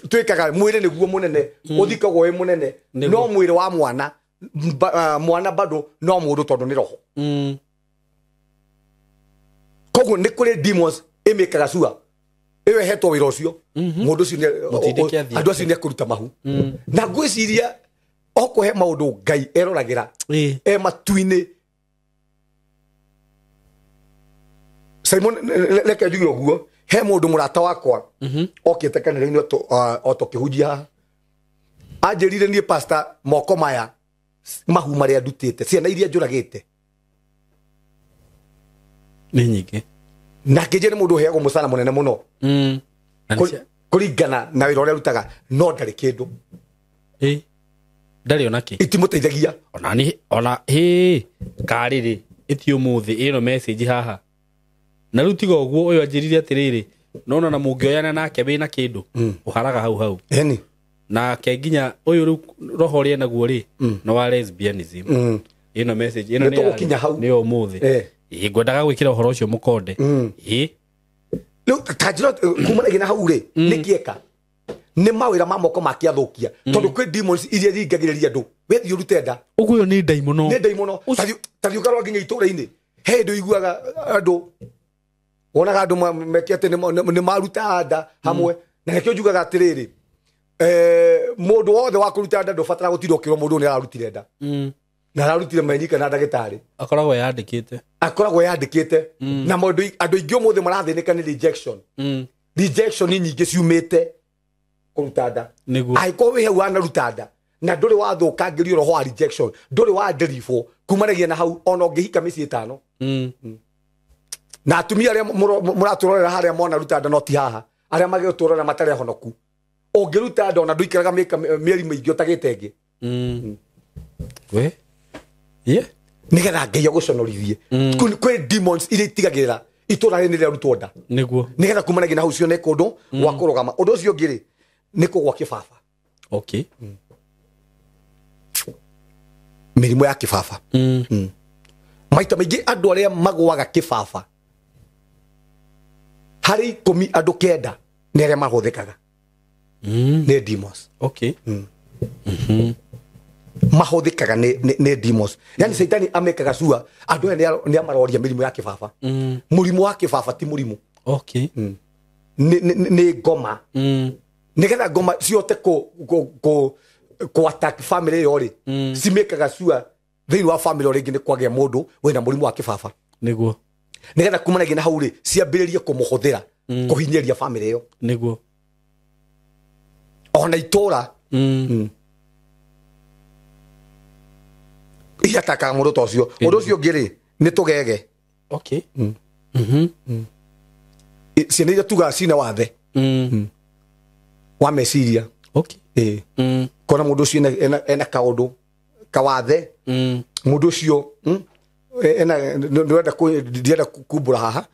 twĩkaga mwĩrĩ nĩguo mũnene ũthikagwo wĩ mũnene no mwĩrĩ wa mwana mwana bado no mũndũ tondũ nĩ roho. Koguo nĩ kũrĩ demons ĩmĩkaga cua ĩyo ĩhetwo wĩra ũcio mũndũ ũcio andũ acio nĩ ekũruta mahu. Na ngwĩciria okũhe maũndũ Ngai eroragĩra e matu-inĩ. Simon reke njuge ũguo he mũndũ mũrata wakwa okĩte kanitha-inĩ o tũkĩhunjia anjĩrire niĩ pastor moko maya mahu marĩa ndutĩte ciana iria njũragĩte nĩ nyingĩ. Na kĩnjĩre mũndũ ũheagwo mũcara mũnene mũno kũringana na wĩra ũrĩa arutaga no ndarĩ kĩndũ. Ndarĩ ona kĩ. Itimũteithagia. Ona nĩ ona hĩ karĩ rĩ ĩti ũmũthĩ ĩno message haha. Na rĩu tiga ũguo ũyũ anjĩrire atĩrĩrĩ nona na mũngĩoyana nake wĩna kĩndũ ũharaga hau hau. Ĩni. Nake nginya ũyũ rĩu roho ũrĩa naguo rĩ no wa lesbianism. Ĩno message ĩno nĩ ũmũthĩ. Ĩ ngwendaga gwĩkĩra ũhoro ũcio mũkonde. Ĩ rĩu kanjĩra kumanagia na hau rĩ nĩ kĩeka nĩ mawĩra ma moko make athũkia tondũ kwĩ demons iria ringagĩrĩria andũ wethiĩ ũrute nda. Ũguo ũyũ nĩ ndaimono. Nĩ ndaimono. Ta thiĩ ũkarora nginya itũũra-inĩ he hĩndĩ ũiguaga andũ wonaga andũ meke atĩ nĩ maruta nda hamwe. Na nĩkĩo njugaga atĩrĩrĩ mũndũ wothe wa kũruta nda ndũbatara gũtinda ũkĩrwo mũndũ nĩ ararutire nda. Na ararutire menyika na ndagĩtarĩ. Akoragwo yandĩkĩte. Akoragwo yandĩkĩte. Na mũndũ andũ aingĩ ũmũthĩ marathĩnĩka nĩ rejection. Rejection nyingĩ ciumĩte kũruta nda. Angĩkorwo wĩ hau wanaruta nda na ndũrĩ wathũkangĩrio roho wa rejection ndũrĩ wanderibwo kumanagia na hau ona ũngĩhika mĩciĩ ĩtano. Na atumia arĩa mũratũrorera harĩa mwanaruta nda no ti haha arĩa magĩtũrorera matarĩ ahonoku ũngĩruta nda ona ndũikaraga mĩeri mĩingĩ ũtagĩte ĩngĩ. We ye nĩgetha Ngai agũconorithie. Kwĩ demons iria itigagĩrĩra itũũra rĩrĩ nĩrĩarutwo nda. Nĩguo. Nĩgetha kumanagia na hau cione kũndũ gwa kũrũgama. Ũndũ ũcio ũngĩ rĩ nĩ kũgwa kĩbaba. Okay. Mĩrimũ ya kĩbaba. Maita maingĩ andũ arĩa magũaga kĩbaba harĩ 10 andũ 9 nĩ arĩa mahũthĩkaga. Nĩ demons. Okay. Mahũthĩkaga nĩ demons. Yani Saitani amekaga cua andũ aya nĩ amaroria mĩrimũ ya kĩbaba. Mũrimũ wa kĩbaba ti mũrimũ. Okay. Nĩ ngoma. Nĩgetha ngoma cihote ku attack family ĩyo rĩ cimĩkaga cua thĩinĩ wa family rĩngĩ nĩ kwagĩa mũndũ wĩna mũrimũ wa kĩbaba. Nĩguo. Nĩgetha kumanagia na hau rĩ ciambĩrĩrie kũmũhũthĩra kũhinyĩrĩria family ĩyo. Nĩguo. Ona itũũra iratakaga mũndũ ta ũcio. Ũndũ ũcio ũngĩ rĩ nĩ tũgege. Okay. Ciana iria tugaga cina wathe wa meciria. Okay. Kona mũndũ ũcio ena kaũndũ kawathe mũndũ ũcio ena ndĩrenda ndienda kumbũra haha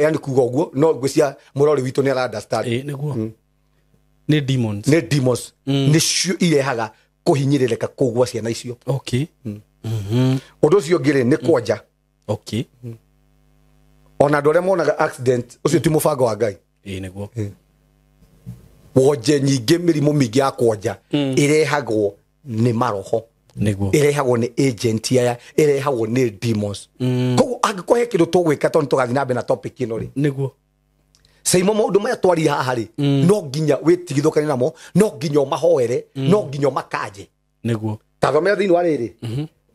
yani kuga ũguo no ngwĩcia mũrori witũ nĩ ara understand. Ĩ nĩguo. Nĩ demons. Nĩ demons nĩcio irehaga kũhinyĩrĩrĩka kũu gwa ciana icio. Okay. Ũndũ ũcio ũngĩ rĩ nĩ kwonja. Okay. Ona andũ arĩa monaga accident ũcio ti mũbango wa Ngai. Ĩĩ nĩguo. Wonje nyingĩ mĩrimũ mĩingĩ ya kwonja ĩrehagwo nĩ maroho. Nĩguo. Ĩrehagwo nĩ agent aya, ĩrehagwo nĩ demons. Koguo angĩkorwo he kĩndũ tũgwĩka tondũ tũgathiĩ na mbere na topic ĩno rĩ, Nĩguo. Caimo maũndũ maya twaria haha rĩ, no nginya wĩtigithũkane namo, no nginya ũmahoere, no nginya ũmakanje. Nĩguo. Ta thomera thĩinĩ wa rĩrĩ,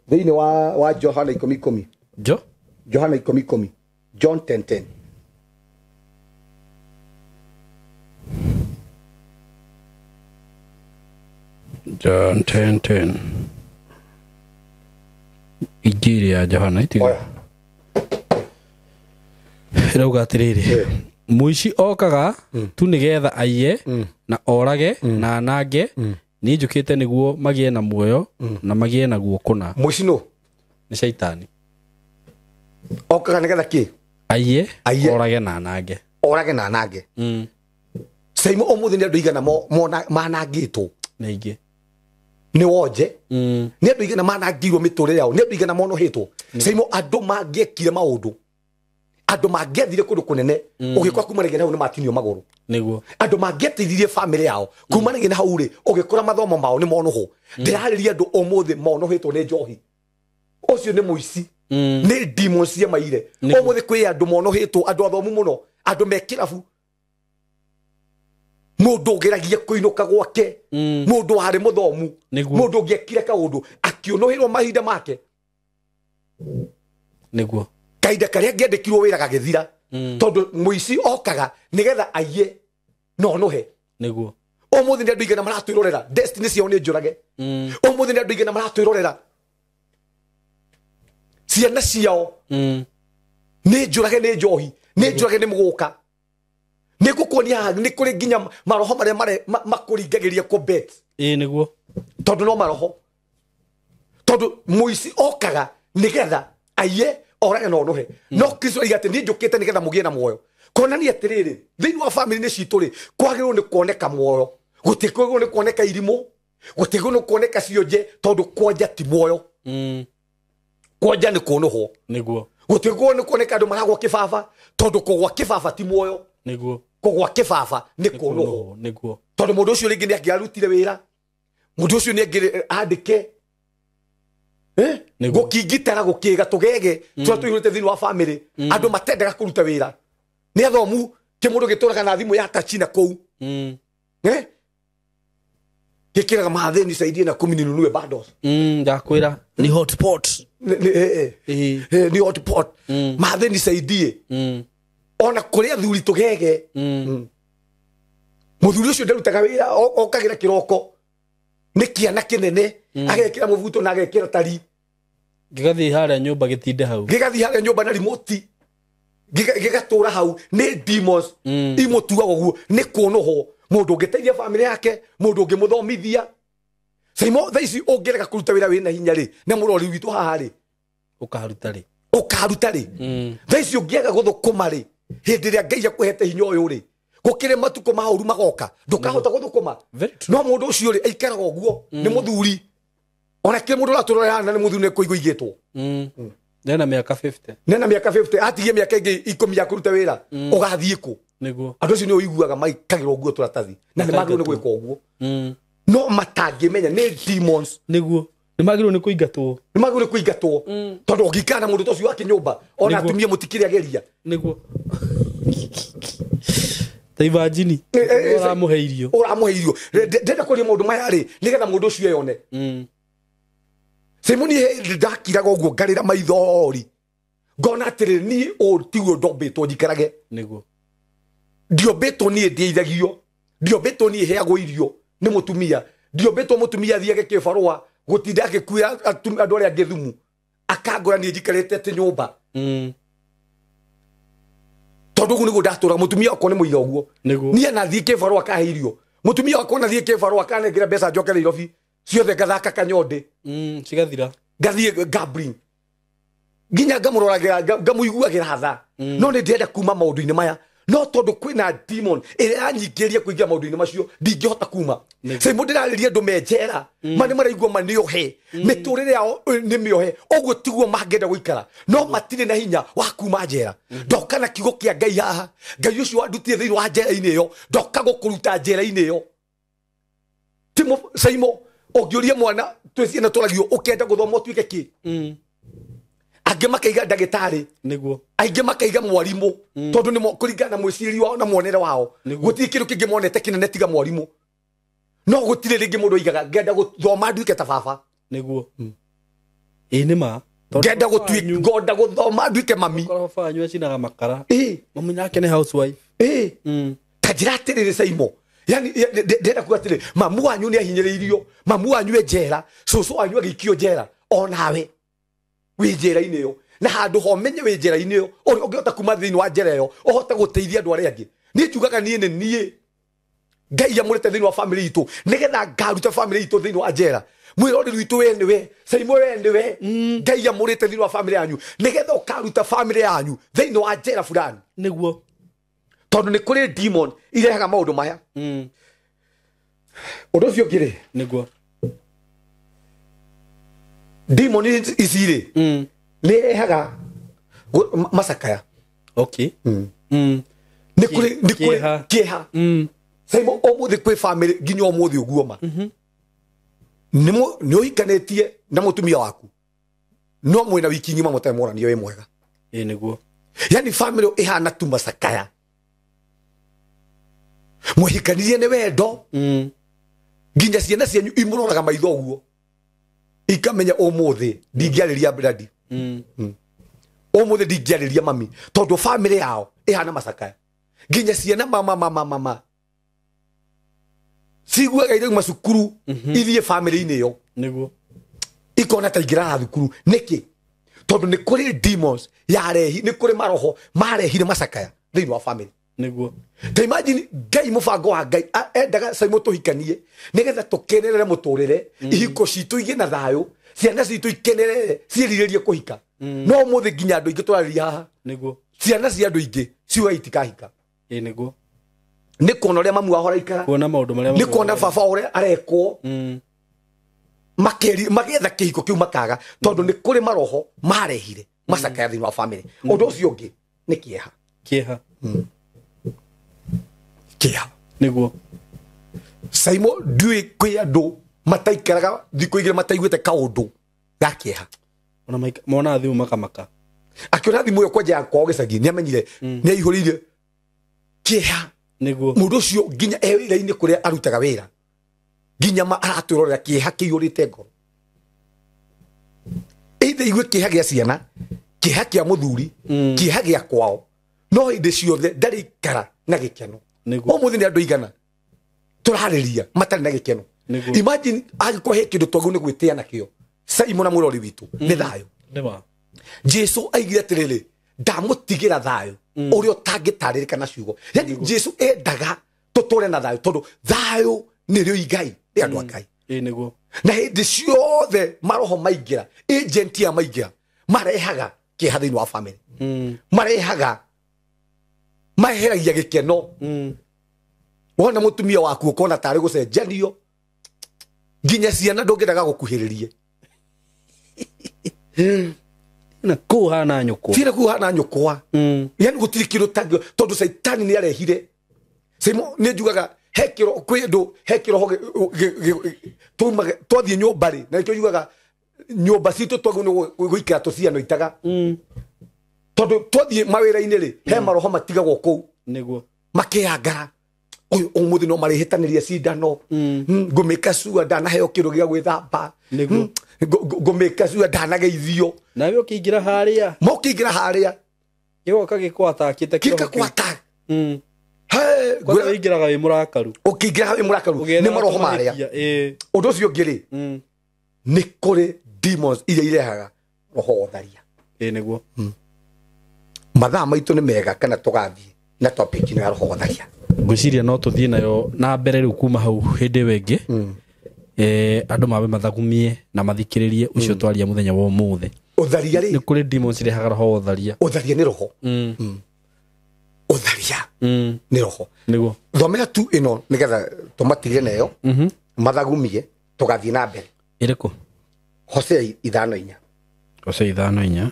thĩinĩ wa Johana 10:10. Jo? Johana 10:10. John 10:10. John 10:10. Injiri ya Johana itiga. Oya. Ĩrauga atĩrĩrĩ, mũici okaga tu nĩgetha aiye na orage na anange, niĩ njũkĩte nĩguo magĩe na muoyo na magĩe naguo kũna. Mũici nũ? Nĩ caitani. Okaga nĩgetha kĩ? Aiye, Aiye. orage na anange. Orage na anange. Caimo ũmũthĩ nĩ andũ igana manangĩtwo. Nĩ aingĩ. Nĩ wonje. Nĩ andũ igana manangirwo mĩtũrĩre yao, nĩ andũ igana monohĩtwo. Caimo andũ mangĩekire maũndũ, andũ mangĩathire kũndũ kũnene, ũgĩkora kumanagia na hau nĩ matinio magũrũ. Nĩguo. Andũ mangĩateithirie bamĩrĩ yao kumanagia na hau rĩ, ũgĩkora mathomo mao nĩ monũhwo. Ndĩrarĩria andũ ũmũthĩ monohĩtwo nĩ njohi. Ũcio nĩ mũici. Nĩ demons cia maire. Ũmũthĩ kwĩ andũ monohĩtwo, andũ athomu mũno, andũ me kĩrabu. Mũndũ ũgeragia kũinũka gwake, mũndũ warĩ mũthomu, mũndũ ũngĩekire kaũndũ akĩũnũhĩrwo mahinda make. Nĩguo. Kahinda karĩa angĩandĩkirwo wĩra gagĩthira, tondũ mũici okaga nĩgetha aiye na onũhe. Nĩguo. Ũmũthĩ nĩ andũ aigana maratwĩrorera, destiny ciao nĩ njũrage. Ũmũthĩ nĩ andũ aigana maratwĩrorera, ciana ciao nĩ njũrage nĩ njohi, nĩ njũrage nĩ mũgũka. Nĩ ngũkuonia haha nĩ kũrĩ nginya maroho marĩa makũringagĩria kũ bet. Ĩĩ nĩguo. Tondũ no maroho. Tondũ mũici okaga nĩgetha aiye orage na onũhe. No Kristo oiga atĩ niĩ njũkĩte nĩgetha mũgĩe na muoyo. Kuonania atĩrĩrĩ, thĩinĩ wa bamĩrĩ-inĩ citũ rĩ, kwagĩrĩirwo nĩ kuoneka muoyo. Gũtikwagĩrĩirwo nĩ kuoneka irimũ, gũtikwagĩrĩirwo nĩ kuoneka cionje, tondũ kwonja ti muoyo. Kwonja nĩ kũnũhwo. Nĩguo. Gũtikwagĩrĩirwo nĩ kuoneka andũ maragwa kĩbaba, tondũ kũgwa kĩbaba ti muoyo. Nĩguo. Kũgwa kĩbaba nĩ kũnũhwo. Nĩguo. Tondũ mũndũ ũcio rĩngĩ nĩ angĩarutire wĩra, mũndũ ũcio nĩ angĩandĩke gũkingitara gũkĩga tũgege tũrĩa tũihũrĩte thĩinĩ wa bamĩrĩ, andũ matendaga kũruta wĩra. Nĩ athomu, kĩmũndũ gĩtũraga na thimũ ya touch na kũu. Gĩkĩraga mathĩ nisaidie na 10 ninunue bundles. Ndakwĩra ni hotspot. Ni hotspot. Mathĩ nisaidie. Ona kũrĩ athuri tũgege. Mũthuri ũcio ndarutaga wĩra, okagĩra kĩroko. Nĩ kĩana kĩnene, agekĩra mũbuto na agekĩra tari. Gĩgathiĩ harĩa nyũmba gĩtinde hau. Gĩgathiĩ harĩa nyũmba na remote. Gĩgatũra hau. Nĩ demons imũtuaga ũguo, nĩ kũnũhwo. Mũndũ ũngĩteithia bamĩrĩ yake, mũndũ ũngĩmũthomithia. Caimo thaa ici ũngĩrega kũruta wĩra wĩna hinya rĩ, na mũrori witũ haha rĩ, ũkaruta rĩ. Ũkaruta rĩ. Thaa ici ũngĩaga gũthũkũma rĩ, hĩndĩ ĩrĩa Ngai akũhete hinya ũyũ rĩ, gũkĩrĩ matukũ ma ũru magoka, ndũkahota gũthũkũma. No mũndũ ũcio rĩ, aikaraga ũguo, nĩ mũthuri. Ona kĩrĩ mũndũ ũratũrora na nĩ mũthuri nĩ kũigua igĩtwo. Nena mĩaka 50. Nena mĩaka 50, atigie mĩaka ĩngĩ 10 ya kũruta wĩra, ũgathiĩ kũ? Nĩguo. Andũ acio nĩ ũiguaga maikagĩrwo ũguo tũratathi, na nĩ magĩrĩirwo nĩ gwĩka ũguo. No matangĩmenya nĩ demons. Nĩguo. Nĩ magĩrĩirwo nĩ kũingatwo. Nĩ magĩrĩirwo nĩ kũingatwo. Tondũ ũngĩikara na mũndũ ta ũcio wake nyũmba, ona atumia mũtikĩrĩ ageria. Nĩguo. Ta imagine, ũramũhe irio. Ũramũhe irio. Ndĩrenda kũria maũndũ maya rĩ, nĩgetha mũndũ ũcio eyone. Simoni ndakiraga ũguo ngarĩra maithori. Ngona atĩrĩ, niĩ ũũ tiguo ndombĩtwo njikarage. Nĩguo. Ndiombĩtwo niĩ ndĩithagio, ndiombĩtwo niĩ heagwo irio nĩ mũtumia, ndiombĩtwo mũtumia athiage kĩbarũa gũtinda agĩkuĩra andũ arĩa angĩ thumu, akangora niĩ njikarĩte atĩ nyũmba. Tondũ ũguo nĩguo ndatũraga, mũtumia wakwa nĩ mũira ũguo. Niĩ anathiĩ kĩbarũa akahe irio, mũtumia wakwa anathiĩ kĩbarũa akanengera mbeca njoke Nairobi, ciothe ngathaka kanyonde. Cigathira. Ngathiĩ gambling. Nginya ngamũroragĩra, ngamũiguagĩra tha. No nĩ ndĩrenda kuma maũndũ-inĩ maya, No tondu kwina demon ĩrĩa yanyingĩria kũingĩra maũndũ-inĩ macio ndingĩhota kuma. Saimo ndĩrarĩria andũ me njera ma nĩ maraigua ma nĩohe mĩtũrĩre yao nĩ mĩohe ũguo tiguo mangĩenda gũikara no matirĩ na hinya wa kuma njera. Ndoka na kiugo kĩa Ngai haha, Ngai ũcio wandutire thĩinĩ wa njera-inĩ ĩyo, ndoka gũkũruta njera-inĩ ĩyo. Timo Saimo ũngĩũria mwana twĩ ciana tũragio ũkĩenda gũthoma ũtuĩke kĩ? Angĩ makaiga ndagĩtarĩ, niguo, aingĩ makaiga mwarimũ tondũ nĩ kũringana na mwĩcirĩrie wao na muonere wao gũtirĩ kĩndũ kĩngĩ monete kĩnene tiga mwarimũ. No gũtirĩ rĩngĩ mũndũ oigaga ngenda gũthoma nduĩke ta baba. Niguo. Ĩĩ nĩ ma. Ngenda gũtuĩka gũthoma nduĩke mami. Baba wanyu acinaga makara. Mami nake nĩ housewife. Ta njĩra atĩrĩrĩ Saimo, yani ndĩrenda kuga atĩrĩ, mamu wanyu nĩ ahinyĩrĩirio, mamu wanyu e njera, cũcũ wanyu agĩikio njera, onawe wĩ njera-inĩ ĩyo. Na handũ ho menye wĩ njera-inĩ ĩyo ũrĩa ũngĩhota kuma thĩinĩ wa njera ĩyo ũhote gũteithia andũ arĩa angĩ. Niĩ njugaga niĩ nĩ niĩ Ngai amũrĩte thĩinĩ wa family itũ nĩgetha ngaruta family itũ thĩinĩ wa njera. Mwĩroreri witũ we nĩwe, Saimo we nĩwe, Ngai amũrĩte thĩinĩ wa family yanyu nĩgetha ũkaruta family yanyu thĩinĩ wa njera fulani. Nĩguo. Tondũ nĩ kũrĩ demon irehaga maũndũ maya. Ũndũ ũcio ũngĩ rĩ, nĩguo, demon ici rĩ nĩ irehaga macakaya. Okay. Nĩ kũrĩ kĩeha. Saimo ũmũthĩ kwĩ family nginya ũmũthĩ ũguo ma nĩ ũhikanĩtie na mũtumia waku no mwĩna wiki ng'ima mũtarĩ mworanio wĩ mwega. Ĩĩ nĩguo. Yani family ĩhana tu macakaya. Mwĩhikanirie nĩ wendo nginya ciana cianyu imũroraga maitho ũguo ikamenya ũmũthĩ ndingĩarĩria bradi, ũmũthĩ ndingĩarĩria mami tondũ family yao ĩhana macakaya. Nginya ciana mama mama mama ciguaga irauma macukuru ithiĩ family-inĩ ĩyo. Nĩguo. Ikona ta ingĩrara thukuru nĩkĩ? Tondũ nĩ kũrĩ demons yarehi, nĩ kũrĩ maroho marehire macakaya thĩinĩ wa family. Nĩguo. Ta imagine Ngai, mũbango wa Ngai endaga Saimo tũhikanie nĩgetha tũkenerere mũtũrĩre, ihiko citũ igĩe na thayũ, ciana citũ ikenerere ciĩrirĩrie kũhika. No ũmũthĩ nginya andũ aingĩ tũrarĩria haha, nĩguo, ciana cia andũ aingĩ ciuga itikahika. Ĩĩ nĩguo. Nĩ kuona ũrĩa mamu wao araikara, kuona maũndũ marĩa, nĩ kuona baba ũrĩa arekwo, magetha kĩhiko kĩu makaga tondũ nĩ kũrĩ maroho marehire macakaya thĩinĩ wa family. Ũndũ ũcio ũngĩ nĩ kĩeha. Kĩeha. Kĩeha. Nĩguo. Saimo ndiũĩ kwĩ andũ mataikaraga thikũ igĩrĩ mataiguĩte kaũndũ ga kĩeha. Ona mona thimũ makamaka. Akĩona thimũ ĩyo kwanja ya kwao gĩcagi nĩ amenyire nĩ aihũrĩire kĩeha. Nĩguo. Mũndũ ũcio nginya e wĩra-inĩ kũrĩa arutaga wĩra nginya ma aratwĩrorera kĩeha kĩihũrĩte ngoro. Either igue kĩeha gĩa ciana, kĩeha kĩa mũthuri, kĩeha gĩa kwao, no hĩndĩ ciothe ndarĩ ikara na gĩkeno. Ũmũthĩ nĩ andũ aigana tũrarĩria matarĩ na gĩkeno. Imagine angĩkorwo he kĩndũ twagĩrĩirwo nĩ gwĩtĩa nakĩo Saimo na mũrori witũ nĩ thayũ. Jesu aigire atĩrĩrĩ, ndamũtigĩra thayũ ũrĩa ũtangĩtarĩrĩka na ciugo. Yani Jesu endaga tũtũre na thayũ tondũ thayũ nĩrĩo igai rĩa andũ a Ngai. Ĩĩ nĩguo. Na hĩndĩ ciothe maroho maingĩra, agent ya maingĩra, marehaga kĩeha thĩinĩ wa family. Marehaga, maheragia gĩkeno. Wona mũtumia waku ũkona tarĩ gũcenjanio nginya ciana ndũngĩendaga gũkuhĩrĩrie. Na kũu hana nyũkwa. Tiga kũu hana nyũkwa. Yani gũtirĩ kĩndũ tangĩ tondũ Caitani nĩ arehire. Saimo nĩ njugaga he kĩro kwĩ andũ he kĩroho twathiĩ nyũmba rĩ, na nĩkĩo njugaga nyũmba citũ twagĩrĩirwo nĩ gũikara tũcianoitaga. Tondũ twathiĩ mawĩra-inĩ rĩ, he maroho matigagwo kũu. Nĩguo. Makĩangara. Ũyũ ũmũthĩ no marĩhĩtanĩria cindano. Ngũmĩka cua ndanaheo kĩndũ gĩa gwĩthamba. Nĩguo. Ngũmĩka cua ndanageithio. Nawe ũkĩingĩra harĩa. Ma ũkĩingĩra harĩa. Gĩgoka gĩkwatakĩte kĩroho. Gĩkakwata. Kwanza ũingĩraga wĩ mũrakaru. Ũkĩingĩra wĩ mũrakaru nĩ maroho marĩa. Ũndũ ũcio ũngĩ rĩ, nĩ kũrĩ demons iria irehaga roho wa ũtharia. Ĩĩ nĩguo. Mathaa maitũ nĩ mega kana tũgathiĩ na topic ĩno ya roho wa ũtharia. Ngwĩciria no tũthiĩ nayo na mbere rĩu kuma hau hĩndĩ ĩyo ĩngĩ. Andũ mabe mathagumie na mathikĩrĩrie ũcio twaria mũthenya wa ũmũthĩ. Ũtharia rĩ, nĩ kũrĩ demons irehaga roho wa ũtharia. Ũtharia nĩ roho. Ũtharia. Nĩ roho. Nĩguo. Thomera tu ĩno nĩgetha tũmatigire nayo mathagumie tũgathiĩ na mbere. Ĩrĩkũ? Hosea 5:4. Hosea 5:4.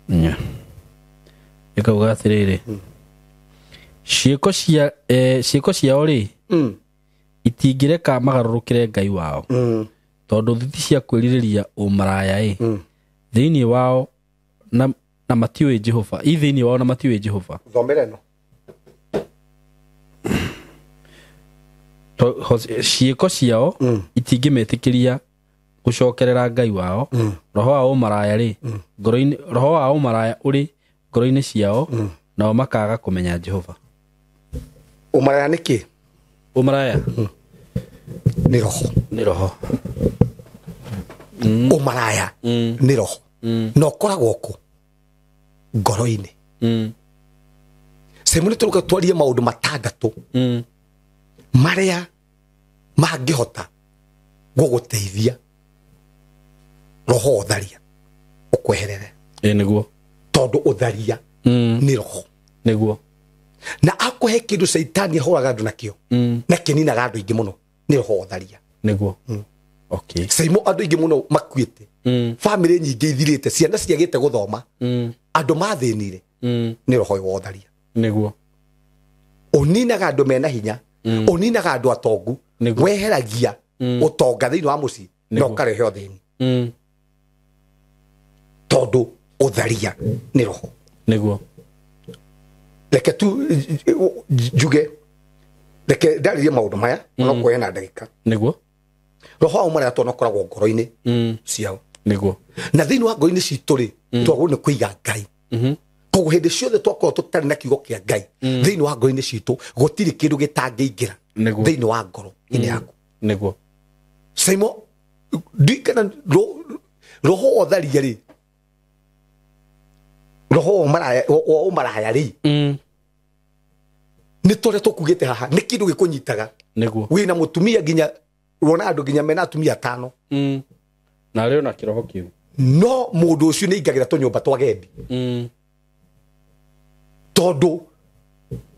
Nya. Ĩkauga atĩrĩrĩ. Ciĩko ciao rĩ itingĩreka magarũrũkĩre Ngai wao. Tondũ thuti cia kwĩrirĩria ũmaraya ĩ thĩinĩ wao na matiũĩ Jehova. I thĩinĩ wao na matiũĩ Jehova. Thomera ĩno. Ciĩko ciao itingĩmetĩkĩria gũcokerera Ngai wao. Roho wa ũmaraya rĩ ngoro-inĩ, roho wa ũmaraya ũrĩ ngoro-inĩ ciao nao makaga kũmenya Jehova. Ũmaraya nĩ kĩ? Ũmaraya nĩ roho. Nĩ roho. Ũmaraya nĩ roho. Na ũkoragwo kũ? Ngoro-inĩ. Sehemu nĩ tũrũke twarie maũndũ matandatũ marĩa mangĩhota gũgũteithia roho ũtharia ũkweherere. Ĩ nĩguo. Tondũ ũtharia nĩ roho. Nĩguo. Na akũhe kĩndũ caitani ahũraga andũ nakĩo na kĩninaga andũ aingĩ mũno nĩ roho ũtharia. Nĩguo. Okay. Caimo andũ aingĩ mũno makuĩte. Famĩlĩ nyingĩ ithirĩte, ciana ciagĩte gũthoma. Andũ mathĩnire nĩ roho wa ũtharia. Nĩguo. Ũninaga andũ mena hinya, ũninaga andũ atongu, weheragia ũtonga thĩinĩ wa mũciĩ na ũkarehe ũthĩni. Tondũ ũtharia nĩ roho. Nĩguo. Reke tu njuge, reke ndarĩrie maũndũ maya no kuoya na ndagĩka. Nĩguo. Roho wa ũmaraya tondũ ũkoragwo ngoro-inĩ ciao. Nĩguo. Na thĩinĩ wa ngoro-inĩ citũ rĩ, twagĩrĩirwo nĩ kũiga Ngai. Koguo hĩndĩ ciothe twakorwo tũtarĩ na kiugo kĩa Ngai thĩinĩ wa ngoro-inĩ citũ gũtirĩ kĩndũ gĩtangĩingĩra thĩinĩ wa ngoro-inĩ yaku. Nĩguo. Saimo ndikana roho wa ũtharia rĩ, roho wa ũmaraya rĩ, nĩ tũrĩa tũkugĩte haha nĩ kĩndũ gĩkũnyitaga. Nĩguo. Wĩna mũtumia nginya wona andũ nginya mena atumia atano. Na rĩo na kĩroho kĩu. No mũndũ ũcio nĩ aingagĩra tũnyũmba twa gendi. Tondũ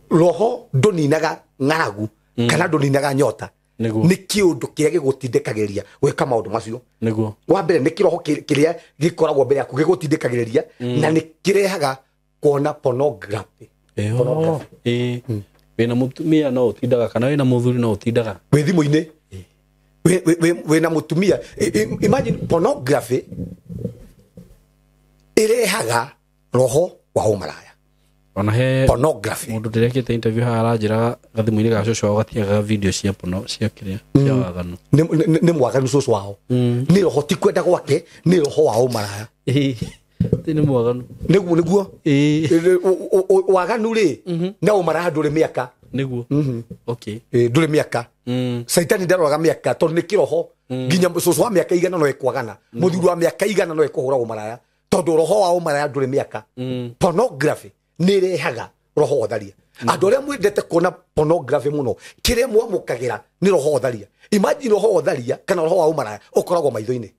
roho ndũninaga ng'aragu kana ndũninaga nyota. Nĩ kĩũndũ kĩrĩa gĩgũtindĩkagĩrĩria gwĩka maũndũ macio. Nĩguo. Wa mbere nĩ kĩroho kĩrĩa gĩkoragwo mbere yaku gĩgũtindĩkagĩrĩria na nĩ kĩrehaga kuona pornography. Wĩna mũtumia no ũtindaga kana wĩna mũthuri no ũtindaga. Wĩ thimũ-inĩ. Wĩna mũtumia. Imagine pornography ĩrehaga roho wa ũmaraya. Ona he pornography. Mũndũ ndĩrekĩte interview haha aranjĩra gathimũ-inĩ ga cũcũ wao gatiagaga video cia porno cia kĩrĩa cia waganu. Nĩ mwaganu cũcũ wao. Nĩ roho ti kwenda gwake, nĩ roho wa ũmaraya. Nĩ mwaganu. Nĩguo nĩguo. Waganu rĩ na ũmaraya ndũrĩ mĩaka. Nĩguo. Okay. Ndũrĩ mĩaka. Caitani ndaroraga mĩaka tondũ nĩ kĩroho. Nginya cũcũ wa mĩaka igana no ekwagana. Mũthuri wa mĩaka igana no ekũhũra ũmaraya. Tondũ roho wa ũmaraya ndũrĩ mĩaka. Pornography nĩ ĩrehaga roho wa ũtharia. Andũ arĩa mwendete kuona pornography mũno, kĩrĩa mwamũkagĩra nĩ roho wa ũtharia. Imagine roho wa ũtharia kana roho wa ũmaraya ũkoragwo maitho-inĩ.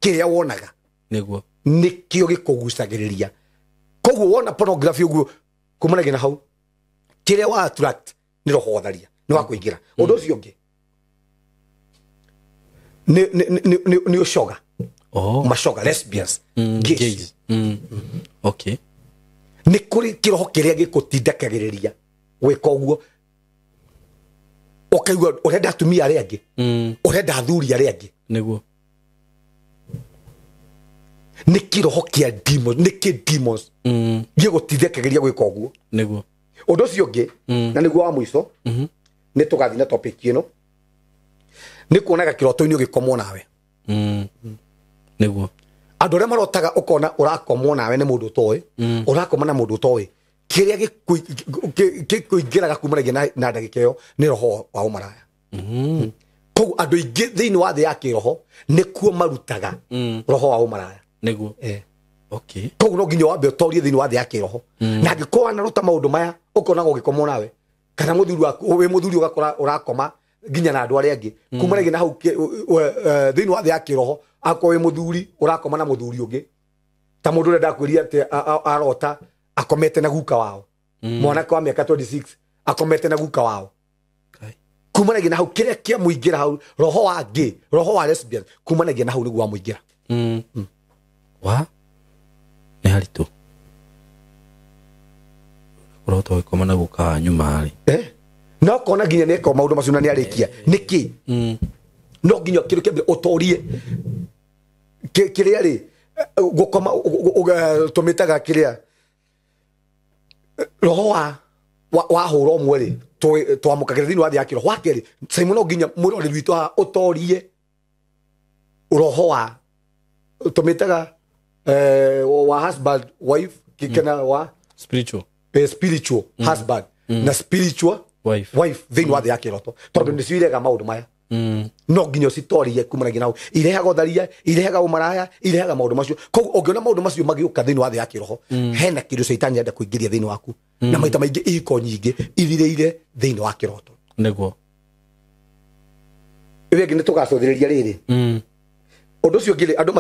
Kĩrĩa wonaga Nĩguo. Nĩkĩo gĩkũgucagĩrĩria. Koguo wona pornography ũguo kumanagia na hau, kĩrĩa wa attract nĩ roho wa ũtharia, nĩ wa kũingĩra. Ũndũ ũcio ũngĩ nĩ ũcoga. Macoga, lesbians, gays. Okay. Nĩ kũrĩ kĩroho kĩrĩa gĩkũtindĩkagĩrĩria gwĩka ũguo. Ũkaigua ũrenda atumia arĩa angĩ, ũrenda athuri arĩa angĩ. Nĩguo. Nĩ kĩroho kĩa demons, nĩ kĩ demons gĩgũtindĩkagĩrĩria gwĩka ũguo. Nĩguo. Ũndũ ũcio ũngĩ na nĩguo wa mũico, nĩ tũgathiĩ na topic ĩno, nĩ kuonaga kĩroto-inĩ ũgĩkomwo nawe. Nĩguo. Andũ arĩa marotaga ũkona ũrakomwo nawe nĩ mũndũ ũtoĩ, ũrakoma na mũndũ ũtoĩ, kĩrĩa gĩkũingĩraga kumanagia na ndagĩka ĩyo nĩ roho wa ũmaraya. Koguo andũ aingĩ thĩinĩ wa thĩ ya kĩroho nĩkuo marutaga roho wa ũmaraya. Nĩguo. Okay. Koguo no nginya wambe ũtorie thĩinĩ wa thĩ ya kĩroho. Na angĩkorwo wanaruta maũndũ maya ũkonaga ũgĩkomwo nawe, kana mũthuri waku wĩ mũthuri ũgakora ũrakoma nginya na andũ arĩa angĩ kumanagia na hau thĩinĩ wa thĩ ya kĩroho. Akorwo wĩ mũthuri ũrakoma na mũthuri ũngĩ, ta mũndũ ũrĩa ndakwĩria atĩ arota akomete na guka wao. Mwanake wa mĩaka 26 akomete na guka wao. Kumanagia na hau kĩrĩa kĩamũingĩra hau roho wa gay, roho wa lesbian kumanagia na hau nĩguo wamũingĩra. Wa nĩ haritũ ũrota gũkoma na guka wanyu marĩ no kona nginya nĩ eka maũndũ macio na nĩ arĩkia nĩkĩ? No nginya kĩndũ kĩa mbere ũtorie kĩrĩa rĩ gũkoma tũmĩtaga kĩrĩa roho wa hũra ũmwe rĩ twamũkagĩra thĩinĩ wa thĩ ya kĩroho. Wa kerĩ Simon, no nginya mwĩroreri witũ haha ũtorie roho wa tũmĩtaga wa husband wife kana wa spiritual spiritual husband na spiritual wife thĩinĩ wa thĩ ya kĩroto, tondũ nĩcio irehaga maũndũ maya. No nginya ũcitorie kumanagia na hau. Irehaga ũtharia, irehaga ũmaraya, irehaga maũndũ macio. Koguo ũngĩona maũndũ macio magĩũka thĩinĩ wa thĩ ya kĩroho, hena kĩndũ caitani arenda kũingĩria thĩinĩ waku. Na maita maingĩ ihiko nyingĩ ithirĩire thĩinĩ wa kĩroto. Nĩguo ĩyo ĩngĩ nĩ tũgacũthĩrĩria rĩrĩ. Ũndũ ũcio ũngĩ rĩ, andũ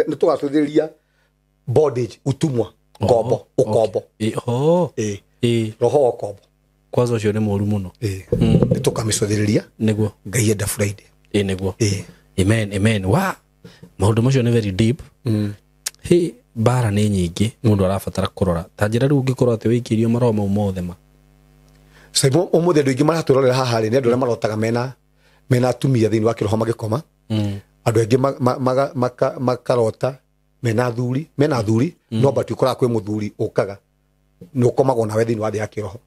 nĩ tũgacũthĩrĩria bondage, utumwa, ngombo, ũkombo. Roho wa ũkombo kwanza ũcio nĩ mũru mũno. Nĩ tũkamĩcũthĩrĩria nĩguo Ngai enda Friday. Nĩguo. Amen, amen. Wa maũndũ macio nĩ very deep. Hĩ mbara nĩ nyingĩ mũndũ arabatara kũrora ta njĩra rĩu ũngĩkorwo atĩ wĩikĩirio maroho mau mothe ma Simon, ũmũthĩ andũ aingĩ maratũrorera haha rĩ nĩ andũ arĩa marotaga mena atumia thĩinĩ wa kĩroho magĩkoma. Andũ aingĩ makarota mena athuri, no but ũkoraga kwĩ mũthuri ũkaga nĩ ũkomagwo nawe thĩinĩ wa thĩ ya kĩroho.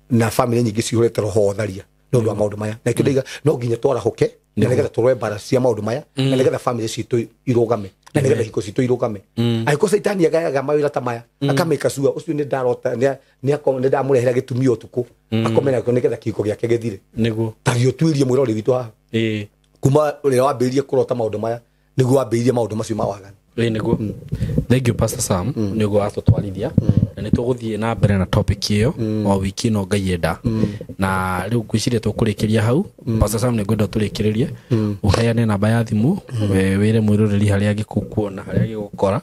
Na family nyingĩ cihũrĩte roho wa ũtharia nĩ ũndũ wa maũndũ maya. Na ikĩo ndaiga no nginya twarahũke na nĩgetha tũrũe mbara cia maũndũ maya, na nĩgetha family citũ irũgame, na nĩgetha hiko citũ irũgame. Angĩkorwo caitani agayaga mawĩra ta maya akamĩka cua ũcio nĩ ndarota nĩ ndamũrehera gĩtumia ũtukũ akome nakĩo nĩgetha kĩhiko gĩake gĩthire. Nĩguo ta gĩũtuĩrie mwĩrori witũ haha kuma rĩrĩa wambĩrĩirie kũrota maũndũ maya nĩguo wambĩrĩirie maũndũ macio ma waganu. Nĩguo. Thank you Pastor Sam nĩguo watũtwarithia na nĩ tũgũthiĩ na mbere na topic ĩyo o wiki ĩno Ngai enda. Na rĩu ngwĩciria tũkũrĩkĩria hau. Pastor Sam nĩ ngwenda tũrĩkĩrĩrie ũheane namba ya thimũ wĩre mwĩroreri harĩa angĩgũkuona, harĩa angĩgũkora,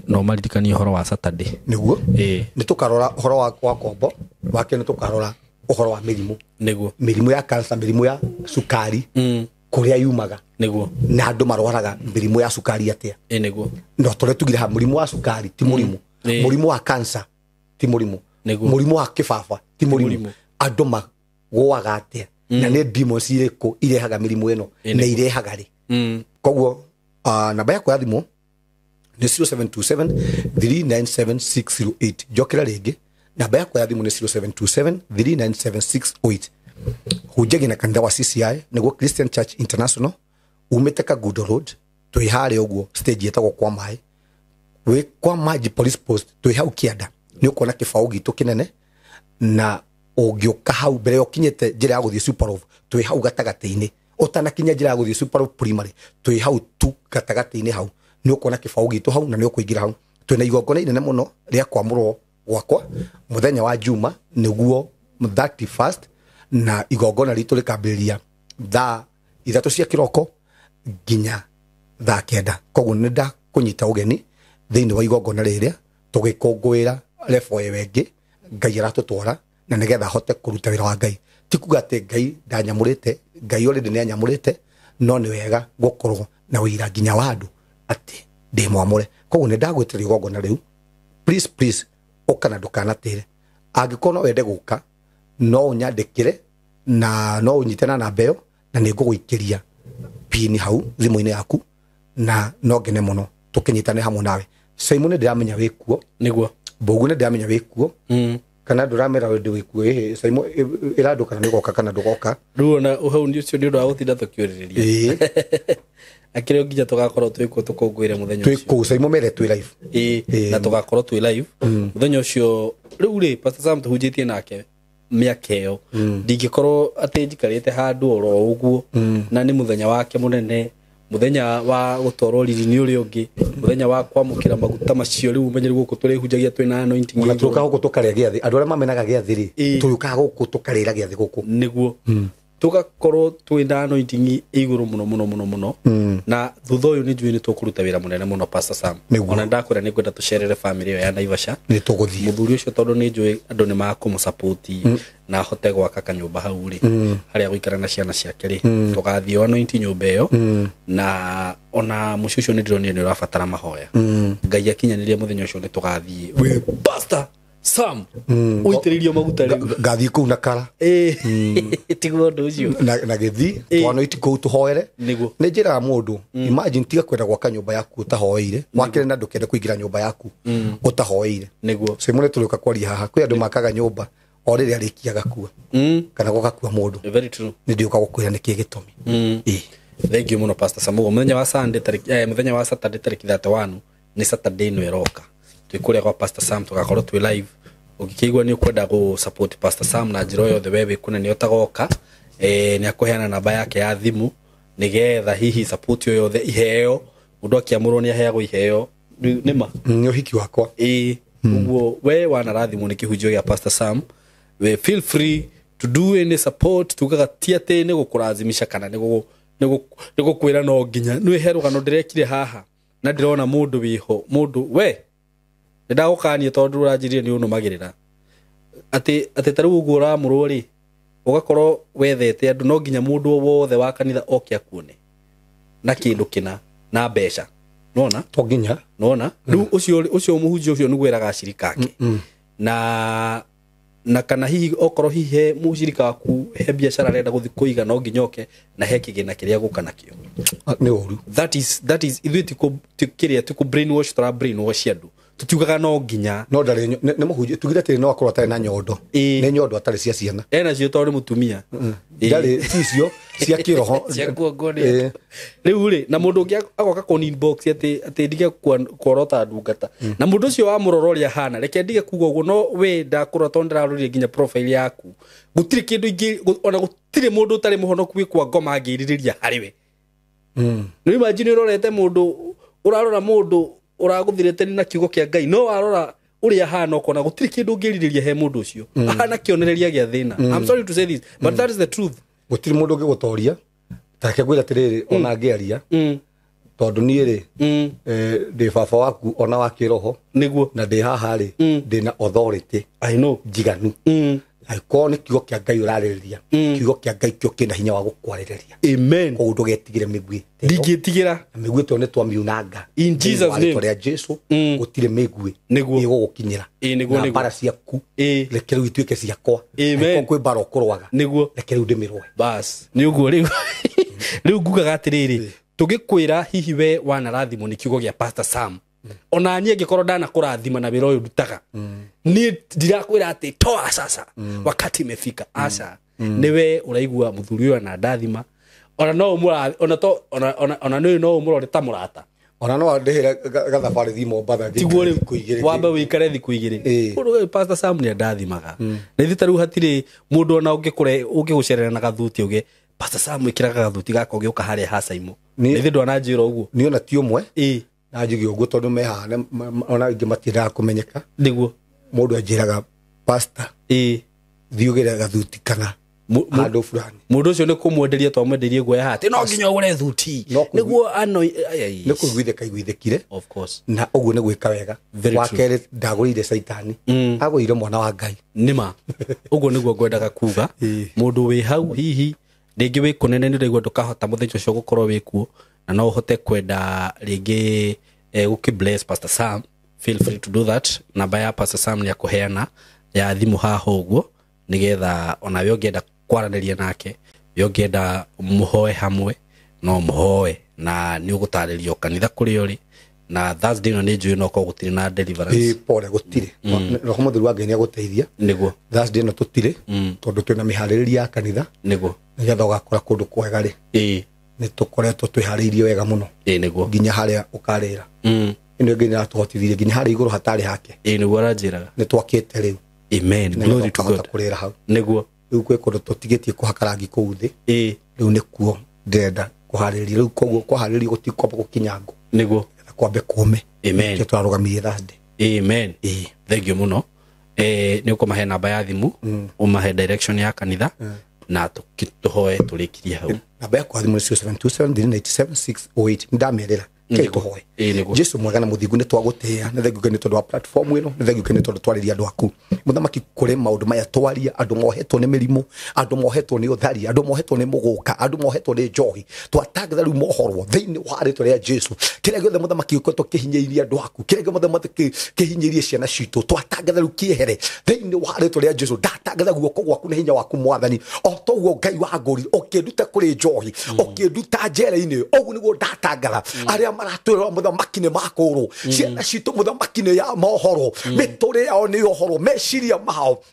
na ũmaririkanie ũhoro wa Saturday. Nĩguo nĩ tũkarora ũhoro wa kombo wake, nĩ tũkarora ũhoro wa mĩrimũ. Nĩguo mĩrimũ ya cancer, mĩrimũ ya cukari kũrĩa yumaga. Nĩguo na andũ marwaraga mĩrimũ ya cukari atĩa. Nĩguo no tũrĩa tugire ha mũrimũ wa cukari ti mũrimũ, mũrimũ wa cancer ti mũrimũ, mũrimũ wa kĩbaba ti mũrimũ. Andũ magũaga atĩa na nĩ demons irĩkũ irehaga mĩrimũ ĩno na irehaga rĩ. Koguo namba yakwa ya thimũ nĩ 0727 397 608. Njokera rĩngĩ, namba yakwa ya thimũ nĩ 0727 397 608. Hunjagia na kanitha wa CCI nĩguo Christian Church International, umĩte Kangundo Road, twĩ harĩa ũguo stage ĩtagwo kwa maĩ, wĩ kwa Maji Police Post, twĩ hau kĩanda nĩ ũkuona kĩbaũ gitũ kĩnene, na ũngĩũka hau mbere ũkinyĩte njĩra ya gũthiĩ Superlove, twĩ hau gatagatĩ-inĩ. Ũtanakinya njĩra ya gũthiĩ Superlove Primary, twĩ hau tu gatagatĩ-inĩ hau nĩ ũkuona kĩbaũ gitũ hau na nĩ ũkũingĩra hau. Twĩna igongona inene mũno rĩa kwamũrwo gwakwa mũthenya wa Juma nĩguo 31st, na igongona ritũ rĩkambĩrĩria thaa 3 cia kĩroko nginya thaa 9. Koguo nĩ ndakũnyita ũgeni thĩinĩ wa igongona rĩrĩa tũgĩkũngũĩra level ĩyo ĩngĩ Ngai aratũtwara, na nĩgetha hote kũruta wĩra wa Ngai. Ti kuga atĩ Ngai ndanyamũrĩte, Ngai already nĩ anyamũrĩte, no nĩ wega gũkorwo na wĩira nginya wa andũ atĩ ndĩ mwamũre. Koguo nĩ ndagwĩtĩra igongona rĩu, please please ũka na ndũkanatĩre. Angĩkorwo no wende gũka no ũnyandĩkĩre na no ũnyite na namba ĩyo na nĩ ngũgũikĩria pin hau thimũ-inĩ yaku, na no ngene mũno tũkĩnyitane hamwe nawe. Simon nĩ ndĩramenya wĩ kuo. Nĩguo Mbogu nĩ ndĩramenya wĩ kuo. Kana ndũramera wĩ kuo. Simon ĩra andũ kana nĩ ũgoka kana ndũgoka. Rĩu ona hau nĩ ũcio nĩ ũndũ wa gũtinda tũkĩũrĩrĩria. Akĩrĩ nginya tũgakorwo twĩ kuo tũkũngũĩre mũthenya ũcio. Twĩ kũu Simon mere twĩ live. Na tũgakorwo twĩ live mũthenya ũcio. Rĩu rĩ Pastor Sam tũhunjĩtie nake mĩaka ĩyo, ndingĩkorwo atĩ njikarĩte handũ oro ũguo, na nĩ mũthenya wake mũnene, mũthenya wa gũtwarwo riri-inĩ ũrĩa ũngĩ, mũthenya wa kwamũkĩra maguta macio. Rĩu ũmenye gũkũ tũrĩhunjagia twĩna anointing. Ona tũrũkaga gũkũ tũkarĩa gĩathĩ. Andũ arĩa mamenaga gĩathĩ rĩ, tũrũkaga gũkũ tũkarĩra gĩathĩ gũkũ. Nĩguo Tugakorwo twina anointing iguru muno muno muno muno. Na thutha uyu ni njui ni tukuruta wira munene muno Pastor Sam. Ona ndakwira ni ngwenda tucerere family yo ya Naivasha. Ni tuguthie. Muthuri ucio tondu ni njui andu ni makumusupport na hote gwaka kanyumba hau ri haria guikara na ciana ciake ri. Tugathie anointing nyumba iyo na ona mucio ucio ni ndironire ni urabatara mahoya. Ngai akinyanirie muthenya ucio ni tugathie. We Pastor Sam uitiririo maguta riu ngathie kuu na kara tiguo ndu ucio na githi twanoiti kuu tuhoere ni njiraga mundu imagine tiga kwenda gwaka nyumba yaku utahoeire wakire na ndukende kuingira nyumba yaku utahoeire niguo simone turuka kwaria haha kwi andu makaga nyumba o riria rikiaga kua kana gugakua mundu very true ni ndiuka gukwira niki gitumi. Thank you muno Pastor Sam. Muthenya wa Sunday tariki muthenya wa Saturday tariki 31 ni Saturday no eroka twikuria kwa Pastor Sam tugakorwo twi live. Ukiigua ni ukwenda go support Pastor Sam na njira yothe we wikune ni utagoka ni akuheana namba yake ya thimu nigetha hihi support yo yothe iheo mundu akiamurwo ni aheagwo iheo nima ni uhiki wakwa uguo we wanarathimwo ni kihunjio gia Pastor Sam. We feel free to do any support tugaga ti ati ni gukurazimisha kana ni gukwira no nginya ni he rugano ndirekire haha na ndirona mundu wiho mundu we ndagukanie tondu uranjirie ni unumagirira ati tariu uguo uramurwo ri ugakorwo wethete andu no nginya mundu wothe wa kanitha oke akuone na kindu kina na mbeca nona to nginya nona riu ucio muhunjia ucio niguo eraga acirika ake na kana hihi okorwo hihi he mucirika waku he biacara arenda guthi kuiga no nginya oke na he kigina kiria guka nakio ni uru that is ithuĩ ti tiku brainwash tura brainwash andu tutiugaga no nginya no ndari ni muhunjia tugire atiri no akorwo atari na nyondo ni nyondo atari cia ciana ena cio tondu mutumia ndari cicio cia kiroho cia kuongo ni riu ri na mundu ungi agoka ku inbox ati ndige kuorota ndungata na mundu ucio wa muroro uria hana reke ndige kuga uguo no we ndakurora tondu ndirarorire nginya profile yaku gutiri kindu ingi ona gutiri mundu utari muhonoku wi kwa ngoma angiririria hari we. Ni imagine urorete mundu urarora mundu uraguthirite na kiugo kia Ngai no warora uria hana ukona gutiri kindu ungiririria he mundu ucio ahana kionereria gia thina. I'm sorry to say this but that is the truth. Gutiri mundu ungigutoria take ngwira atiriri ona ngiaria tondu nie ri ndi baba waku ona wa kiroho niguo na ndi haha ri ndi na authority I know njiganu angĩkorwo nĩ kiugo kĩa Ngai ũrarĩrĩria kiugo kĩa Ngai kĩo kĩna hinya wa gũkwarĩrĩria. Amen. Koguo ndũgetigĩre mĩguĩ ndingĩtigĩra na mĩguĩ tondũ nĩ twamiunanga in Jesus name rĩa Jesu gũtirĩ mĩguĩ ĩgũgũkinyĩra nĩguo na mbara ciaku reke rĩu ituĩke ciakwa. Amen. Kwĩ mbara ũkũrũaga nĩguo reke rĩu ndĩmĩrũe bas nĩ ũguo rĩu rĩu ngugaga atĩrĩrĩ tũgĩkwĩra hihi we wanarathimwo nĩ kiugo gĩa Pastor Sam ona niĩ ngĩkorwo ndanakũrathima na wĩra ũyũ ndutaga niĩ ndirakwĩra atĩ toa sasa wakati imefika aca nĩwe ũraigua mũthuri ũyũ na ndathima ona no ona to ona nĩ no ũmũrore ta mũrata ona no ndĩhĩre gathabarĩ thiĩ Mombatha tiguo rĩu wambe wĩikare thikũ igĩrĩ ũndũ Pastor Sam nĩ andathimaga na ithuĩ ta rĩu hatirĩ mũndũ ona ũngĩgũcerera na gathuti uge Pastor Sam ĩkĩraga gathuti gaka ũgĩũka harĩa ha Saimo na ithuĩ ndwananjĩra ũguo niĩ ona ti ũmwe na njuge ũguo tondũ me haha ona aingĩ matiendaga kũmenyeka nĩguo mũndũ anjĩraga pastor thiĩ ũgĩre gathuti kana handũ fulani mũndũ ũcio nĩ kũmwenderia twamwenderie guoya haha atĩ no nginya ũgũre thuti nĩguo ano nĩ kũiguithĩka iguithĩkire of course na ũguo nĩ gwĩka wega wa kerĩ ndagũrĩire caitani agũrĩire mwana wa Ngai nĩma ũguo nĩguo ngwendaga kuga mũndũ wĩ hau hihi rĩngĩ wĩ kũnene nĩ ũraigua ndũkahota mũthenya ũcio gũkorwo wĩ kuo na no ũhote kwenda rĩngĩ gũkĩ bless Pastor Sam feel free to do that. Namba ya Pastor Sam nĩ akũheana ya thimũ haha ũguo nĩgetha onawe ũngĩenda kwaranĩria nake we ũngĩenda mũhoe hamwe no mũhoe na nĩ ũgũtarĩrio kanitha kũrĩa ũrĩ na Thursday ĩno nĩ njũĩ no korwo gũtirĩ na deliverance pole gũtirĩ roho mũtheru wa Ngai nĩ agũteithia nĩguo Thursday ĩno tũtirĩ tondũ twĩna mĩharĩrĩria ya kanitha nĩguo nĩgetha ũgakora kũndũ kwega rĩ nĩ tũkoretwo twĩharĩirie wega mũno nĩguo nginya harĩa ũkarĩra ĩno ĩngĩ nĩratũhotithirie nginya harĩa igũrũ hatarĩ hake nĩguo aranjĩraga nĩ twakĩte rĩu. Amen. Glory to God. Kũrĩra hau nĩguo rĩu kwĩ kũndũ tũtigĩtie kũhaka rangi kũu thĩ rĩu nĩkuo ndĩrenda kũharĩrĩria rĩu koguo kũharĩrĩria gũtikwamba gũkinya ngũ nĩguo kwambe kũme. Amen. Nĩkĩo tũrarũgamirie Thursday. Amen. Thank you mũno. Nĩ ũkũmahe namba ya thimũ ũmahe direction ya kanitha Na tũhoe tũrĩkirie hau. Namba yakwa thimũ nĩ 0727397608. Ndamerera kĩtũhoe. Jesu mwega na mũthingu, nĩ twagũtĩĩa, nĩ thengiũ nĩ tondũ wa platform ĩno, nĩ thengiũ nĩ tondũ twarĩria andũ aku mũthamaki kũrĩ maũndũ maya twaria, andũ mohetwo nĩ mĩrimũ, andũ mohetwo nĩ ũthari, andũ mohetwo nĩ mũgũka, andũ mohetwo nĩ njohi, twatangatha rĩu mohorwo thĩinĩ wa rĩtwa rĩa Jesu. Kĩrĩa gĩothe mũthamaki gĩkoretwo kĩhinyĩrĩirie andũ aku, kĩrĩa gĩothe mũthamaki kĩhinyĩrĩirie ciana citũ, twatangatha rĩu kĩehere thĩinĩ wa rĩtwa rĩa Jesu. Ndatangatha guoko gwaku na hinya waku mwathani, o toguo Ngai wa ngũri ũkĩnduta kũrĩ njohi, ũkĩnduta njera-inĩ, ũguo nĩguo ndatangatha arĩa maratwĩrwo mũthamaki nĩ makũrwo, ciana citũ mũthamaki nĩ ya mohoro, mĩtũrĩre yao nĩ yohorwo, meciria mao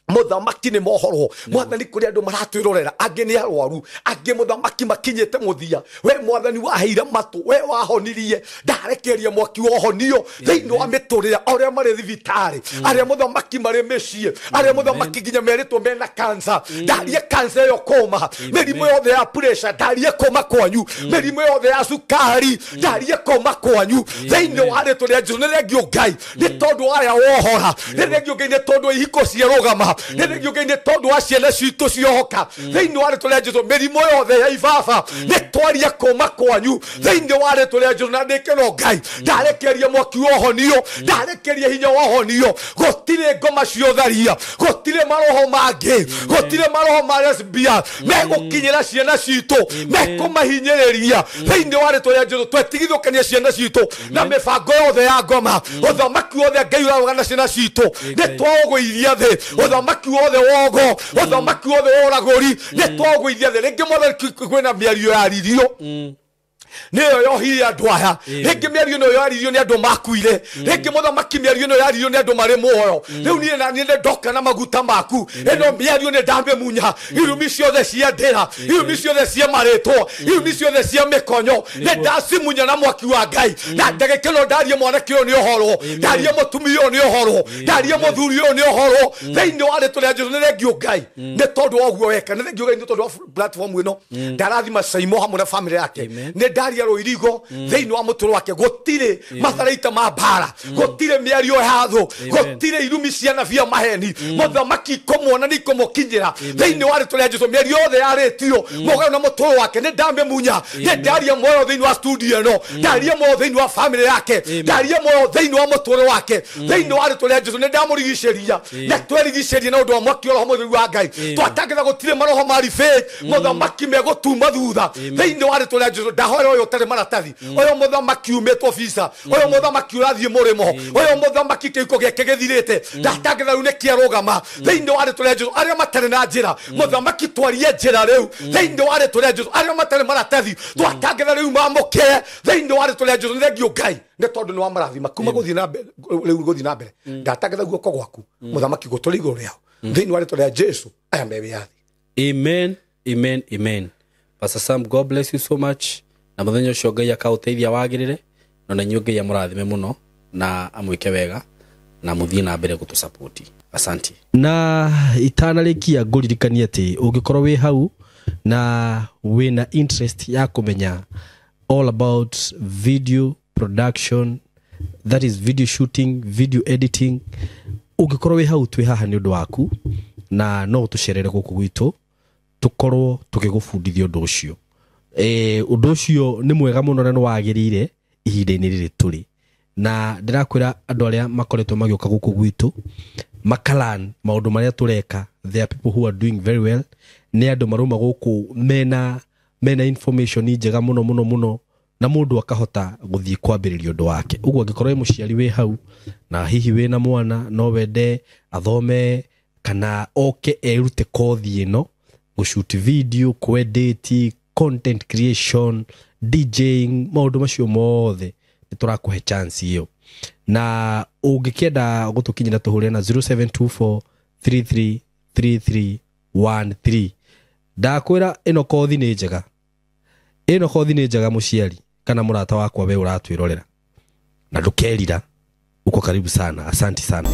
mũthamaki nĩ mohorwo. Mwathani kũrĩ andũ maratwĩrorera, angĩ nĩ arwaru, angĩ mũthamaki makinyĩte mũthia, we mwathani waheire matũ, we wahonirie, ndarekeria mwaki wohonio thĩinĩ wa mĩtũrĩre, arĩa marĩ thibitarĩ, arĩa mũthamaki marĩ mĩciĩ, arĩa mũthamaki nginya merĩtwo mena kansa, ndarie kansa ĩyo kũma, mĩrimũ yothe ya pressure ndarie kũma kwanyu, mĩrimũ yothe ya cukari ndarie kũma kwanyu thĩinĩ wa rĩtwa rĩa Jesu. Nĩ thengio Ngai nĩ tondũ wa arĩa wohora, nĩ thengio Ngai nĩ tondũ wa ihiko ciarũgama, nĩ thengio Ngai nĩ tondũ wa ciana citũ ciohoka thĩinĩ wa rĩtwa rĩa Jesu. Mĩrimũ yothe ya ibaba nĩ twarie kũma kwanyu thĩinĩ wa rĩtwa rĩa Jesu. Na ndĩkeno Ngai ndarekeria mwaki wohonio, ndarekeria hinya wohonio, gũtirĩ ngoma ciotharia, gũtirĩ maroho mangĩ, gũtirĩ maroho ma lesbia megũkinyĩra ciana citũ, mekũmahinyĩrĩria thĩinĩ wa rĩtwa rĩa Jesu. Twetigithũkania ciana citũ na mĩbango yothe ya ngoma, ũthamaki wothe Ngai ũrarũgana na ciana citũ nĩ twaũgũithia thĩ, ũthamaki wothe wogo, ũthamaki wothe wa ũragũri nĩ twaũgũithia thĩ. Rĩngĩ mwathani kwĩna mĩario yaririo nĩyo yohirie andũ aya, rĩngĩ mĩario ĩno yaririo nĩ andũ makuire, rĩngĩ mũthamaki mĩario ĩno yaririo nĩ andũ marĩ muoyo. Rĩu niĩ na niĩ ndoka na maguta maku, ĩno mĩario nĩ ndamĩmunya, irumi ciothe cia ndĩra, irumi ciothe cia marĩtwo, irumi ciothe cia mĩkonyo nĩ ndacimunya na mwaki wa Ngai. Na ndagĩka ĩno ndarie mwanake ũyũ nĩ ũhorwo, ndarie mũtumia ũyũ nĩ ũhorwo, ndarie mũthuri ũyũ nĩ ũhorwo thĩinĩ wa rĩtwa rĩa Jesu. Nĩ thengio Ngai nĩ tondũ wa ũguo weka, nĩ thengio Ngai nĩ tondũ wa platform ĩno. Ndarathima Saimo hamwe na family yake, nĩ ndaria rũirigo thĩinĩ wa mũtũrũ wake, gũtirĩ matharaita ma mbara, gũtirĩ mĩario ya thũ, gũtirĩ irumi cia nabii a maheni, mũthamaki kũmuona nĩ ikũmũkinyĩra thĩinĩ wa rĩtwa rĩa Jesu. Mĩario yothe yarĩtio mũgarũ na mũtũrũ wake nĩ ndamĩmunya, nĩ ndaria muoyo thĩinĩ wa studio ĩno, ndaria muoyo thĩinĩ wa family yake, ndaria muoyo thĩinĩ wa mũtũrũ wake thĩinĩ wa rĩtwa rĩa Jesu. Nĩ ndamũrigicĩria na twerigicĩria na ũndũ wa mwaki wa roho mũtheru wa Ngai. Twatangatha gũtirĩ maroho ma ribĩ mũthamaki megũtuma thutha thĩinĩ wa rĩtwa rĩa Jesu. Ndahoera ũyũ ũtarĩ maratathi, ũyũ mũthamaki umĩtwo visa, ũyũ mũthamaki ũrathiĩ mũrĩmo, ũyũ mũthamaki kĩhiko gĩake gĩthirĩte, ndatangatha rĩu nĩ kĩarũgama thĩinĩ wa rĩtwa rĩa Jesu. Arĩa matarĩ na njĩra mũthamaki twarie njĩra rĩu thĩinĩ wa rĩtwa rĩa Jesu. Arĩa matarĩ maratathi twatangatha rĩu mamũkĩre thĩinĩ wa rĩtwa rĩa Jesu. Nĩ thengio Ngai nĩ tondũ nĩ wa marathima kuma gũthiĩ na mbere, rĩu gũthiĩ na mbere. Ndatangatha guoko gwaku mũthamaki gũtũrĩ igũrũ rĩao thĩinĩ wa rĩtwa rĩa Jesu. Aya me wĩyathi. Amen, amen, amen. Pastor Sam, God bless you so much. Na mũthenya ũcio Ngai akaũteithia wagĩrĩre, na inyuĩ Ngai amũrathime mũno na amwĩke wega na mũthiĩ na mbere gũtũsupport. Asante. Na itanarĩkia ngũririkanie atĩ ũngĩkorwo wĩ hau na wĩna interest ya kũmenya all about video production, that is video shooting, video editing, ũngĩkorwo wĩ hau twĩ haha nĩ ũndũ waku, na no ũtũcerere gũkũ gwitũ tũkorwo tũgĩgũbundithia ũndũ ũcio. Ũndũ ũcio nĩ mwega mũno na nĩ wagĩrĩire ihinda-inĩ rĩrĩ tũrĩ. Na ndĩrakwĩra andũ arĩa makoretwo magĩũka gũkũ gwitũ makalan maũndũ marĩa tũreka, there are people who are doing very well, nĩ andũ marauma gũkũ mena information njega mũno mũno mũno, na mũndũ akahota gũthiĩ kwambĩrĩria ũndũ wake. Ũguo angĩkorwo wĩ mũciari wĩ hau na hihi wĩna mwana no wende athome kana oke erute kothi ĩno, gũshoot video, kwedit, content creation, DJing, maũndũ macio mothe nĩ tũrakũhe chance ĩyo. Na ũngĩkĩenda gũtũkinyĩra tũhũrĩre na 0724 333313. Ndakwĩra ĩno kothi nĩ njega, ĩno kothi nĩ njega mũciari kana mũrata wakwa we ũratwĩrorera, na ndũkerira. Uko karibu sana. Asante sana.